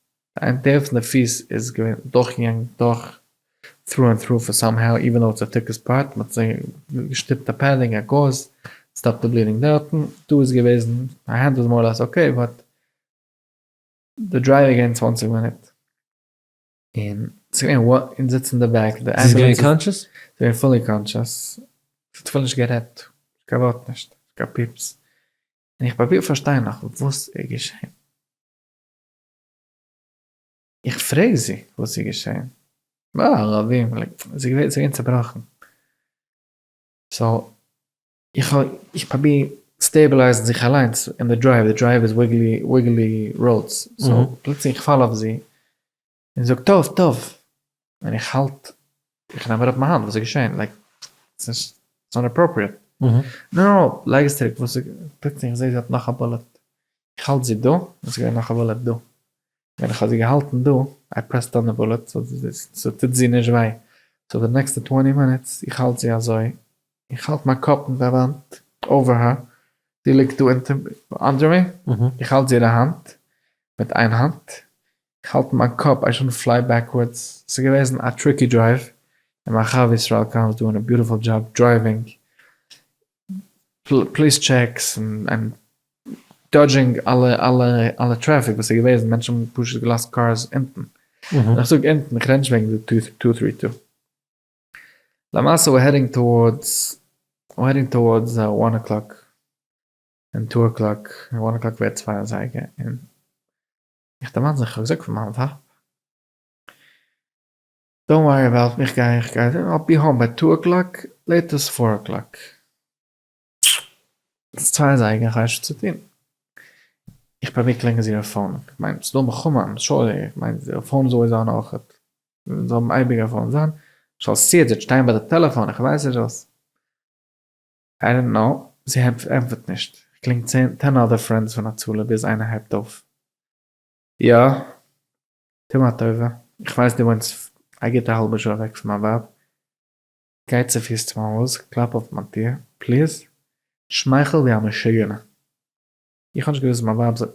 דער פון די פיס איז געווען דורכגעגאנגען דורך through and through for somehow even though it's א thickest part, מ'האט זיי געשטופט א padding א gauze, stop די bleeding דארטן, דא איז געוועזן מיין האנט איז more less okay but די דרייוו איז געווען 20 מינוט און ס'איז געווען אונז זיצן אין די back די זי איז געווען conscious? זי איז געווען fully conscious, זי האט אפילו נישט גערעדט, קיין ווארט נישט, קיין פיפס, און איך פרוביר פארשטיין נאך וואס איז געשען. איך פרעג זי וואס איז געשען, אה ערבים, זי איז געווען צעבראכן, so איך האב איך פראביר stabilize ן זיך אליינס אין די דרייוו, די דרייוו איז wiggly wiggly roads, so פלוצלינג איך פאל אויף זי, און זי זאגט טוב טוב, און איך האלט איך נעם אראפ מיין האנט וואס איז געשען, like ס'איז not appropriate, no no לייג עס צוריק, וואס איז, פלוצלינג איך זעה זי האט נאך א bullet, איך האלט זי דא, און ס'איז געווען נאך א bullet דא, ווען איך האב זי געהאלטן דא, I pressed on די bullet, ס'טוט זי נישט וויי, so די נעקסטע twenty minutes, איך האלט זי אזוי, איך האלט מיין קאפ אין די וואנט, over her, זי ליגט דא אונטער מיר, איך האלט זי אירע האנט, מיט איין האנט, איך האלט מיין קאפ I shouldn't fly backwards, ס'איז געוועזן א tricky drive, און מיין חבר ישראל קאהן איז doing a beautiful job driving, police checks און dodging אלע אלע אלע טרעפיק וואס איז געוועזן, מענטשן האבן פשוט געלאזט cars אונטן, און איך זאג אונטן איך רעד נישט וועגן די two three two. למעשה we're heading towards we're heading towards one o'clock און two o'clock און one o'clock ווערט צוויי אזייגער און איך דערמאן זיך איך האב געזאגט פאר מיין ווייב don't worry about me איך גיי איך גיי I'll be home by two o'clock latest four o'clock. ס'איז צוויי אזייגער איך ווייס נישט וואס צו טון. איך פרוביר קלינגען זיער phone, איך מיין ס'איז דא מלחמה I'm sure, איך מיין זיער phone איז always on אויכעט, זיי האבן אייביג א phone זיין, זאל זי יעצט שטיין ביי די טעלעפאן איך ווייס נישט וואס. I don't know, זי ענטפערט נישט, איך קלינג ten other friends פון הצלה ביז איינער הייבט אויף. יא, טו מיר א טובה, איך ווייס דו וואוינסט א גוטע האלבע שעה אוועק פון מיין ווייב, גיי צופיס צו מיין הויז, קלאפ אויף מיין טיר, please, שמייכל ווי א משוגענע. איך האב נישט געוואוסט מיין ווייב זאל,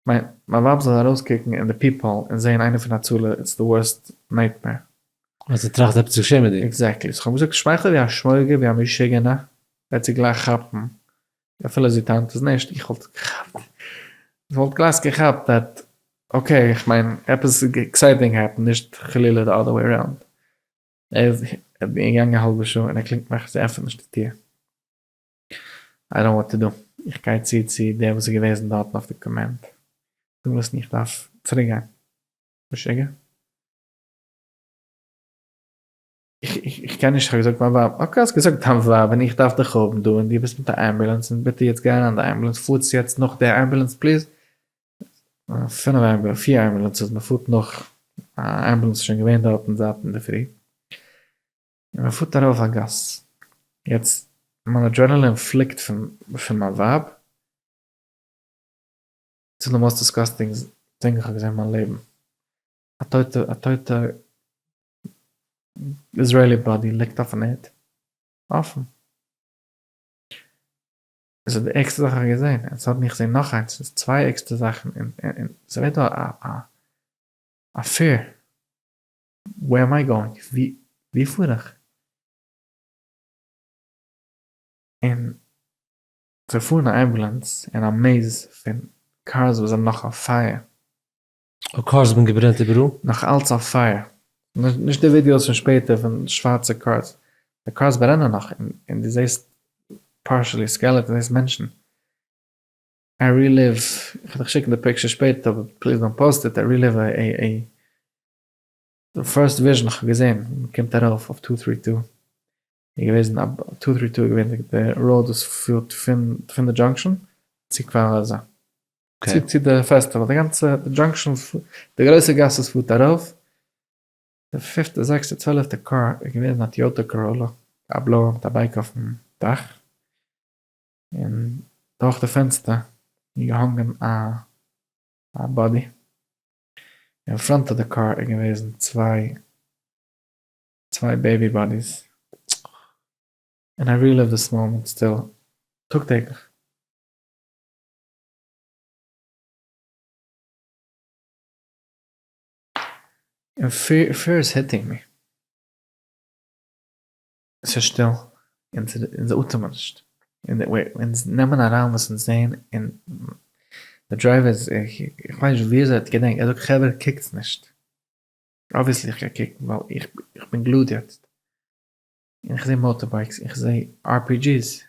מיין מיין ווייב זאל ארויסקוקן אין די peephole און זעהן איינער פון הצלה it's the worst nightmare. אז זי טראכט עפעס איז געשען מיט דיר. Exactly, so כ'האב געזאגט שמייכל ווי א שמויגער ווי א משוגענע, וועט זי גלייך כאפן, אפילו זי טענה'ט עס נישט, איך וואלט געכאפט, איך וואלט גלייך געכאפט that okay איך מיין עפעס exciting happen נישט חלילה די other way around. ער איז געגאנגען א האלבע שעה און ער קלינגט מיך, זי עפענט נישט די טיר. I don't what to do. איך גיי צו צו דער וואס איז געוועזן דארטן אויף די command. זאג listen איך דארף צוריק גיין. משוגע? איך קען נישט, איך האב געזאגט מיין ווייב, okay האסט געזאגט דיין ווייב און איך דארף דיך האבן דא און דו ביסט מיט א אמבולאנס און ביטע יעצט גיי אריין אין די אמבולאנס, פארטס יעצט נאך די אמבולאנס please. פינף אמבולאנס, פיר אמבולאנסעס, מען פארט נאך, א אמבולאנס איז שוין געווען דארטן זייט אינדערפרי, און מען פארט ארויף א גאס, יעצט מיין adrenaline פליקט פון פון מיין ווייב. ס'איז די most disgusting thing איך האב געזען אין מיין לעבן. א טויטע א טויטע Israeli body ליגט אויפן ערד. אפן. עס איז די ערגסטע זאך איך האב געזען. און suddenly איך זע נאך איינס. ס'איז צוויי ערגסטע זאכן און און ס'ווערט דא א א א fear. Where am I going? ווי פאר איך? און זיי פארן א ambulance אין א maze פון cars וואס זענען נאך אויף פייער. אוי cars האבן געברענט איבעראל? נאך אלץ אויף פייער. נישט די ווידיאוס פון שפעטער פון שווארצע cars. די cars ברענען נאך און דו זעסט partially skeleton, זעסט מענטשן. I relive, איך וועל דיך שיקן די picture שפעטער אבער please don't post it, I relive a די first vision איך האב געזען ווען מען קומט ארויף אויף two three two איז געוועזן א two three two איז געווען די road וואס פירט פון פון די junction צו כפר עזה צו צו די פעסטיוואל די גאנצע די junction די גרויסע גאס וואס פארט ארויף די פיפטע זעקסטע צוועלעפטע קאר איז געוועזן א Toyota Corolla א בלויע מיט א bike אויפן דאך און דורך די פענסטער איז געהאנגען א א body אין front of די קאר איז געוועזן צוויי צוויי baby bodies און I relive this moment still טאג טעגליך. און fear is hitting me. ס'איז שטיל, אונז אטעמען נישט, אונז נעמען אריין וואס אונז זעהן, און די driver איז, איך ווייס נישט ווי אזוי ער האט געדענקט, ער זאגט חברה קוקטס נישט, obviously איך גיי קוקן ווייל איך בין glued יעצט, און איך זעה motorbikes, איך זעה RPGs,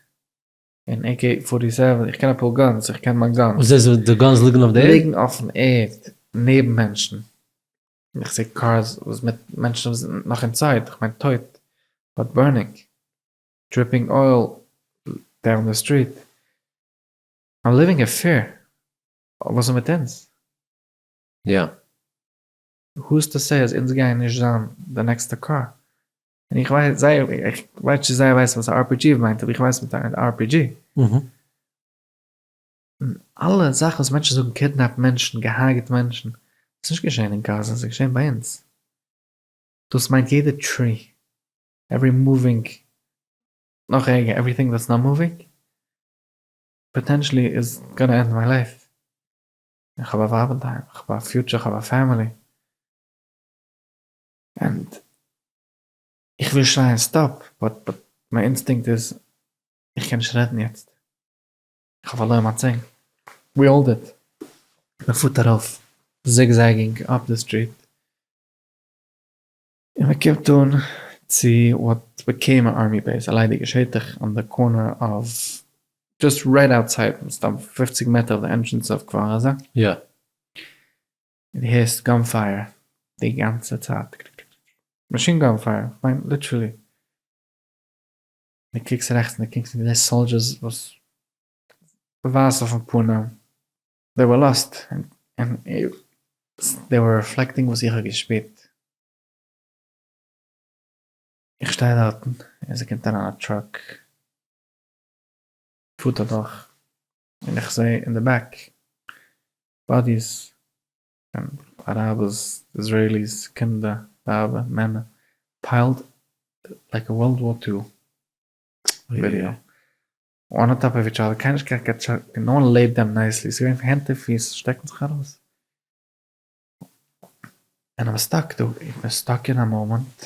און AK 47, איך קען אפאר guns, איך קען מיין guns. וואס זעסטו די guns ליגן אויף די ערד? ליגן אויפן ערד נעבן מענטשן. איך זעה cars וואס מיט מענטשן וואס זענען נאך inside, איך מיין טויט, but burning, dripping oil down the street, I'm living in fear, וואס איז מיט אונז? יא. Who's to say אז אונז גייען נישט זיין די נעקסטע קאר? און איך ווייס זייער, איך ווייס נישט צו זיי ווייסן וואס א RPG מיינט, אבער איך ווייס מיט א RPG. און אלע זאכן וואס מענטשן זאגן kidnap מענטשן, געהארגעט מענטשן, ס'איז נישט געשען אין גאזא, ס'איז געשען ביי אונז. דאס מיינט יעדע tree, every moving, נאך ערגער, everything that's not moving, potentially is gonna end my life. איך האב א ווייב אינדערהיים, איך האב א future, איך האב א family. And איך וויל שרייען stop, but but מיין אינסטינקט איז איך קען נישט רעדן יעצט. איך האב פארלוירן מיין צונג. We hold it. מען פארט ארויף zigzagging up the street און מען קומט אן צו what became a army base, א ליידיגע שטח on the corner of just right outside, מסתם פופציג מעטער אויף די entrance אוו כפר עזה. יא. און דו הערסט gun fire די גאנצע צייט. Machine gun fire, כ'מיין literally. דו קוקסט רעכטס און דו קוקסט און דו זעסט soldiers וואס ווייס אויפן פנים, they were lost און they were reflecting וואס איך האב געשפירט. איך שטיי דארטן און ס'קומט אריין א truck, פארט אדורך און איך זעה אין די back bodies פון אראבערס, Israelis, קינדער, ווייבער, מענער, piled like a World War Two video, one on top of each other, קיינער נישט געהאט קיין no one laid them nicely, ס'איז געווען הענט און פיס שטעקן זיך ארויס, און I'm stuck דא, איך בין stuck אין א מאמענט,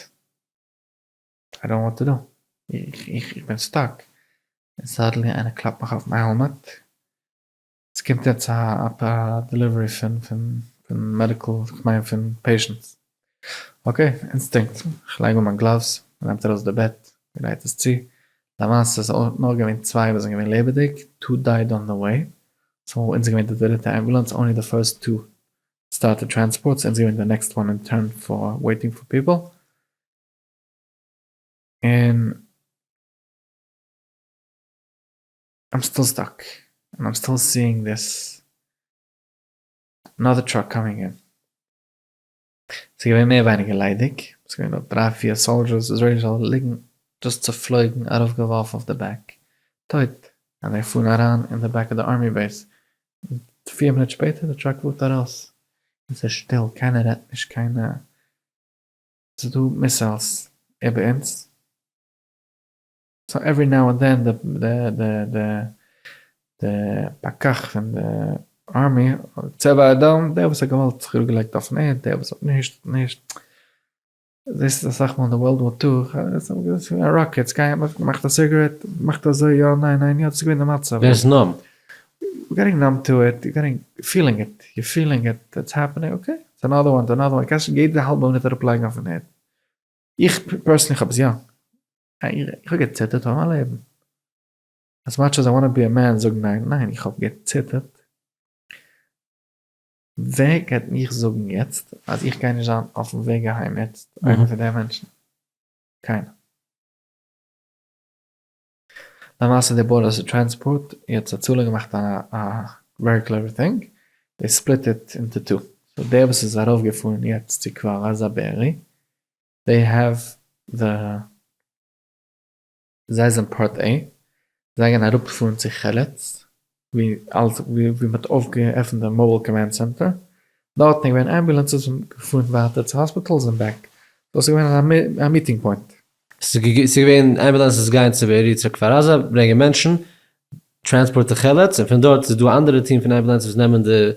I don't know what to do, איך בין stuck, און suddenly איינער קלאפט מיך אויף מיין helmet, עס קומט יעצט א delivery פון פון medical, כ'מיין פון patients. Okay, אינסטינקט, כ'לייג אן מיין gloves, מ'נעמט ארויס די בעט, מ'גרייט עס צו, למעשה איז נאר געווען צוויי וואס זענען געווען לעבעדיג, two died on the way, so אונז איז געווען די דריטע ambulance, only the first two started transport, so אונז איז געווען די next one in turn for waiting for people, און. I'm still stuck and I'm still seeing this another truck coming in. ס'איז געווען מער ווייניגער ליידיג, ס'איז געווען דארט דריי פיר soldiers, Israelis אלע ליגן just צופלויגן ארויפגעווארפן אויף די back, טויט, און זיי פארן אריין אין די back of די army base. פיר מינוט שפעטער די truck פארט ארויס און ס'איז שטיל קיינער רעדט נישט קיינער ס'איז דא missiles איבער אונז so every now and then די די די די פקח פון די army צבע אדום דער וואס האט געוואלט זיך אראפגעלייגט אויפן ערד דער וואס האט נישט האט נישט. דאס איז אסאך מאל אין די World War Two, rockets גייען, מען מאכט א cigarette, מאכט אזוי יא ניין ניין יא, דאס איז געווען די מצב. ווער איז numb? We're getting numb to it, you're getting feeling it, you're feeling it, it's happening, okay, it's another one, it's another one, קענסט יעדע האלבע מינוט אראפ לייגן אויפן ערד. איך personally האב עס יא, איך האב געציטערט פאר מיין לעבן. As much as I wanna be a man זאגן ניין, ניין איך האב געציטערט. ווער גייט מיך זאגן יעצט אז איך גיי נישט זיין אויפן וועג אהיים יעצט איינער פון די מענטשן? קיינער. למעשה די board of transport יעצט הצלה געמאכט א very clever thing, they split it into two, so דער וואס איז ארויף געפארן יעצט צו כפר עזה בארי, they have the. זיי זענען part A, זיי גייען אראפפארן צו חלוץ, ווי אלס ווי מען האט אויפגעעפנט די mobile command center, דארטן איז געווען ambulances און געפארן ווייטער צו hospitals און back, דאס איז געווען א meeting point. ס'איז געווען ambulances גייען צו בארי צו כפר עזה ברענגען מענטשן, transport צו חלוץ, און פון דארט איז דא א אנדערע team פון ambulances וואס נעמען די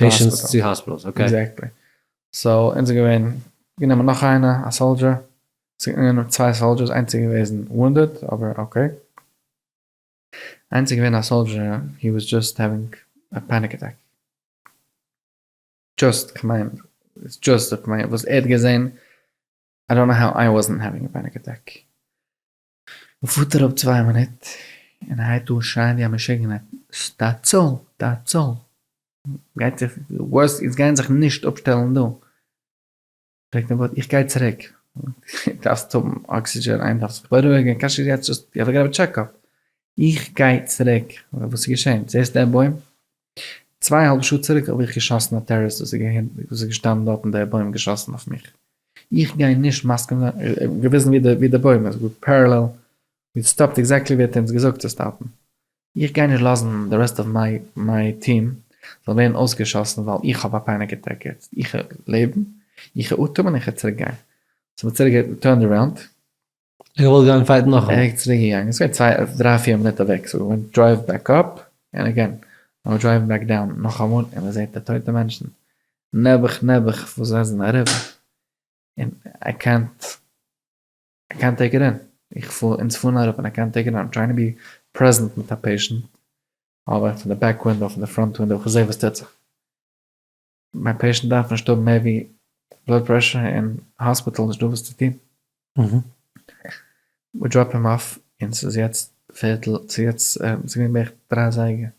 patients צו hospitals, okay. Exactly. So אונז איז געווען גענומען נאך איינער א soldier, ס'איז געווען צוויי soldiers איינס איז געוועזן wounded אבער okay, איינס איז געווען א soldier he was just having a panic attack, just כ'מיין just כ'מיין וואס ער האט געזען, I don't know how I wasn't having a panic attack. מ'פארט אראפ צוויי מינוט און ער הייבט אן שרייען ווי א משוגענער תעצור! תעצור! גייט זיך worst אונז גייען זיך נישט אפשטעלן דא! פרעגט אים וואט איך גיי צוריק דארפסט האבן oxygen איין דארפסט זיך בארואיגן קענסט נישט יעצט just you have to get a checkup איך גיי צוריק וואס איז געשען זעסט דער בוים צוויי האלב שעה צוריק האב איך געשאסן א טעראריסט וואס איז געשטאנען דארט אין דער בוים געשאסן אויף מיך איך גיי נישט מסכים זיין געוויזן ווי די בוים איז parallel we stopped exactly ווי ער האט אונז געזאגט צו stop ן. איך גיי נישט לאזן די rest of my my team זאל ווערן אויסגעשאסן ווייל איך האב א panic attack יעצט, איך גיי לעבן, איך גיי אטעמען, איך גיי צוריק גיין. So מ'האט צוריק turned around. ער געוואלט גיין fight ן נאכאמאל. ער איז צוריק געגאנגען, עס איז געווען צוויי דריי פיר מינוט אוועק, so we drive back up, און again, ווען מיר drive ן back down נאכאמאל, און מ'זעט די טויטע מענטשן, נעבעך נעבעך וואס זיי זענען אריבער, און איי קענט. איי קענט טעיק איט אין, איך פאר, אונז פארן אראפ און איי קענט טעיק איט אין, I'm trying to be present מיט א patient, אבער פון די back window, פון די front window, איך זעה וואס טוט זיך. מיין patient דארף נישט האבן מער ווי blood pressure אין hospital, נישט דא וואס צו טון. We drop him off, און ס'איז יעצט פערטל, ס'איז יעצט, ס'איז געווען בערך דריי אזייגער,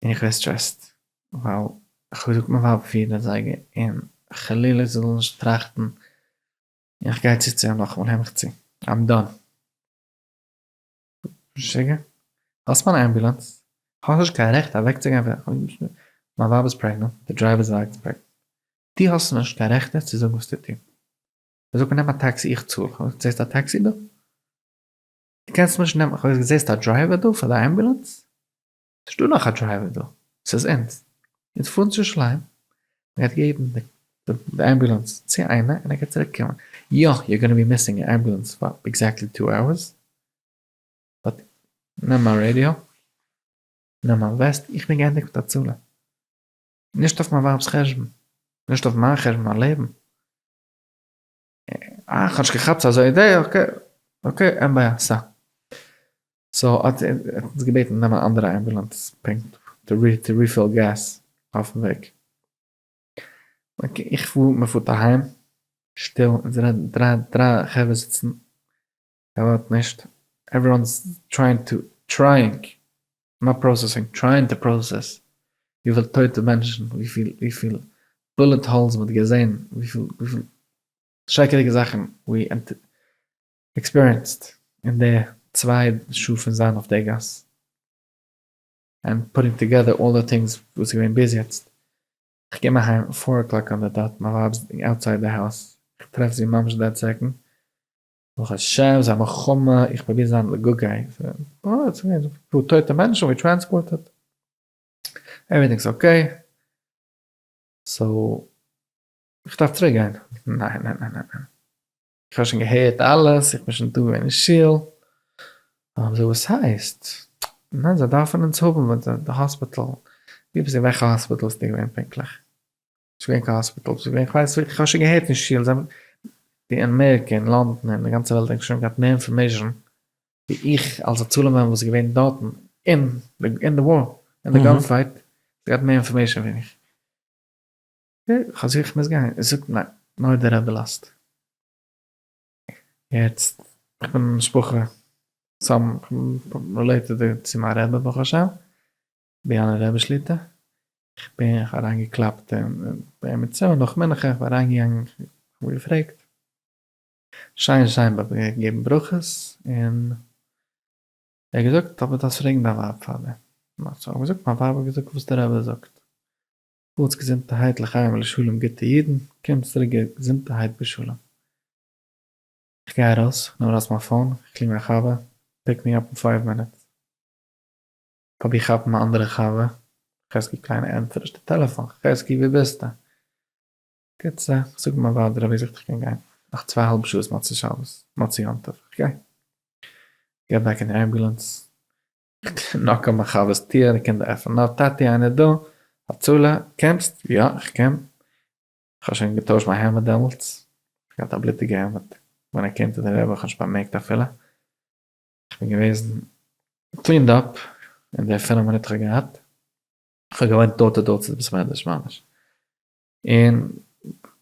און איך ווער stressed, ווייל איך האב געזאגט מיין ווייב פיר אזייגער, און חלילה זי זאל נישט טראכטן איך גיי צו צו אים נאכאמאל הער מיך צו, I'm done. משוגע? האסט מיין ambulance? האסט נישט קיין רעכט אוועקצוגיין פון מיין ווייב איז pregnant, די driver's ווייב איז pregnant, דו האסט נישט קיין רעכט צו זאגן וואס צו טון. ער זאגט מיר נעם א טעקסי איך צאל, איך זאג זעסט א טעקסי דא? דו קענסט מיר נישט נעמען, איך זאג זעסט א driver דא פאר די ambulance? ס'נישט דא נאך א driver דא, ס'איז אונז. אונז פארן צו ירושלים, מ'גייט געבן די ambulance צו איינער און ער גייט צוריק קומען. יא, you're gonna be missing your ambulance for exactly two hours, but נעם מיין ראדיא, נעם מיין vest, איך בין געענדיגט מיט הצלה. נישט אויף מיין ווייב'ס חשבון, נישט אויף מיין חשבון, מיין לעבן. אה, כ'האב נישט געכאפט ס'איז אזא אידעע, okay, okay, אין בעיה, סא. So האט ער אונז געבעטן נעמען א אנדערע ambulance פונקט to refill gas אויפן וועג. Okay, איך פאר, מען פארט אהיים, שטיל, אונז רעדן, דריי דריי חברה זיצן, קיין ווארט נישט, everyone is trying to, trying, not processing, trying to process, וויפיל טויטע מענטשן, וויפיל וויפיל bullet holes מען האט געזען, וויפיל וויפיל שרעקעדיגע זאכן we experienced אין די צוויי שעה פון זיין אויף די גאס, and putting together all the things וואס איז געווען ביז יעצט, איך קום אהיים four o'clock on the dot, מיין ווייב איז outside די house, איך טרעף זי ממש that second, ברוך השם ס'איז א מלחמה, איך פרוביר זיין די good guy, אה, ס'איז געווען אפאר טויטע מענטשן, we transported. Everything is okay, so איך דארף צוריק גיין? ניין ניין ניין ניין, איך האב שוין געהערט אלעס, איך בין שוין דא געווען אין שול, זאג וואס הייסט? ניין זיי דארפן אונז האבן ווען די האספיטעל, ווי ביסטו וועלכע האספיטעל ביסטו געווען פונקטליך? נישט געווען קיין האספיטעל, ס'איז געווען כ'ווייס איך האב שוין געהערט אין שול, זיי די אין אמעריקע אין לאנדאן אין די גאנצע וועלט האבן שוין געהאט מער information ווי איך אלס הצלה man וואס איז געווען דארטן אין אין די war אין די gun fight, זיי געהאט מער information ווי מיך. כ'האב געזאגט איך מוז גיין, ער זאגט ניין, נאר דער רבי לאזט. יעצט איך בין משפחה some related צו מיין רבי ברוך השם, באיאנער רבי שליטא, איך בין איך אריין געקלאפט ביי אים אין צימער נאך מנחה, איך בין אריין געגאנגען איך האב געפרעגט, שיין שיין געגעבן ברכות, און ער האט געזאגט אבער דארפסט פרעגן דיין ווייב פאר דעם, איך האב געזאגט מיין ווייב האט געזאגט וואס דער רבי זאגט, פארטס געזונטערהייט לחיים ולשלום גוטע אידן, קומטס צוריק געזונטערהייט בשלום. איך גיי ארויס, איך נעם ארויס מיין phone, איך קלינג מיין חבר, pick me up אין five minutes. פרוביר כאפן מיין אנדערע חבר, חזקי קליין ענטפערט נישט די טעלעפאן, חזקי ווי ביסטו? קיצור, איך זאג מיין ווייב די רבי זאגט איך קען גיין, נאך צוויי האלב שעה איז מוצאי שבת, מוצאי יום טוב, איך גיי. get back אין די אמבולאנס, knock אויף מיין חבר'ס טיר, די קינדער עפענען אויף, טאטי איינער דא? הצלה, קומסט? יא איך קום. איך האב שוין געטוישט מיין העמד דעמאלטס, איך האב געהאט א בלוטיגע העמד, ווען I came to די רבי, איך האב נישט באמערקט אפילו. איך בין געוועזן cleaned up אין די פינף מינוט איך האב געהאט, איך האב געוואוינט door to door צו די בית מדרש ממש, און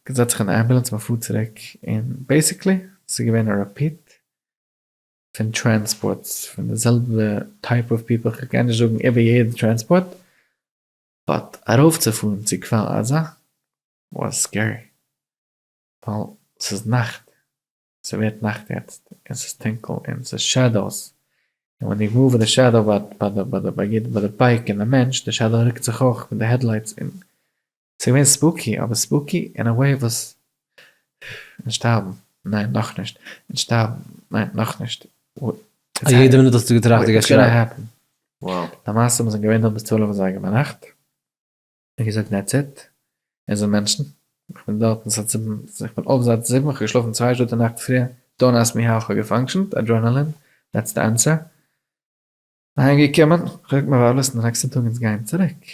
געזעצט זיך אין די אמבולאנס מען פארט צוריק, און basically ס'איז געווען א repeat פון transports פון די זעלבע type of people, איך גיי נישט זאגן איבער יעדע transport, but ארויפצופארן צו כפר עזה was scary, ווייל ס'איז נאכט, ס'ווערט נאכט יעצט, און ס'איז טונקל, און ס'איז shadows, און ווען איך move די shadow ביי די ביי די ביי די bike און די מענטש, די shadow רוקט זיך אויך מיט די headlights, און ס'איז געווען spooky, אבער spooky אין א way וואס, און שטארבן, ניין נאכנישט, און שטארבן, ניין נאכנישט. א יעדע מינוט האסטו געטראכט דו גייסט שטארבן. למעשה מיר זענען געווען דארט ביז צוועלף אזייגער ביינאכט. און געזאגט that's it, אונז זענען מענטשן, איך בין דארטן זייט זיבן, איך בין אויף זייט זיבן, איך האב געשלאפן צוויי שעה די נאכט פריער, don't ask me how איך האב גע functioned, adrenaline, that's the answer. אהיים געקומען, איך האב געזאגט מיין ווייב listen די נעקסטע טאג אונז גייען צוריק,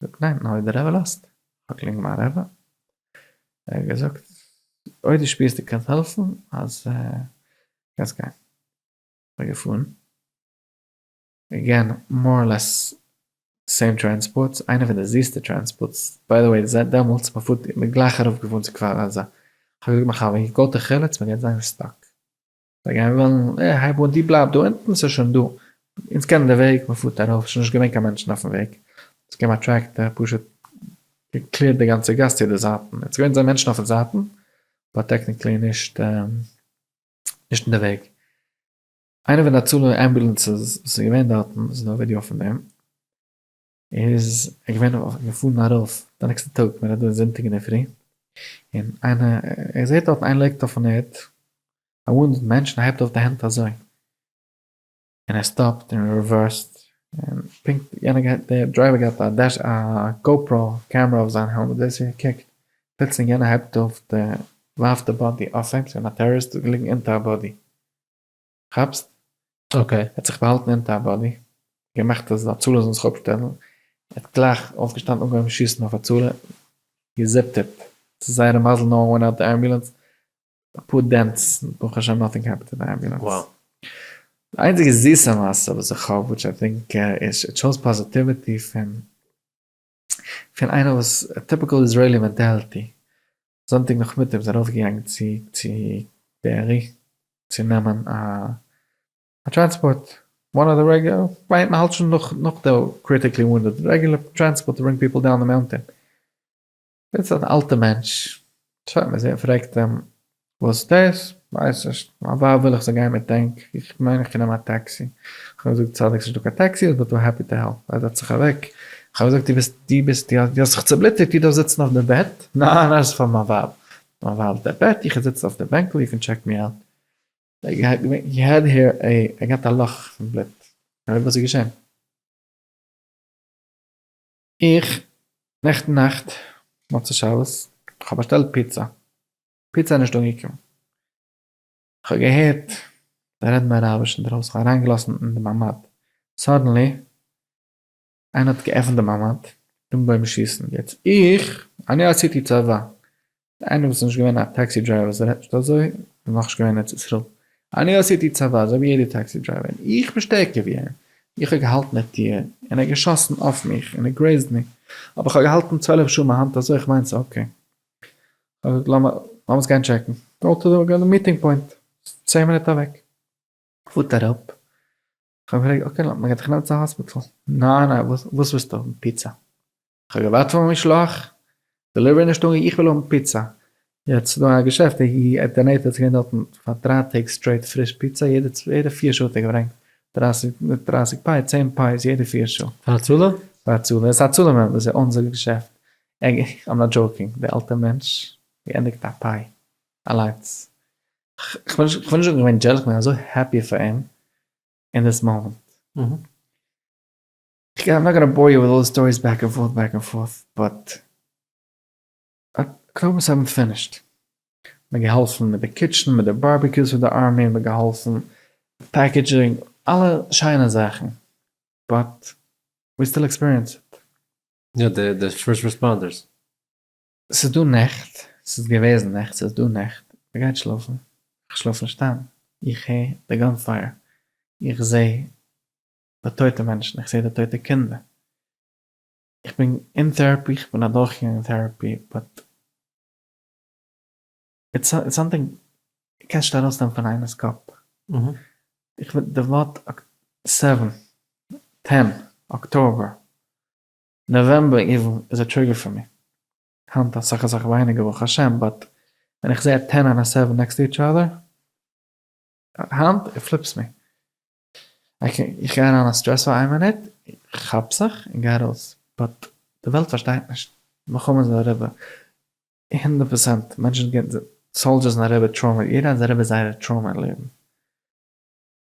זאגט ניין, נאר אויב די רבי לאזט, איך האב געקלינגט מיין רבי, ער האט געזאגט אויב דו שפירסט דו קענסט העלפן אז קענסט גיין, איך בין געפארן. Again, more or less same transports, איינע פון די זיסטע transports, by the way זייט דעמאלטס מען פארט מען גלייך ארויף געפארן צו כפר עזה, כ'האב געזאגט מיין חבר איך go to חלוץ מען גייט זיין stuck, זיי גייען וועלן אה הייב אן דו בלייב דא אונטן ס'איז שוין דא, אונז קענען די וועג מען פארט ארויף ס'איז נישט געווען קיין מענטשן אויפן וועג, ס'איז געקומען א טרעקטער פשוט גע cleared די גאנצע גאס צו די זייטן, עס איז געווען זיי מענטשן אויפן זייטן but technically נישט נישט אין די וועג. איינע פון די הצלה אמבולאנסעס וואס איז געווען דארטן, ס'איז דא א ווידיאו פון דעם, איז ער געווען געפארן ארויף די נעקסטע טאג, מען רעדט דא זונטאג אינדערפרי, און איינער, ער זעט דארטן איינער ליגט אויפן ערד, א wounded מענטש, און ער הייבט אויף די הענט אזוי, און ער stop ט און reverse ט, און פונקט יענער גייט, דער driver געהאט א dash א GoPro camera אויף זיין העלמעט, דאס ווי ער קוקט, פלוצלינג יענער הייבט אויף די, ווארפט די body אויף אים, ס'איז געווען א טעראריסט געליגן אונטער א body. כאפסט? Okay. ער האט זיך באהאלטן אונטער א body, געמאכט אז הצלה זאלן זיך אפשטעלן, ער האט גלייך אויפגעשטאנען אנגעהויבן שיסן אויף הצלה, גע zipped it, ס'איז זייערע מזל no one went out די אמבולאנס, אפאר dents, ברוך השם nothing happened to די אמבולאנס. Wow. די איינציגע זיסע מעשה וואס איך האב, which I think איז, it shows positivity פון פון איינער וואס, typical Israeli mentality, זונטאג נאכמיטאג איז ארויפגעגאנגען צו צו בארי צו נעמען א א transport, one of the regular, ווייל מען האלט שוין נאך נאך די critically wounded, regular transport to bring people down the mountain. זיצט אן אלטע מענטש, שוין מען זעט פרעגט אים וואס איז דאס? ווייס נישט, מיין ווייב וויל איך זאל גיין מיט ענק, איך מיין איך קען נעמען א טעקסי. איך האב געזאגט צדיק ס'נישט דא קיין טעקסי, but we're happy to help. ער זעצט זיך אוועק, איך האב געזאגט דו ביסט, דו ביסט, דו האסט זיך צובלוטיגט, דו דארפסט זיצן אויף די בעט. ניין ניין ס'איז פאר מיין ווייב. מיין ווייב האט די בעט, איך זיץ אויף די בענקל, you can check me out. He had here a, ער געהאט א לאך פון בלוט. וואס איז געשען? איך, נעכטן נאכט, מוצאי שבת, כ'האב באשטעלט פיצא. פיצא איז נישט אנגעקומען. כ'האב געהערט זיי רעדן אראביש אינדרויסן, כ'האב אריינגעלאזן אין די ממ"ד. suddenly, איינער האט געעפנט די ממ"ד, און אנגעהויבן שיסן. יעצט איך, אני עשיתי צבא, איינער וואס איז נישט געווען א taxi driver וואס רעדט נישט אזוי, איז נאכנישט געווען אין ארץ ישראל. אני עשיתי צבא, אזוי ווי יעדער taxi driver, און איך בין שטערקער ווי אים. איך האב געהאלטן די טיר, און ער האט געשאסן אויף מיך, און ער grazed מיר. אבער איך האב געהאלטן 12 שעה מיין האנט אזוי, איך מיין ס'איז okay. כ'האב געזאגט לאמיר עס גיין טשעקן. go to the meeting point, צען מינוט אוועק. פארט אראפ, כ'האב געפרעגט okay מ'גייט דיך נעמען צו האספיטאל. ניין ניין וואס ווילסטו האבן? פיצא. כ'האב געווארט פאר מיין משלוח, delivery נישט אנגעקומען, איך וויל האבן פיצא. יעצט ס'דא א געשעפט ער donate ט ס'געווען דארטן פאר דריי טעג straight פריש פיצא יעדע פיר שעה האט ער געברענגט דרייסיג pie צען pies יעדע פיר שעה. פאר הצלה? פאר הצלה, עס איז הצלה member ס'איז אונזער געשעפט, I'm not joking, די אלטע מענטש געענדיגט א pie אליינס, כ'בין נישט זאגן געווען jealous כ'בין אזוי happy פאר אים אין this moment. I'm not gonna bore you with all the stories back and forth back and forth but October seventh finished. מ'האט געהאלפן מיט די kitchen מיט די barbecues פאר די army, מ'האט געהאלפן packaging, אלע שיינע זאכן, but we still experience it. יא די first responders. ס'איז דא נעכט, ס'איז געוועזן נעכט, ס'איז דא נעכט, מ'גייט שלאפן, איך שלאף נישט איין, איך הער די gun fire, איך זעה די טויטע מענטשן, איך זעה די טויטע קינדער, איך בין אין therapy, איך בין אדורכגעגאנגען therapy, but it's something קענסט נישט ארויסנעמען פון איינער'ס קאפ. איך וויל די ווארט seven, ten, October, November even איז א trigger פאר מיר. היינט אסאך אסאך ווייניגער ברוך השם, but ווען איך זעה א ten און א seven next to each other, היינט it flips מיר. איך גיי אריין אין סטרעס פאר איין מינוט, איך כאפ זיך און גיי ארויס, but די וועלט פארשטייט נישט, מלחמה איז אריבער, הונדערט פראצענט מענטשן גייען, soldiers זענען אריבער trauma, יעדער איז אריבער זייערע trauma אין לעבן,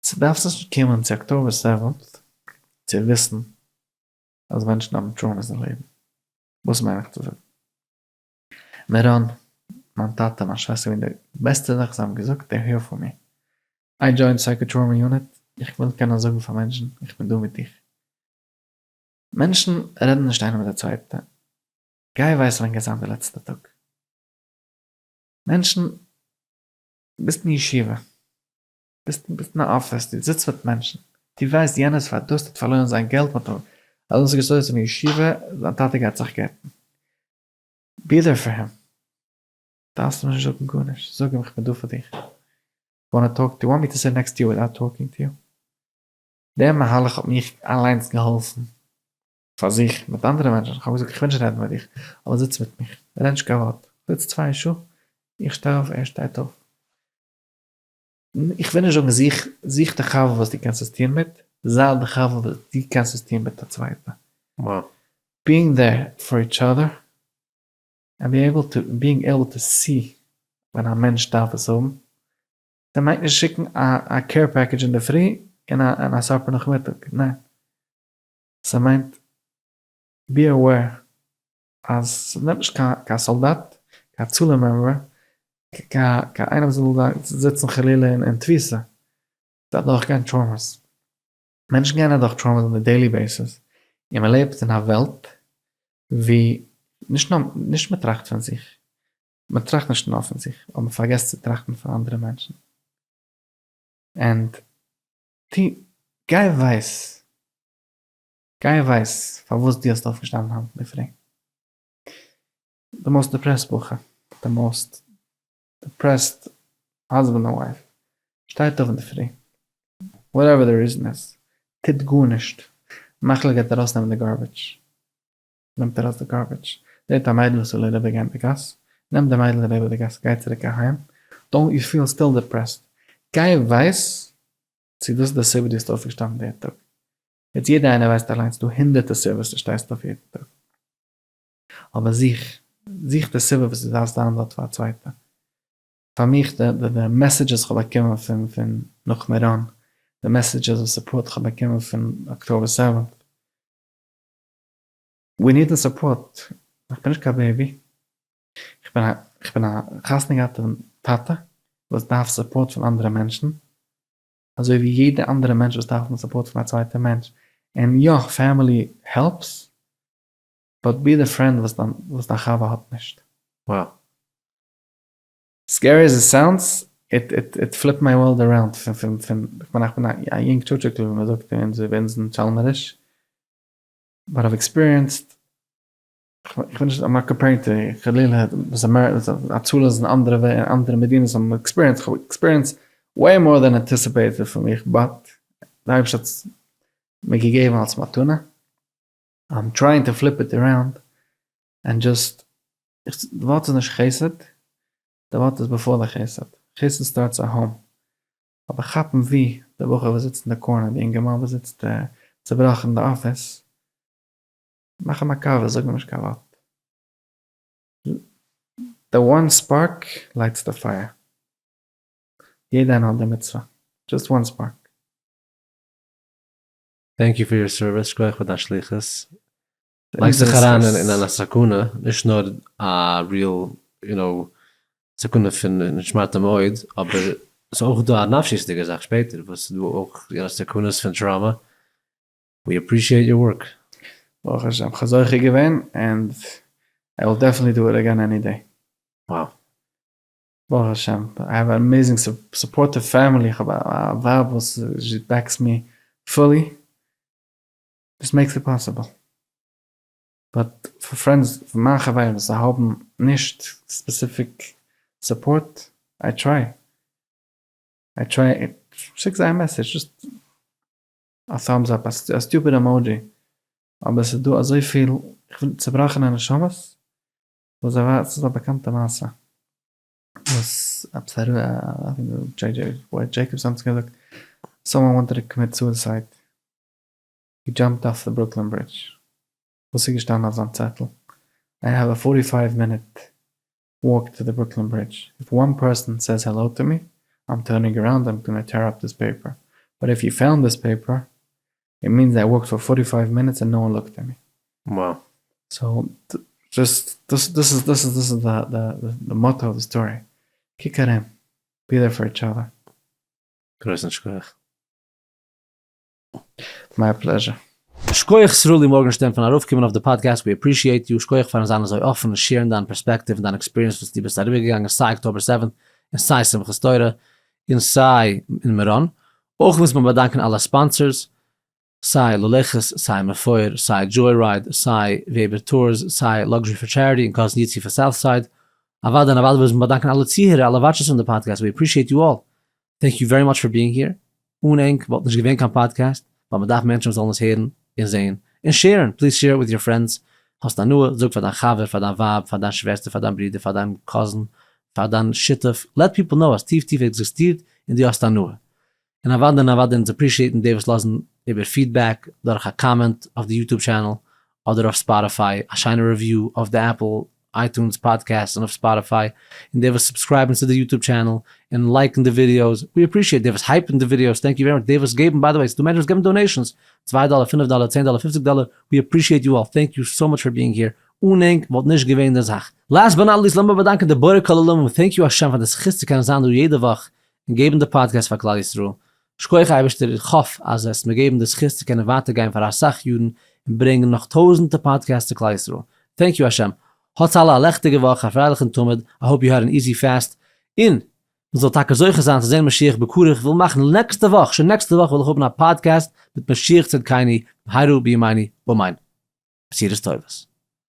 ס'דארף נישט קומען צו October seventh צו וויסן אז מענטשן האבן traumas אין לעבן, וואס מיין איך צו זאגן? מירון, מיין טאטע, מיין שוועסטער געווען די בעסטע זאך זיי האבן געזאגט they're here for me, I joined psychotrauma unit, איך וויל קענען זאגן פאר מענטשן איך בין דא מיט דיך. מענטשן רעדן נישט איינער מיט די צווייטע, גיי ווייס ווען גייט זיין די לעצטע טאג. מענטשן, ביסט אין ישיבה, ביסט ביסט אין א אפיס, דו זיצט מיט מענטשן, דו ווייסט יענער איז פארדאסט האט פארלוירן זיין געלט, מ'האט אים ארויסגעשטויסן פון ישיבה, זיין טאטע גייט זיך גט'ן. be there for him. דארפסט אים נישט זאגן גארנישט, זאג אים איך בין דא פאר דיך. wanna talk to want me to sit next to you without talking to you? דער מהלך האט מיך אליינס געהאלפן פאר זיך מיט אנדערע מענטשן, איך האב געזאגט איך וויל נישט רעדן מיט דיך, אבער זיץ מיט מיך, רעד נישט קיין ווארט, זיץ צוויי שעה, איך שטיי אויף ער שטייט אויף. איך וויל נישט זאגן זוך זוך די חבר וואס דו קענסט עס טון מיט, זיי די חבר וואס דו קענסט עס טון מיט א צווייטע. Being there for each other and be able to being able to see ווען א מענטש דארף עס האבן, ס'מיינט נישט שיקן א care package אינדערפרי און א supper נאכמיטאג, ניין, ס'מיינט be aware אז ס'נעמט נישט קיין סאלדאט, קיין הצלה member, קיין איינער וואס זאל זיצן חלילה אין תפיסה, דארף דורכגיין traumas. מענטשן גייען אדורך traumas on די daily basis, און מען לעבט אין א וועלט ווי נישט נאר נישט מען טראכט פון זיך, מען טראכט נישט נאר פון זיך, אבער מען פארגעסט צו טראכטן פון אנדערע מענטשן. and גיי ווייס, גיי ווייס פארוואס דו האסט אויפגעשטאנען היינט אינדערפרי. די most depressed בחור, די most depressed husband און wife, שטייט אויף אינדערפרי, whatever the reason איז, טוט גארנישט, מחליט גייט ארויסנעמען די garbage, נעמט ארויס די garbage, זעט א מיידל וואס וויל אריבער גיין די גאס, נעמט די מיידל אריבער די גאס, גייט צוריק אהיים, don't you feel still depressed, גיי ווייס צו דאס איז די סיבה דו ביסט אויפגעשטאנען די טאג, יעצט יעדער איינער ווייסט אליינס דא הונדערטער סיבות דו שטייסט אויף יעדן טאג, אבער זוך, זוך די סיבה וואס דו דארפסט זיין דארט פאר א צווייטע. פאר מיך די די די messages כ'האב באקומען פון פון נאך מירון, די messages און support כ'האב באקומען פון October seventh. We need the support, איך בין נישט קיין baby, איך בין א איך בין א חתונה געהאטע טאטע וואס דארף support פון אנדערע מענטשן, אזוי ווי יעדע אנדערע מענטש וואס דארף support פון א צווייטע מענטש, און יא family helps, but be the friend וואס דיין וואס דיין חבר האט נישט. Wow. Scary as it sounds, it it it flipped my world around פון פון פון איך בין א יונג טשוטשיקל ווי מען זאגט אין אונזער ביי אונז אין טשאלמעריש, but I've experienced, איך בין נישט, I'm not comparing to חלילה וואס הצלה איז אין אנדערע אין אנדערע מדינות האבן experienced, איך האב experienced way more than anticipated פון מיך, but די אייבערשטער האט עס מיר געגעבן אלס מתנה, I'm trying to flip it around and just, די ווארט איז נישט חסד, די ווארט איז בעפאר די חסד, חסד starts at home, אבער כאפן ווי די בחור וואס זיצט אין די corner, די אינגערמאן וואס זיצט צובראכן אין די אפיס, מאך אים א קאווע, זאג אים נישט קיין ווארט. The one spark lights the fire. יעדע איינער האט די מצוה. Just one spark. Thank you for your service, שכוח פאר דיין שליחות. לייגסט זיך אריין אין א סכנה, נישט נאר א real you know סכנה פון נשמרתם מאוד, אבער ס'איז אויך דא א נפשיות'דיגע זאך שפעטער וואס ס'איז דא אויך you know סכנות פון trauma, We appreciate your work. ברוך השם כ'האב זוכה געווען and I will definitely do it again any day. Wow. ברוך השם I have an amazing supportive family, איך האב א ווייב וואס she backs me fully, this makes it possible. But פאר friends פון מיין חברים וואס זיי האבן נישט specific support, I try, I try, שיק זיי א message, just א thumbs up, א stupid emoji, אבער ס'איז דא אזויפיל צובראכענע נשמות וואס זיי ווייסן, ס'איז א באקאנטע מעשה וואס עפעס א ר' דזשעיקאבס האט געזאגט, someone wanted to commit suicide, he jumped off the Brooklyn Bridge, וואס איז געשטאנען אויף זיין צעטל? I have a forty five minute walk to the Brooklyn Bridge, if one person says hello to me, I'm turning around I'm gonna tear up this paper, but if you found this paper, it means I walked for forty five minutes and no one looked at me. Wow. So just דאס דאס איז דאס איז דאס איז די motto of the story, קוק ארום, be there for each other. גרויסן שכוח. My pleasure. שכוח סרולי מארגענשטערן פארן ארויפקומען אויף די podcast, we appreciate you, שכוח פארן זיין אזוי אפן און share ן דיין פערספעקטיוו און דיין experience וואס דו ביסט אריבערגעגאנגען סיי October seventh און סיי שמחת תורה און סיי אין מירון. אויך מוז מען באדאנקען אלע sponsors, סיי ללכת, סיי מפואר, סיי Joyride, סיי Weber Tours, סיי Luxury for Charity און cousin יצי פון Southside. אוודאי און אוודאי מוז מען באדאנקען אלע צוהערער, אלע watchers פון די podcast, we appreciate you all. Thank you very much for being here, אן ענק וואלט נישט געווען קיין פאדקעסט, ווייל מען דארף מענטשן וואס זאלן עס הערן און זען און share ן, please share it with your friends, האסט הנאה, זאג פאר דיין חבר, פאר דיין ווייב, פאר דיין שוועסטער, פאר דיין ברודער, פאר דיין cousin, פאר דיין שותף, let people know אז טיף טיף עקזיסטירט און דו האסט הנאה. און אוודאי און אוודאי אונז appreciate ן די וואס לאזן איבער feedback דורך א comment אויף די YouTube channel אדער אויף Spotify, א שיינע review אויף די Apple iTunes podcast און אויף Spotify, און די וואס subscribe ן צו די YouTube channel און like ן די videos, we appreciate די וואס hype ן די videos, thank you very much, די וואס געבן, by the way, ס'דא מענטשן וואס געבן donations, צוויי דאלער, פינף דאלער, צען דאלער, פופציג דאלער, we appreciate you all, thank you so much for being here, אן ענק וואלט נישט געווען די זאך. Last but not least לאמיר באדאנקען די בורא כל עולמים, thank you השם פאר די זכות צו קענען זיין דא יעדע וואך און געבן די פאדקעסט פאר כלל ישראל, שכוח אייבערשטער איך האף אז וועסט מיר געבן די זכות צו קענען ווייטער גיין פאר אסאך יארן און ברענגען נאך טויזענטע podcasts צו כלל ישראל, thank you השם, האטס אלע א לעכטיגע וואך א פרייליכן תמיד, I hope you had an easy fast, און מען זאל טאקע זוכה זיין צו זען משיח בקרוב, איך וויל מאכן נעקסטע וואך, שוין נעקסטע וואך וויל איך האבן א פאדקעסט מיט משיח צדקינו במהרה בימינו אמן. בשורות טובות.